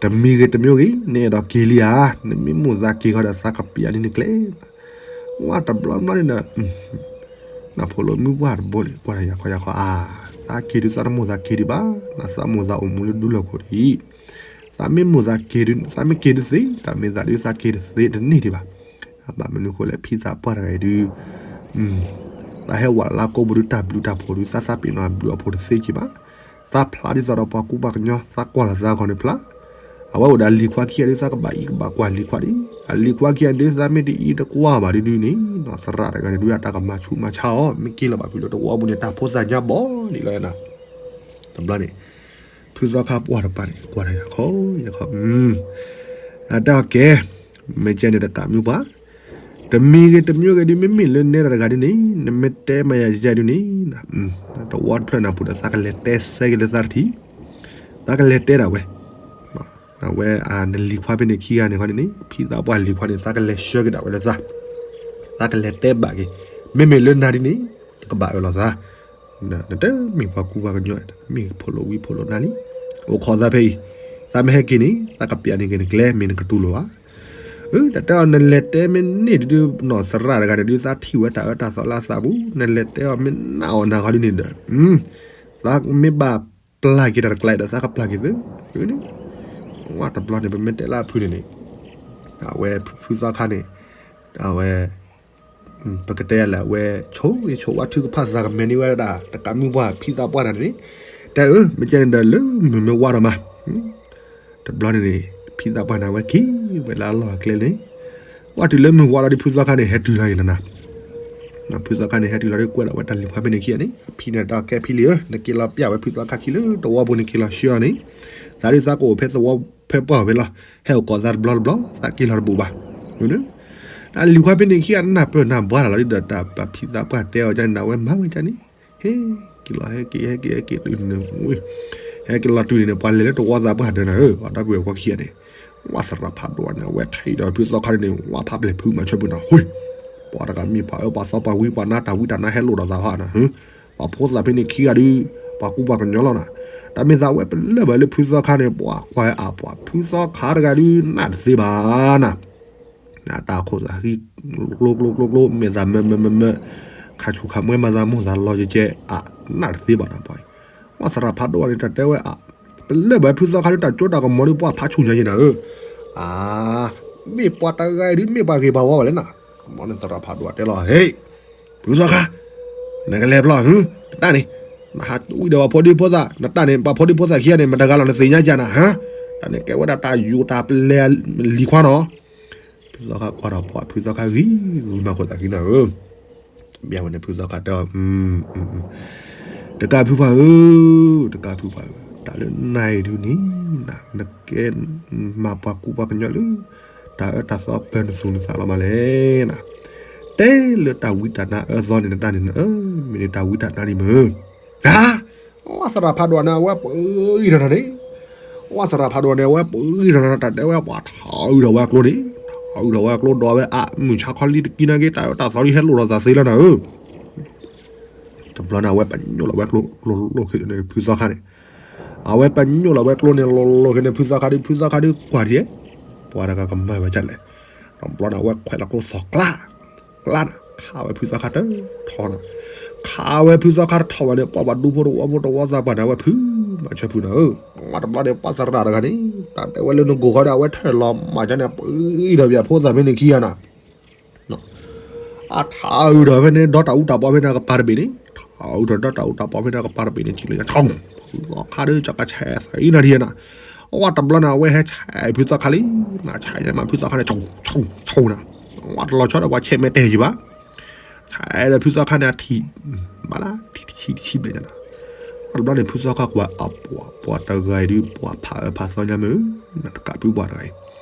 တမံၤဂ့ၤတမံၤဂ့ၤ နအဲၣ်ဒိးက့ၤလံဧါ, နမ့ၢ်မိၣ်သးက့ၤဃီဒီးသးကပျးန့ၣ်နကျဲ ဝဲတဘျီဘျီန့ၣ်ဒီး နဖိလိာ်မုၢ်ပှၢ်တဘိန့ၣ် ကွၢ်တၢ်ယၤခီယၤခီ အါ, သးက့ၤဒုးသးတမိၣ်သးက့ၤဒံးဘၣ်, နသးမိၣ်သးအိၣ်မူလၢဒူလၢၢ်ခိၣ်ဒံး, သးမ့ၢ်မိၣ်သးက့ၤဒုး သးမ့ၢ်က့ၤဒုးသ့, တၢ်မ့ၢ်သးဒုးသးက့ၤတသ့တန့ၢ်ဒံးဘၣ်. ဘၣ်မနုၤဃိလဲၣ် ဖံသးပှၢ်တဂၤအံၤဒုး သးဟဲဝးလၢကိာ်ပူၤဒုး တၢ်ဘျုးတၢ်ဖှိၣ်ဒုး သးသးပ့ၤနီၣ်ဘျုးအဖှိၣ်တသ့က့ၤဘၣ်. သးဖျါဒ်သိးဒီးပှၤကူပှၤကညီ သးကွၢ်လီၤသးဂီၢ်န့ၣ်ဖျါ. အဝဲအိၣ်ဒီးအလံၤခွါခံဂၤဒုး သးကဘၣ်အံးကဘၣ်ကွၢ်လံၤခွါဒံး, အလံၤခွါခံဂၤဒုး သးမ့ၢ်တအံးတကွၢ်ဘၣ်ဒုးဒုးန့ၣ် သရၣ်တဂၤန့ၣ်ဒုး အတၢ်ကမၤဆူးမၤဆါအီၤ မ့ၢ်က့ၤလီၤဘၣ်ဖုးလၢတဝီပူၤန့ၣ် တၢ်ဖိသၣ်ညါဘီလံလီၤနၤ. တဘျီန့ၣ် ဖုသီခါပှၢ်တပၤန့ၣ် ကွၢ်တၢ်ယၤခီယၤခီ အတၢ်ကဲ မ့ၢ်ကဲန့ၣ်တကးမုၢ်ပှၢ်, တမံၤဂ့ၤတမံၤဂ့ၤဒုး မ့မ့ၢ်လၢနဲဒၣ်တဂၤဒုးန့ၣ် နမ့ၢ်တဲမၤယၤယဲဒုးန့ၣ် တဝီတဖျၢၣ်နၤပူၤဒီး သးကလဲၤတဲဆၢက့ၤလၢသးတထံၣ်, သးကလဲၤတဲဒၣ်ဝဲ အဝဲနလံၤခွါဖဲန့ၣ်ခံဂၤန့ၣ်ခီန့ၣ်န့ၣ် ဖံသးပှၢ်လံၤခွါန့ၣ် သးကလဲၤဆှၢက့ၤဒၣ်ဝဲလၢသး, သးကလဲၤတဲဘၣ်က့ၤ, မ့မ့ၢ်လၢနၤဒ်န့ၣ် တကဘၣ်အၢၣ်လီၤသး, နတမ့ၢ်ပှၤကူပှၤကညီ မ့ၢ်ဖိလိာ်ဝံဖိလိာ်နါလံ, အိၣ်ခိးသးဖဲအံၤ, သးမ့ၢ်ဟဲက့ၤန့ၣ် သးကပျးန့ၢ်က့ၤနကျဲ မ့ၢ်နကတူၢ်လိာ်ဘၣ်. တၢ်တဲအီၤ နလဲၤတဲမ့ၢ်န့ၢ်ဒုး နီၢ်သရၣ်တဂၤန့ၣ်ဒုး သးထံၣ်ဝဲတၢ်အၢတၢ်သီလၢအသးပူၤ နလဲၤတဲအီၤမ့ၢ်နးအီၤနၤခီဒ်န့ၣ်ဒီး သးမ့ၢ်ဘၣ်ပျၢ်က့ၤတၢ်တကျါအံၤဒီး သးကပျၢ်က့ၤသုန့ၣ်, ဝဲတဘျီန့ၣ် ပမ့ၢ်တဲလၢအဖုန့ၣ်န့ၣ်, အဝဲဖုသီခါန့ၣ်, အဝဲ ပကတဲလဲၣ် အဝဲဆိၣ်ဂ့ၤဆိၣ်ဝါထုကဖၣ်သးကမဲာ်န့ၢ်ဝဲဒၣ် တကးမုၢ်ပှၢ်ဖံသးပှၢ်တဂၤန့ၣ်, တဲအၢ မ့ၢ်ကဲန့ၣ်ဒီးလၢမုၢ်မ့ၢ်ဝါဒီးမး, တဘျီန့ၣ်န့ၣ် ဖံသးပှၢ်န့ၣ်ဝဲက့ၤဝဲလၢအလီၢ်အကျဲန့ၣ်, ဝဲတုၤလၢမုၢ်ဝါလီၤဒီး ဖုသီခါန့ၣ် ဟဲတုၤလီၤအံၤလီၤနၤ. ဖုသီခါန့ၣ် ဟဲတုၤလီၤဒီး ကွဲးဒၣ်ဝဲတၢ်လံၤခွါဖဲန့ၣ်ခံဂၤန့ၣ် အဖံန့ၣ်တၢ်ကဲဖံလံဧၢ, နက့ၤလီၤပျၢ်ဝဲဖုသီခါခံလၢတဝီပူၤန့ၣ် က့ၤလီၤဆှၢအီၤန့ၣ်, သးဒုးသးကအိၣ်ဖဲသဝီဖဲပှၢ်ဝဲလီၤ, ဟဲအိၣ်ကိးသးတဘျီတဘျီ သးက့ၤလီၤတဘူးဘၣ်. တၢ်လံၤခွါဖဲန့ၣ်ခံဂၤနၢ်ပၢၢ်နၢ်ဘှါတၢ်လီၤဒုးဒီး တၢ်ပှၤဖံသးပှၢ်တဲအီၤကန့ၣ် အဝဲမၤဝဲကန့ၣ်, ဟဲက့ၤလီၤ ဟဲက့ၤ ဟဲက့ၤ ဟဲက့ၤတုၤန့ၣ်ဝဲ ဟဲက့ၤလီၤတုၤန့ၣ်န့ၣ် ပှၤလဲၤလၢတဝီသးပှၢ်ဒၢနၤဧၢ, ဒီပုၢ်ဝဲၢ်ခွါခံဂၤန့ၣ်, ဝဲသရၣ်ဖးဒိၣ်န့ၣ် အဝဲထံၣ်ဒီးဖုသီခါန့ၣ် ဝဲဖးပျဲၢ်ဖုမၤဆၢဖုနၤ ဟူ, ပှၤတဂၤမ့ၢ်ပှၤအၢပှၤသီပှၤဝံပှၤနါ တၢ်ဝံတၢ်နါဟဲလိာ်ဒီးသးဟီနၤ, ပှၤဖိသၣ်ဖဲန့ၣ်ခံဂၤဒုး ပှၤကူပှၤကညီလီၤနၤ, တၢ်မ့ၢ်သးဝဲပလၢၢ်ဘၣ်လၢဖုသီခါန့ၣ် ပှၤကွၢ်အါ ပှၤဖုသီခါတဂၤဒုး နးတသ့ဘၣ်နၤ တၢ်ခိၣ်သးဟံး ကျိကျိကျိကျိ မ့ၢ်သးမၢမၢမၢမၢ ခါဆူၣ်ခါမှဲမၤသးမိၢ်သးလီၤကဲကဲ အနးတသ့ဘၣ်နၤပှၤ, ဝဲသရၣ်ဖးဒိၣ်န့ၣ် တၢ်တဲဝဲအါ, ပလၢၢ်ဘၣ်ဖုသီခါဒုး တၢ်ကၠိတၢ်ကမီၤဒုး ပှၤဖးဆူၣ်ညါက့နၤဧၢ, အါ, မ့ၢ်ပှၤတဂၤအံၤဒုး မ့ၢ်ပှၤဂ့ၤပှၤဝါဘၣ်လဲၣ်နၤ, မ့ၢ်န့ၣ်သရၣ်ဖးဒိၣ်တဲလီၤ ဟ့ၣ်, ဖုသီခါ, နကလဲၤဖျီ နတၢ်န့ၣ်, နဟးဝံဒီးပှၤဖိဒံဖိသၣ် နတၢ်န့ၣ် ပှၤဖိဒံဖိသၣ်ခံဂၤန့ၣ် မတဂၤလီၤ နသ့ၣ်ညါကနၤ, တၢ်န့ၣ်ကဲဝဲဒၣ်တၢ်ယိာ်တၢ်ပလဲၤလံၤခွါနီၤ ဖုသီခါကွၢ်ဒီးပှၤ ဖုသီခါဂံၤဂံၤမၤခိၣ်သးခံနၤဧၢ, ဘၣ်ဝဲန့ၣ်ဖုသီခါတဲအီၤ, တကးဖုပှၢ်ဧၢ, တကးဖုပှၢ်ဧၢ, တၢ်လၢနၤအံၤဒုးန့ၣ်, နကဲမၤပှၤကူပှၤကညီလၢ တၢ်အၢတၢ်သီပၢၤနသူၣ်နသးလီၤမးလဲၣ်နၤ, တဲလၢတၢ်ဝံတၢ်နါအၢသီန့ၣ် နတၢ်န့ၣ်နအၢ, မ့ၢ်န့ၣ်တၢ်ဝံတၢ်နါန့ၣ်မ့ၢ် ဧါ, ဝဲသရၣ်ဖးဒိၣ်န့ၣ် အဝဲပှ့ၤထီၣ်နၤန့ၣ်, ဝဲသရၣ်ဖးဒိၣ်န့ၣ် အဝဲပှ့ၤထီၣ်နၤ တၢ်တဲဝဲပှၤထီအုးဒီးဝဲကျိန့ၣ်, ထီအုးဒီးဝဲကျိဒီးဝဲအါ မုၢ်ဆါခီလံတကံနာ်က့ တၢ်အၢတၢ်သီဒုးဟဲလိာ်ဒီးသးသ့လီၤနၤဧၢ, တဘျီန့ၣ် အဝဲပညိၣ်လီၤဝဲကျိ လိၤလိၤခဲန့ၣ် ဖုသီခါန့ၣ်, အဝဲပညိၣ်လီၤဝဲကျိန့ၣ် လိၤလိၤခဲန့ၣ် ဖုသီခါဒုး ဖုသီခါဒုးကွၢ်ဒ်, ပှၤတဂၤကမၤဝဲဒ်လဲၣ်, တဘျီန့ၣ် အဝဲခွဲးလီၤကျိသီၣ်ကျါ ကျါနၤ, ခးဝဲဖုသီခါတထီနၤ, ခးဝဲဖုသီခါတထီဘၣ်န့ၣ် ပှၤဘၣ်ဒူဖိတဝီဖိတဝီသးပှၢ်န့ၣ် အဝဲဖုမၤဆၢဖုနၤဧၢ, ဝဲတဘျီန့ၣ် ပှၤသရၣ်တဂၤန့ၣ် တၢ်တဲဝဲလၢနဂိၢ်ခီဒီး အဝဲထဲလီၤမၤကန့ၣ် ပှ့ၤဒီးပှၤဖိသၣ်ဖဲန့ၣ်ခံဂၤနၤ အထးအုးဒီးဖဲန့ၣ် ဒီတၢ်အူတၢ်ပီဖဲန့ၣ်ကပၤတဘ့ၣ်န့ၣ်, ထးအုးဒီးဒီတၢ်အူတၢ်ပီဖဲန့ၣ်ကပၤတဘ့ၣ်န့ၣ် ထံၣ်လၢညါ ဖုသီခါဒုး ကကဆဲးသးအံၤနၤဒ်နၤ, အဝဲတဘျီန့ၣ် အဝဲဟဲဆဲးဖုသီခါလံ, နဆဲးညါမးဖုသီခါန့ၣ် ဆိဆိဆိနၤ, အဝဲတလီၤဆီဒီးပှၤဆဲးမဲာ်တဲာ်ယံၤဘၣ်, ဆဲးဒီးဖုသီခါန့ၣ် အထံၣ်, ဘၣ်လၢထံၣ်တဆံတဆံဘျဲၣ်ညါနၤ, အဝဲတဘျီန့ၣ် ဖုသီခါကွၢ်အပှၤ ပှၤတဂၤအံၤဒုး ပှၤဖးအၢဖးသီညါမ့ၢ်, နတကးဖုပှၢ်တဂၤအံၤ,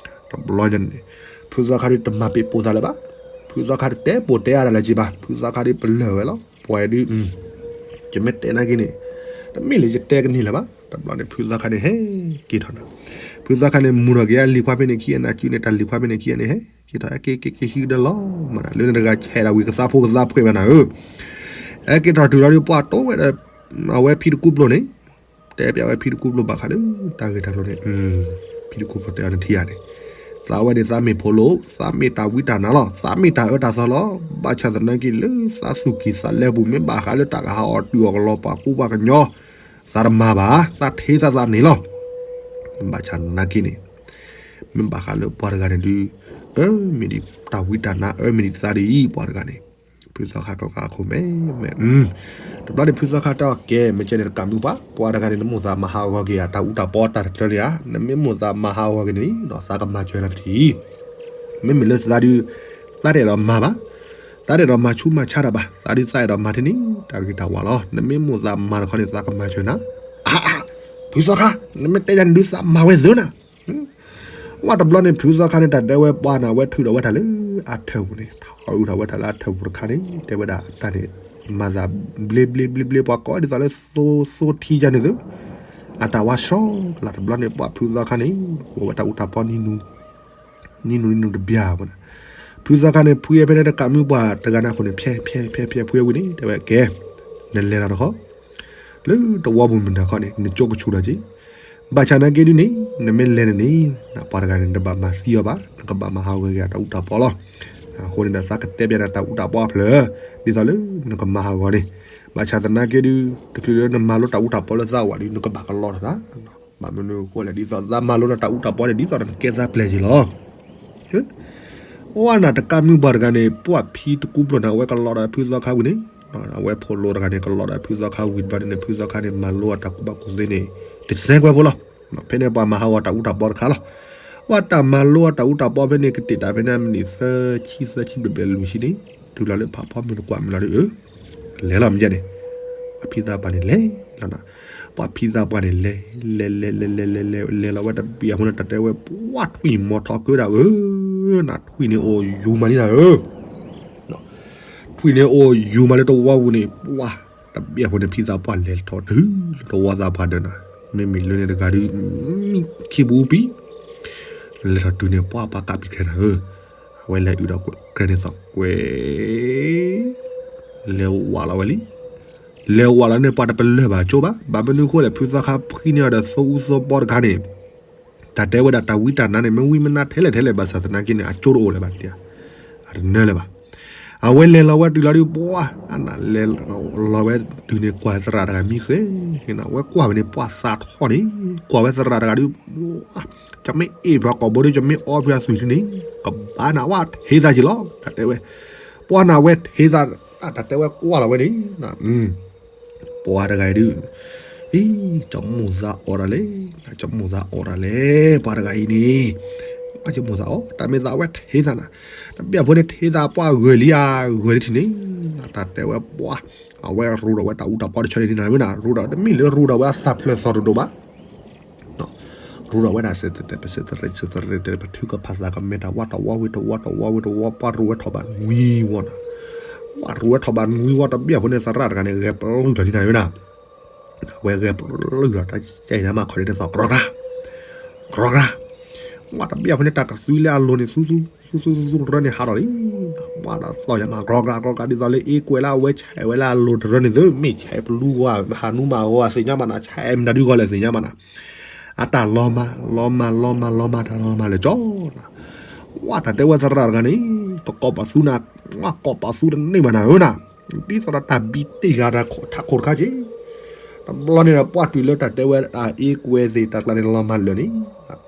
တဘျီညါန့ၣ်, ဖုသီခါဒုးတမၤပ့ၤပိာ်သးလၢၤဘၣ်, ဖုသီခါတတဲပိာ်တဲအါတၢ်လၢၤက့ဘၣ်, ဖုသီခါဒုးပလၢၢ်ဝဲလီၤ, ပှၤဒုး, ယမ့ၢ်တဲနာ်က့န့ၣ်, တမ့ၢ်လၢယတဲကန့ၢ်လၢၤဘၣ်, တဘျီန့ၣ် ဖုသီခါန့ၣ်ဟဲက့ၤထီၣ်နၤ, ဖု ဖုသီခါန့ၣ် မူထီၣ်က့ၤအလံၤခွါဖဲန့ၣ်ခံဂၤန့ၣ် အစုန့ၣ် တၢ်လံၤခွါဖဲန့ၣ်ခံဂၤန့ၣ် ဟဲက့ၤထီၣ် ဟဲက့ၤက့ၤက့ၤဟံးကဒီးလီၤမးနီၤ လၢန့ၣ်တဂၤဆဲးဒၣ်ဝံၤကသးဖိကသးဖှဲးဘၣ်နၤဧၢ, ဟဲက့ၤထီၣ်တုၤလီၤဒီးပှၤတိဝဲဒီး အဝဲဖံတကူပျိန့ၣ် တဲပျးဝဲဖံတကူပျိဘၣ်ဃးလၢ တၢ်ဂ့ၢ်တၢ်ကျိၤန့ၣ်, ဖံတကူပျိတဲအီၤန့ၣ်ထံဂၤန့ၣ်, သးဝဲန့ၣ်သးမ့ၢ်ဖိလိာ် သးမ့ၢ်တၢ်ဝံတၢ်နါလီၤ, သးမ့ၢ်တၢ်အၢတၢ်သီလီၤ, ဘၣ်ဆၣ်သနာ်က့လၢသးသူၣ်ကံၢ်သးလဲပူၤ မ့ၢ်ဘၣ်ဃးလၢတၢ်ကဟးအီၣ်တုၤအီၣ်ကလီပှၤကူပှၤကညီ သးတမၤဘၣ်, သးထ့သးသးန့ၣ်လီၤ. ဘၣ်ဆၣ်သနာ်က့န့ၣ် မ့ၢ်ဘၣ်ဃးလၢပှၤတဂၤန့ၣ်ဒုး အၢမ့ၢ်ဒံးတၢ်ဝံတၢ်နါ အၢမ့ၢ်ဒံးသးဒ်အံၤ ပှၤတဂၤန့ၣ်, ဖုသီခါကျီကျါအခိၣ်မဲမဲ, တဘျီန့ၣ်ဖုသီခါတဲအီၤကဲ မ့ၢ်ကဲန့ၣ်တကးမုၢ်ပှၤ ပှၤတဂၤန့ၣ် နမိၣ်သးမၤဟးဂီၤက့ၤဧါ တၢ်အူတၢ်ပီတၢ်တကျၢန့ၣ်ဧါ, နမ့ၢ်မိၣ်သးမၤဟးဂီၤက့ၤန့ၣ် သးကမၤစၢၤနၤတထံၣ် မ့မ့ၢ်လၢသးဒုး သးတအဲၣ်ဒိးမၤဘၣ်, သးတအဲၣ်ဒိးမၤဆူးမၤဆါတၢ်ဘၣ်, သးဒုးသးအဲၣ်ဒိးမၤထဲန့ၣ် တၢ်ဂ့ၤတၢ်ဝါလီၤ, နမ့ၢ်မိၣ်သးမၤတခီန့ၣ် သးကမၤစၢၤနၤ, အါ, ဖုသီခါ, နမ့ၢ်တဲယၤန့ၣ်ဒုးသးမၤဝဲသ့နီၤ, ဝဲတဘျီန့ၣ် ဖုသီခါန့ၣ် တၢ်တဲဝဲပှၤနၤ ဝဲထုးဒီးဝဲတၢ်လၢအထၢၣ်ပူၤန့ၣ် ထီၣ်အုးထီၣ်ဝဲတၢ်လၢအထၢၣ်ပူၤတခါန့ၣ် တဲဝဲဒၣ်တၢ်န့ၣ် မၤသးဘျ့ဘျ့ဘျ့ဘျ့ပှၤကိးဒ်သိးလၢသိသိထံယါန့ၣ်သု, အတၢ်ဝါဆှီလၢ်တဘျီန့ၣ် ပှၤဖုသီခါန့ၣ် အိၣ်ဝဲတၢ်အူတၢ်ပီ နံၤနူနံၤတဘျီဝဲဒၣ်, ဖုသီခါန့ၣ် ဖှံဝဲဖဲန့ၣ်တကးမုၢ်ပှၤတဂၤန့ၣ်အဃိန့ၣ် ဖျဲဖျဲဖျဲဖျဲဖှံဝံၤန့ၣ် တဲဝဲကဲ, နလဲၤလီၤတခီ လၢတဝီပူၤမုၢ်နၤခီန့ၣ် နကၠိကဆူးဒီးက့ၤ, ဘၣ်ဆၣ်နာ်က့ဒုးန့ၣ် နမ့ၢ်လဲၤန့ၣ်န့ၣ် ပှၤတဂၤန့ၣ် နတဘၣ်မၤသံအီၤဘၣ်, နကဘၣ်မၤဟးဂီၤက့ၤအတၢ်အူတၢ်ပီလီၤ. အဃိန့ၣ်ဒီးသးကတဲပျးနၤတၢ်အူတၢ်ပီအဖျၢၣ် ဒ်သိးလၢနကမၤဟးဂီၤန့ၣ်, ဘၣ်ဆၣ်သနာ်က့ဒုး တချုးလၢနမၤလိတၢ်အူတၢ်ပီလၢသးဝဲဒုး နကဘၣ်ကလီတၢ်သး, ဘၣ်မနုၤအဃိလဲၣ် ဒ်သိးသးမၤလိနတၢ်အူတၢ်ပီန့ၣ် ဒ်သိးဒီးနကဲသးပျဲၢ်က့ၤလီၤ. ဝဲနၤတကးမုၢ်ပှၤတဂၤန့ၣ် ပှၤဖံတကူပျိန့ၣ် အဝဲကလီဒီးဖုသီခါဝံၤန့ၣ်, အဝဲဖိလိတဂၤန့ၣ် ကလီဒီးဖုသီခါဝံၤတဘျီန့ၣ် ဖုသီခါန့ၣ် မၤလိအတၢ်ကူၣ်ဘၣ်ကူၣ်သ့န့ၣ် တစဲကွဲဖိလီၤ. ဖဲန့ၣ်ပှၤမၤဟးဂီၤတၢ်အူတၢ်ပီတခါလီၤ. ဝဲတၢ်မၤလိအတၢ်အူတၢ်ပီဖဲန့ၣ် ကတ့ၢ်တၢ်ဖဲန့ၣ် မံးနံးသၢဆံသၢဆံဘျဲၣ်ဘျဲၣ်လွံၢ်ဆံန့ၣ် တုၤလီၤလၢဖးဖီမုၢ်တကွၢ်မုၢ်လီၤဒီး လဲၤလီၤမ့ၢ်ကဲန့ၣ်, ပှၤဖံသးပှၢ်န့ၣ်လဲၤလီၤနၤ, ပှၤဖံသးပှၢ်န့ၣ်လဲၤ လဲၤလဲၤလဲၤလဲၤလဲၤလဲၤလဲၤလီၤဝဲတဘျီအဃိန့ၣ် တၢ်တဲဝဲ ပှၤထွံၣ်မီၤထီၣ်ကၢဒၣ်ဧၢ, နထွံၣ်န့ၣ်အိၣ်ယူၤမးန့ၣ်နၤဧၢ, ထွံၣ်န့ၣ်အိၣ်ယူၤမးလၢတဝီပူၤန့ၣ် ပှၤ တဘျီအဃိန့ၣ် ဖံသးပှၢ်လဲၤထီၣ်တုၤလၢတဝီသးပှၢ်ဒၢးနၤ, မ့မ့ၢ်လၢန့ၣ်တဂၤဒုး ခံပူၤပံၤ လဲၤထီၣ်တုၤန့ၣ် ပှၤပှၤကးပံာ်ချၢနၤဧၢ, အဝဲလဲၤအုၣ်ဒီးကြဲးန့ၣ်သီၣ်ကွဲး လဲၤဝးလီၤဝဲလံ, လဲၤဝးလီၤန့ၣ် ပှၤတပလၢၢ်ဘၣ်ကၠိဘၣ်, ဘၣ်မနုၤအဃိလဲၣ် ဖုသီခါဖှံန့ၢ်အီၤဒီးသိအူသိပီတခါန့ၣ်, တၢ်တဲဝဲဒၣ်တၢ်ဝံတၢ်နါန့ၣ် မ့ၢ်ဝံမ့ၢ်နါထဲလဲၣ်ထဲလဲၣ် ဘၣ်ဆၣ်သနာ်က့န့ၣ် အကၠိတအိၣ်လၢၤဘၣ်, အတနၢလၢၤဘၣ်. အဝဲလဲၤလီၤဝဲတုၤလီၤဒုး ပှၤ အနၢ်လဲၤလီၤဝဲတုၤန့ၣ် ကွၢ်သရၣ်တဂၤမံဃဲၤ, အဝဲကွၢ်ဝဲန့ၣ် ပှၤသးထီၣ်န့ၣ် ကွၢ်ဝဲသရၣ်တဂၤဒုး ကမ့ၢ်အ့ၣ်ဖျါကိာ်ဘိဒုး ကမ့ၢ်အီဖျါသွံၣ်ဒုးန့ၣ် ကဘၣ်နၤဝဲထ့သးက့ၤလီၤ တၢ်တဲဝဲ, ပှၤနၢ်ဝဲထ့သး, တၢ်တဲဝဲကွၢ်လီၤဝဲန့ၣ် ပှၤတဂၤအံၤဒုး, အံၤ, ကမိၣ်သးအီၣ်တၢ်လဲၣ်, ကမိၣ်သးအီၣ်တၢ်လဲၣ်, ပှၤတဂၤအံၤန့ၣ်, ကမိၣ်သးအီၣ် တၢ်မ့ၢ်သးဝဲထ့သးနၤ, တဘျီဖိန့ၣ် ထ့သးပှၢ်ဂၢၢ်လံဧါ, ဂၢၢ်လံထံၣ်န့ၣ်, တၢ်တဲဝဲပှၤ, အဝဲရူဒီးဝဲတၢ်အူတၢ်ပီတဆၢန့ၣ်နၤဝဲနၤ, ရူဒီးတမ့ၢ်လၢရူဒီးဝဲအသးဖျၢၣ်သီၣ်တဒိၣ်ဘၣ် ရူဒီးဝဲဒၣ်စဲးတတဲပစဲးတရ့စဲးတရ့တဲ ပထုကဖၣ်သးကမဲတၢ်ဝးတဝီဝံၤတဝီတဝီဝံၤတဝီ ပှၤရူဝဲထီၣ်ဘၣ်နွံဝီနီၤ, ပှၤရူဝဲထီၣ်ဘၣ်နွံဝီတဘျီဖိန့ၣ် သရၣ်တဂၤန့ၣ် ဂဲၤပျုၢ်ထီၣ်လံနၤဝဲဒၣ်, အဝဲဂဲၤပျုၢ်ထီၣ် တၢ်ကဲနၤမၤခီၣ်ဒ်န့ၣ်သီၣ် ကြီကြီ, ကြီကြီ, ဝဲတဘျီဖိန့ၣ် တၢ်ကသွံလၢအလိၤန့ၣ် သူသူသူသူသူတရၢန့ၣ်ဟးထီၣ်လံ, ပှၤဒီးသီၣ်ညါမး ကြီကြီကြီ ဒ်သိးလၢအ့ကွဲးလၢအဝဲဆဲးဝဲလၢအလိၤတရၢန့ၣ်သု မ့ၢ်ဆဲးပလူဂီၢ် ဟးနူမးဂီၢ်သ့ၣ်ညါမးနၤ ဆဲးမတၤဒုဂီၢ်လဲၣ်သ့ၣ်ညါမးနၤ အတၢ်လီၤမၢ် လီၤမၢ် လီၤမၢ် လီၤမၢ် တၢ်လီၤမၢ်လၢာ်ကၠီနၤ, ဝဲတၢ်တဲဝဲသရၣ်တဂၤန့ၣ် ကကိးပသူနၤ, ဝဲကိးပသူတန့ၢ်ဘၣ်နၤဧၢနၤ, ဒ်သိးဒီးတၢ်ဘံတ့ၢ်ဂၤတၢ်ခိၣ်ထးခိၣ်တခါက့ၤ, တဘျီန့ၣ်ဒီးပှၤတုၤလၢတၢ်တဲဝဲအအ့ကွဲးသ့ၣ်တၢ်ကျါန့ၣ်လီၤမၢ်လၢာ်န့ၣ်,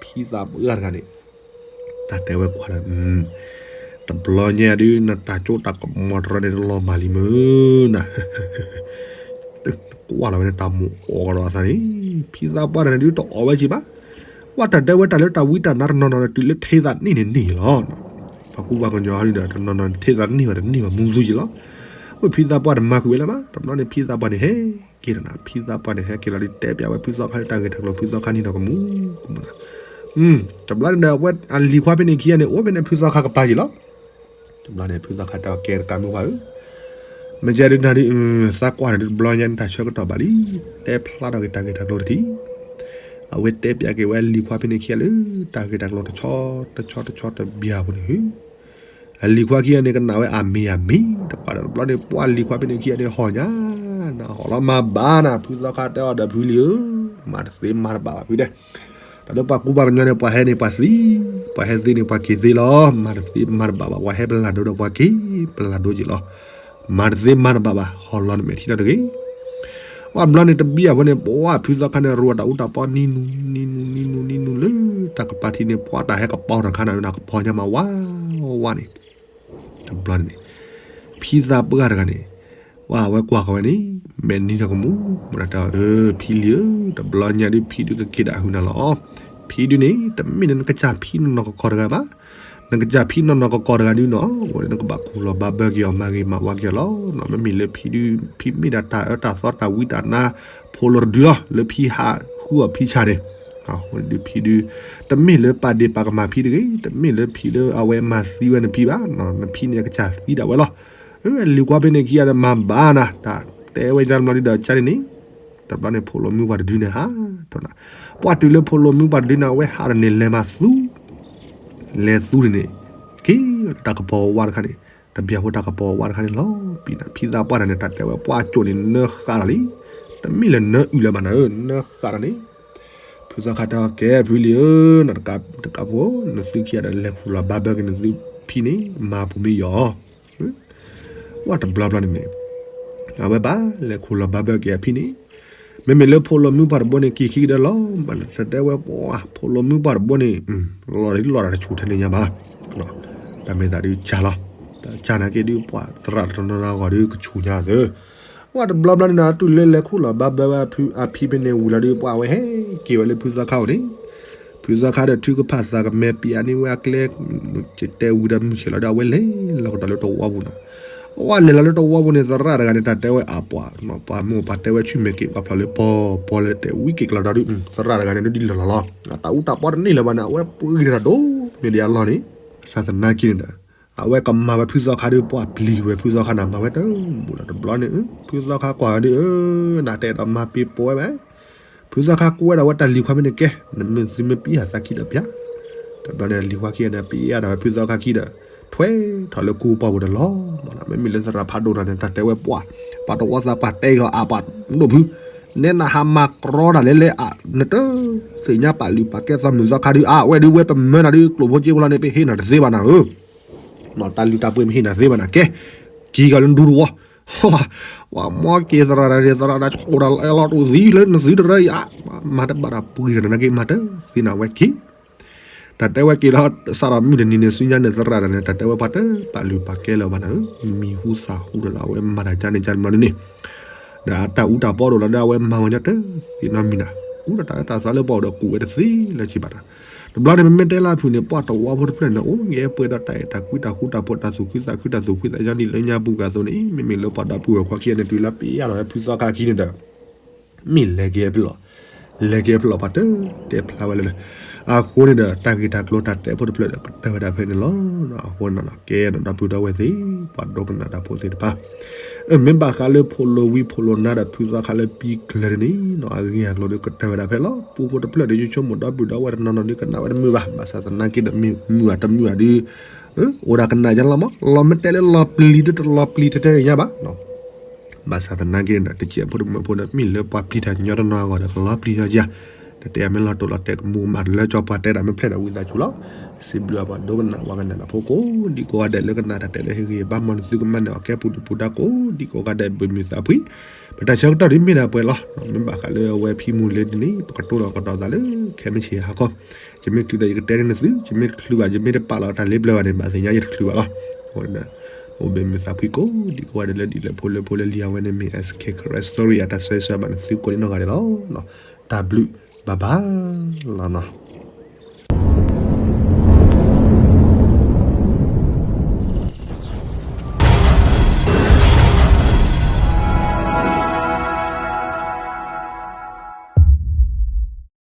ဖံသးပှၢ်တဂၤန့ၣ် တၢ်တဲဝဲကွၢ်လၢ တဘျီညါဒုး နတၢ်ကၠိတၢ်ကမီၤတရၢန့ၣ် တလီၤမၢ်လံမုၢ်နၤ, ကွၢ်လီၤဝဲန့ၣ် တၢ်မိၣ်အီၣ်ကဒီးအသးန့ၣ်, ဖံသးပှၢ်တဂၤန့ၣ်ဒုး တအီၣ်ဝဲက့ၤဘၣ်, ဝဲတၢ်တဲဝဲတၢ်လၢတၢ်ဝံတၢ်နါတနီၤနီၤဒီး တုၤလၢထ့သးန့ၢ်န့ၣ်န့ၢ်လီၤ, ပှၤကူပှၤကညီဒုးဒီး တနီၤနီၤထ့သးန့ၢ်ဘၣ်တန့ၢ်ဘၣ် မူသူယံၤလီၤ, အဝဲဖံသးပှၢ်တမၤကွံာ်ဝဲလၢၤဘၣ်, တဘျီန့ၣ် ဖံသးပှၢ်န့ၣ်ဟဲက့ၤလီၤနၤ, ဖံသးပှၢ်န့ၣ်ဟဲက့ၤလီၤဒုး တဲပျးဝဲဖုသီခါလၢတၢ်ဂ့ၢ်တၢ်ကျိၤ ဖုသီခါန့ၣ်ဒီးကမူၤကမူၤနၤ တဘျီန့ၣ်ဒီး အဝဲအလံၤခွါဖဲန့ၣ်ခံဂၤန့ၣ် အိၣ်ဖဲန့ၣ်ဖုသီခါကပၤက့ၤလီၤ, တဘျီန့ၣ် ဖုသီခါတဲအီၤ ကဲတကးမုၢ်ပှၢ်ဧၢ, မ့ၢ်ကဲဒုးနၤဒုး သးကွၢ်န့ၣ်ဒုး တဘျီညါန့ၣ် တၢ်ဆၢကတီၢ်ဘၣ်လံ, တဲဖျါထီၣ်က့ၤတၢ်ဂ့ၢ်တၢ်ကျိၤတထံၣ်, အဝဲတဲပၠးက့ၤဝဲအလံၤခွါဖဲန့ၣ်ခံဂၤလၢ တၢ်ဂ့ၢ်တၢ်ကျိၤတဆီတဆီတဆီတဘျီအပူၤန့ၣ်, အလံၤခွါခံဂၤန့ၣ် ကနၣ်ဝဲအမ့ၢ်အမ့ၢ်တပာ်ဒီး တဘျီန့ၣ် ပှၢ်လံၤခွါဖဲန့ၣ်ခံဂၤန့ၣ် ဟီၣ်ညါနၤ ဟီၣ်လီၤမၤဘၣ်နၤ ဖုသီခါတဲအီၤဒီး ဖုလံၤဧၢ, မၤတသ့မၤတဘၣ်ဘၣ်ဖုတဲ, တၢ်လၢပှၤကူပှၤကညီန့ၣ် ပှၤဟဲန့ၣ်ပှၤသံ, ပှၤဟဲသ့န့ၣ်ပှၤက့ၤသ့လီၤ, မၤတသ့မၤတဘၣ်ဘၣ်, ပှၤဟဲပလၢ်ဒိဒီးပှၤက့ၤပလၢ်ဒိက့ၤလီၤ, မၤတသ့မၤတဘၣ်ဘၣ်, ဟီၣ်လီၤနမဲာ်ထံလီၤတဂ့ၤ ပှၢ်တဘျီန့ၣ် တဘံၣ်အဖဲန့ၣ် ပှၢ်ဖုသီခါန့ၣ် ရိးတၢ်အူတၢ်ပီ နံၤနူၤ နံၤနူၤ နံၤနူၤ နံၤနူၤလၢ တၢ်ကပၤထံန့ၣ် ပှၢ်တၢ်ဟဲကပီၤတခါနၤ တၢ်ကပီၤညါမးဝးဝးန့ၣ်, တဘျီန့ၣ်န့ၣ် ဖံသးပှၢ်တဂၤန့ၣ် ပှၢ်အဝဲကွၢ်ဃီၤဝဲန့ၣ် မဲာ်နံၤတၢ်ကမူၣ် မတၢ်တဲအီၤ အၢ ဖံလံၤဧၢ, တဘျီညါဒုး ဖံဒုးကက့ၤဒၣ်ဟုနၤလီၤ. ဖံဒုးန့ၣ် တမ့ၢ်လၢနကစၢ်ဖံနီၢ်နီၢ်ကီၢ်ကီၢ်တဂၤဘၣ်, နကစၢ်ဖံနီၢ်နီၢ်ကီၢ်ကီၢ်တဂၤဒုးနီၤ အဃိန့ၣ် နကဘၣ်ခိၣ်လီၤဘါဘၢက့ၤအီၤ မၤဂ့ၤမၤဝါက့ၤအီၤလီၤ. မ့မ့ၢ်လၢဖံဒုး ဖံမ့ၢ်ဒၣ်တၢ်အၢတၢ်သီတၢ်ဝံတၢ်နါ ဖိလီၤတဒုလီၤလၢဖံဟးဃုအီၤဖံဆါန့ၣ်, အဃိန့ၣ်ဒုးဖံဒုး တမ့ၢ်လၢပာ်ဒ့ၣ်ပာ်ကမၣ်ဖံတဂ့ၤ, တမ့ၢ်လၢဖံလၢအဝဲမၤသံဝဲနဖံဘၣ်, နဖံန့ၣ်အကစၢ်သံဒၣ်ဝဲလီၤ. အလံၤကွၢ်ဖဲန့ၣ်ခံဂၤဒီးမၤဘၣ်နၤ တၢ်တဲဝဲဒ်တဘျီဒုးဒီးကန့ၣ်န့ၣ်, တဘျီန့ၣ် ဖိလီၤမုၢ်ပှၢ်တဒုန့ၣ်ဟးထီၣ်နၤ, ပှၢ်တုၤလၢဖိလီၤမုၢ်ပှၢ်တဒုန့ၣ် အဝဲဟးဒီးန့ၣ် လဲၤမၤသူ လဲၤသူန့ၣ်န့ၣ် က့ၤလၢတၢ်ကပီၤဝါတခါန့ၣ်, တဘျီဖိတၢ်ကပီၤဝါတခါန့ၣ်လီၤ. ပံၤနၤ ဖံသးပှၢ်တဂၤန့ၣ် တၢ်တဲဝဲပှၢ်ကၠိၣ်န့ၣ် နၢဃာ်တၢ်လံ, တမ့ၢ်လၢနၢအုၣ်လၢၤဘၣ်နၤဧၢ, နၢဃာ်တၢ်န့ၣ်, ဖုသီခါတဲအီၤ ကဲဖုလံၤဧၢ, နတကးဖိ နသုခံဂၤဒီး လဲၤခိၣ်လီၤဘါဘၢက့ၤနသုဖံန့ၣ် မၤပူၤမ့ၢ်ယီၤ ပှၢ်တဘျီဘျီန့ၣ်န့ၣ် အဝဲဘၣ်လဲၤခိၣ်လီၤဘါဘၢက့ၤအဖံန့ၣ်, မ့မ့ၢ်လၢဖိလီၤမုၢ်ပှၢ်တဘိန့ၣ် က့ၤခံကဒီးလီၤ, တၢ်တဲဝဲပှၢ် ဖိလီၤမုၢ်ပှၢ်တဘိန့ၣ် လီၤလီၤတၢ်တဆူၣ်ထဲန့ၣ်ညါဘၣ်, တၢ်မ့ၢ်သးဒုးကၢ်လီၤ, တၢ်ကၢ်နာ်က့ဒုး ပှၢ်သရၣ်တနီၤနီၤဂီၢ်ဒုးကဆူၣ်ညါသၢ ပှၢ်တဘျီဘျီန့ၣ်နၤ တုၤလၢလဲၤခိၣ်လီၤဘါဘၢဝဲအဖံဖဲန့ၣ်ဝံၤလီၤဒုး ပှၢ်အဝဲဟဲက့ၤဝဲလၢဖုသီခါအိၣ်န့ၣ်, ဖုသီခါဒီးထုကဖၣ်သးကမဲာ်ပျးန့ၢ်ဝဲအကျဲ, တဲဝံၤဒီးမုၢ်ဆ့ၣ်လီၤဒီး အဝဲလဲၤလီၤကဒီးလၢတဝီပူၤနီၤ, အဝဲလဲၤလီၤလၢတဝီပူၤန့ၣ် သရၣ်တဂၤန့ၣ် တၢ်တဲဝဲအပှၤ, ပှၤမိၢ်ပှၤတဲဝဲဆူၣ်မဲာ်က့ၤပှၤဖျိးလၢပီၤပီၤလၢတဲဝံၤက့ၤကလီၤဒီး သရၣ်တဂၤန့ၣ်ဒုးဒ်လီၤလီၤလီၤ, တၢ်အူတၢ်ပီတန့ၢ်လၢၤဘၣ်န့ၣ် အဝဲပှ့ၤတၢ်ဒိၣ်န့ၢ်ဒံးအလီၢ်န့ၣ်, ဘၣ်ဆၣ်သနာ်က့န့ၣ်ဒီး အဝဲကမၤဝဲဖုသီခါဒုး ပှၢ်ပျံၤဝဲဖုသီခါန့ၣ် မၤဝဲတမူးလီၤ, တဘျီန့ၣ် ဖုသီခါကွၢ်ဝဲဒုး အၢ နတဲဒီးမၤပ့ၤပိာ်ဝဲဘၣ်, ဖုသီခါကွဲဒီးဝဲတၢ်လံၤခွါဖဲန့ၣ်ကဲ, နမ့ၢ်သုမ့ၢ်ပျံၤအသးခံဒီးပျၢ်, တဘျီန့ၣ်လံၤခွါခံဂၤန့ၣ် ပျံၤအါဒီးဝဲဖုသီခါခံဒီး ထွဲထီၣ်လၢကူပီၢ်ပူၤဒီးလီၤ, မ့မ့ၢ်လၢသရၣ်ဖးဒိၣ်တဂၤန့ၣ် တၢ်တဲဝဲပှၢ်, ပှၤတဝီသးပှၢ်တဲအီၤအပှၤဒိၣ်ဖု, နဲနဟးမၤကြီတၢ်လဲၤလဲၤအါ နတသ့ၣ်ညါပာ်လုၢ်ပာ်ကဲသီမုၢ်သီခါဒုး အါဝဲဒုးဝဲပမၢနၤဒုး ကျိၣ်ဖိစ့ဖိလီၤန့ၣ် ပဟ့ၣ်နၤတသ့ဘၣ်နၤဧၢ တၢ်လုၢ်တၢ်ပှ့ၤမ့ၢ်ဟ့ၣ်နၤသ့ဘၣ်နၤ ကဲ, က့ၤကီၤလၢနဒူတဝီ, ပှၤမီက့ၤသရၣ်တဂၤန့ၣ် သရၣ်တဂၤဆိၣ်တၢ်လီၤတိၢ်သံလၢနသုတရၢအံၤ, မၤတဘၣ်တၢ်ပှ့ၤတၢ်နာ်က့မၤတသ့နၤဝဲက့ၤ, တၢ်တဲဝဲက့ၤလီၤ စးထီၣ်မုၢ်တနံၤန့ၣ် ဆူညါန့ၣ် သရၣ်တဂၤန့ၣ် တၢ်တဲဝဲပှၤတပာ်လုၢ်ပာ်ကဲလၢၤဘၣ်နၤဧၢ, မံၤဟူသၣ်ဟူဒီးလီၤ အဝဲမၤတၢ်ကါန့ၣ်ကါန့ၣ်ဘျီဒုးန့ၣ် ဒီးအတၢ်အူတၢ်ပီဒိၣ်လီၤဒီး အဝဲမၤဝဲညီတသ့နီတမံၤနၤ, အူဒီးတၢ်အၢတၢ်သီလၢပှၤအိၣ်ဒီးကူးဝဲတသ့လၢၤဘၣ်နၤ, တဘျီန့ၣ် မ့မ့ၢ်တဲလၢအဖုၣ်န့ၣ် ပှၤတဝီဖိတဖျၢၣ်န့ၣ် အိၣ်ဂဲၤပှဲၤဒီးတၢ်အဲၣ်တၢ်ကွံတၢ်ဃူတၢ်ဖိးတၢ်သူၣ်ခုသးခုတၢ်သူၣ်ဖှံသးညီဒ်လၢညါပူၤကွံာ်အသိးန့ၣ် မ့မ့ၢ်လၢပှၤဒီပုၢ်ဝဲၢ်ခွါခံဂၤန့ၣ် တုၤလၢပျံၤအါထီၣ်ဝဲဖုသီခါခံန့ၣ်ဒီး မ့ၢ်လဲၤက့ၤဖဲလဲၣ်, လဲၤက့ၤဖဲလဲၣ်ပှၤတတဲဖျါဝဲလၢၤ, အဃိန့ၣ်ဒီး တၢ်ဂ့ၢ်တၢ်ကျိၤတၢ်တဲဖိတဖျၢၣ်ဒီး ကတၢၢ်ဝဲဒၣ်ဖဲန့ၣ်လီၤ. အဃိန့ၣ် ကဲဒီးဒီပုၢ်ဒီဝဲၢ်သ့ၣ် ပှၤဒိကနၣ်တၢ်ဖိသ့ၣ်တဖၣ်, မ့ၢ်ဘၣ်ဃးလၢဖိလီၤဝံၤဖိလီၤနါဒီးဖုသီခါလၢပံၤကျၢၤဒ်န့ၣ်နီၤ အဂ့ၢ်အကျိၤဒုးကတၢၢ်ဝဲဒၣ်ဖဲလီၤ. ပူဖိတဖျၢၣ်ဒီး ယဆိကမိၣ်ဒီပုၢ်ဒီဝဲၢ်တနီၤနီၤဒုးကနၣ်ဝဲတမုာ်ဘၣ်, ဘၣ်ဆၣ်သနာ်က့ဒီးမ့ၢ်မုာ်ဧါတမုာ်ဧါဒုး အိၣ်ဒၣ်ကနၣ်ယါလီၤမး, လီၤမ့ၢ်တဲလၢလီၤပျံၤဒုးတလီၤပျံၤထဲထဲညါဘၣ် ဘၣ်ဆၣ်သနာ်က့ဒီး တစဲးဖိတမုာ်ဖိဒီး မ့ၢ်လၢပှၤပျံၤတၢ်ညီတနီၤအဂီၢ်ဒီး ကလီၤပျံၤထီၣ်က့ၤ, တတဲအမ့ၢ်လီၤတိၢ်လီၤတဲာ်ကမူၣ်မး လၢကၠီပှၤတဲဒၣ်မ့ၢ်ဖျဲၣ်ဒီးဝံသးစူၤလီၤ. စံးဘျုးအပှၤဒိကနၣ်ပှၤကနၣ်တၢ်ဖိကိးဒံကိးဂၤဒဲးလၢကနၣ်တၢ်တဲလၢဟ့ၣ်ဂံၢ်ဘါမီၤနသုကမၣ်န့ၣ် အီၤကဲပူၤဒုးပူၤဒါကိးဒံကိးဂၤဒဲး ဘၣ်မုာ်သးဖှံ ပတၢ်ဆၢကတီၢ်ဒ်မ့ၢ်ဒၣ်ပှဲၤလီၤ. မ့ၢ်ဘၣ်ဃးလၢအဝဲဖံမူလ့ဒ်န့ၣ် ပကတိၤလီၤကဒီးသးလၢ ခဲမုၢ်ဆ့ၣ်ဟါခီ, ယမ့ၢ်ချုးဒီးယကတဲန့ၢ်နသု, ယမ့ၢ်တချုးဘၣ် ယမ့ၢ်တပာ်လီၤတၢ်လ့ပျၢၤဘၣ်န့ၣ် ဘၣ်သ့ၣ်ညါယတချုးဘၣ်လီၤ. အဃိန့ၣ် အိၣ်ဘၣ်မုာ်သးဖှံကိးဒံကိးဂၤဒဲးလၢဒ်လဲၣ်ဖိလဲၣ်ဖိလၢလံာ်အဝဲန့ၣ်မ့ၢ် SK Karen Story အတၢ်ဆၢဂ့ၤဆၢဝါဘၣ်နသုကိးဒံနီၢ်ဂၤဒဲးလီၤ. တၢ်ဘျုး bye bye လီၤနီၤ.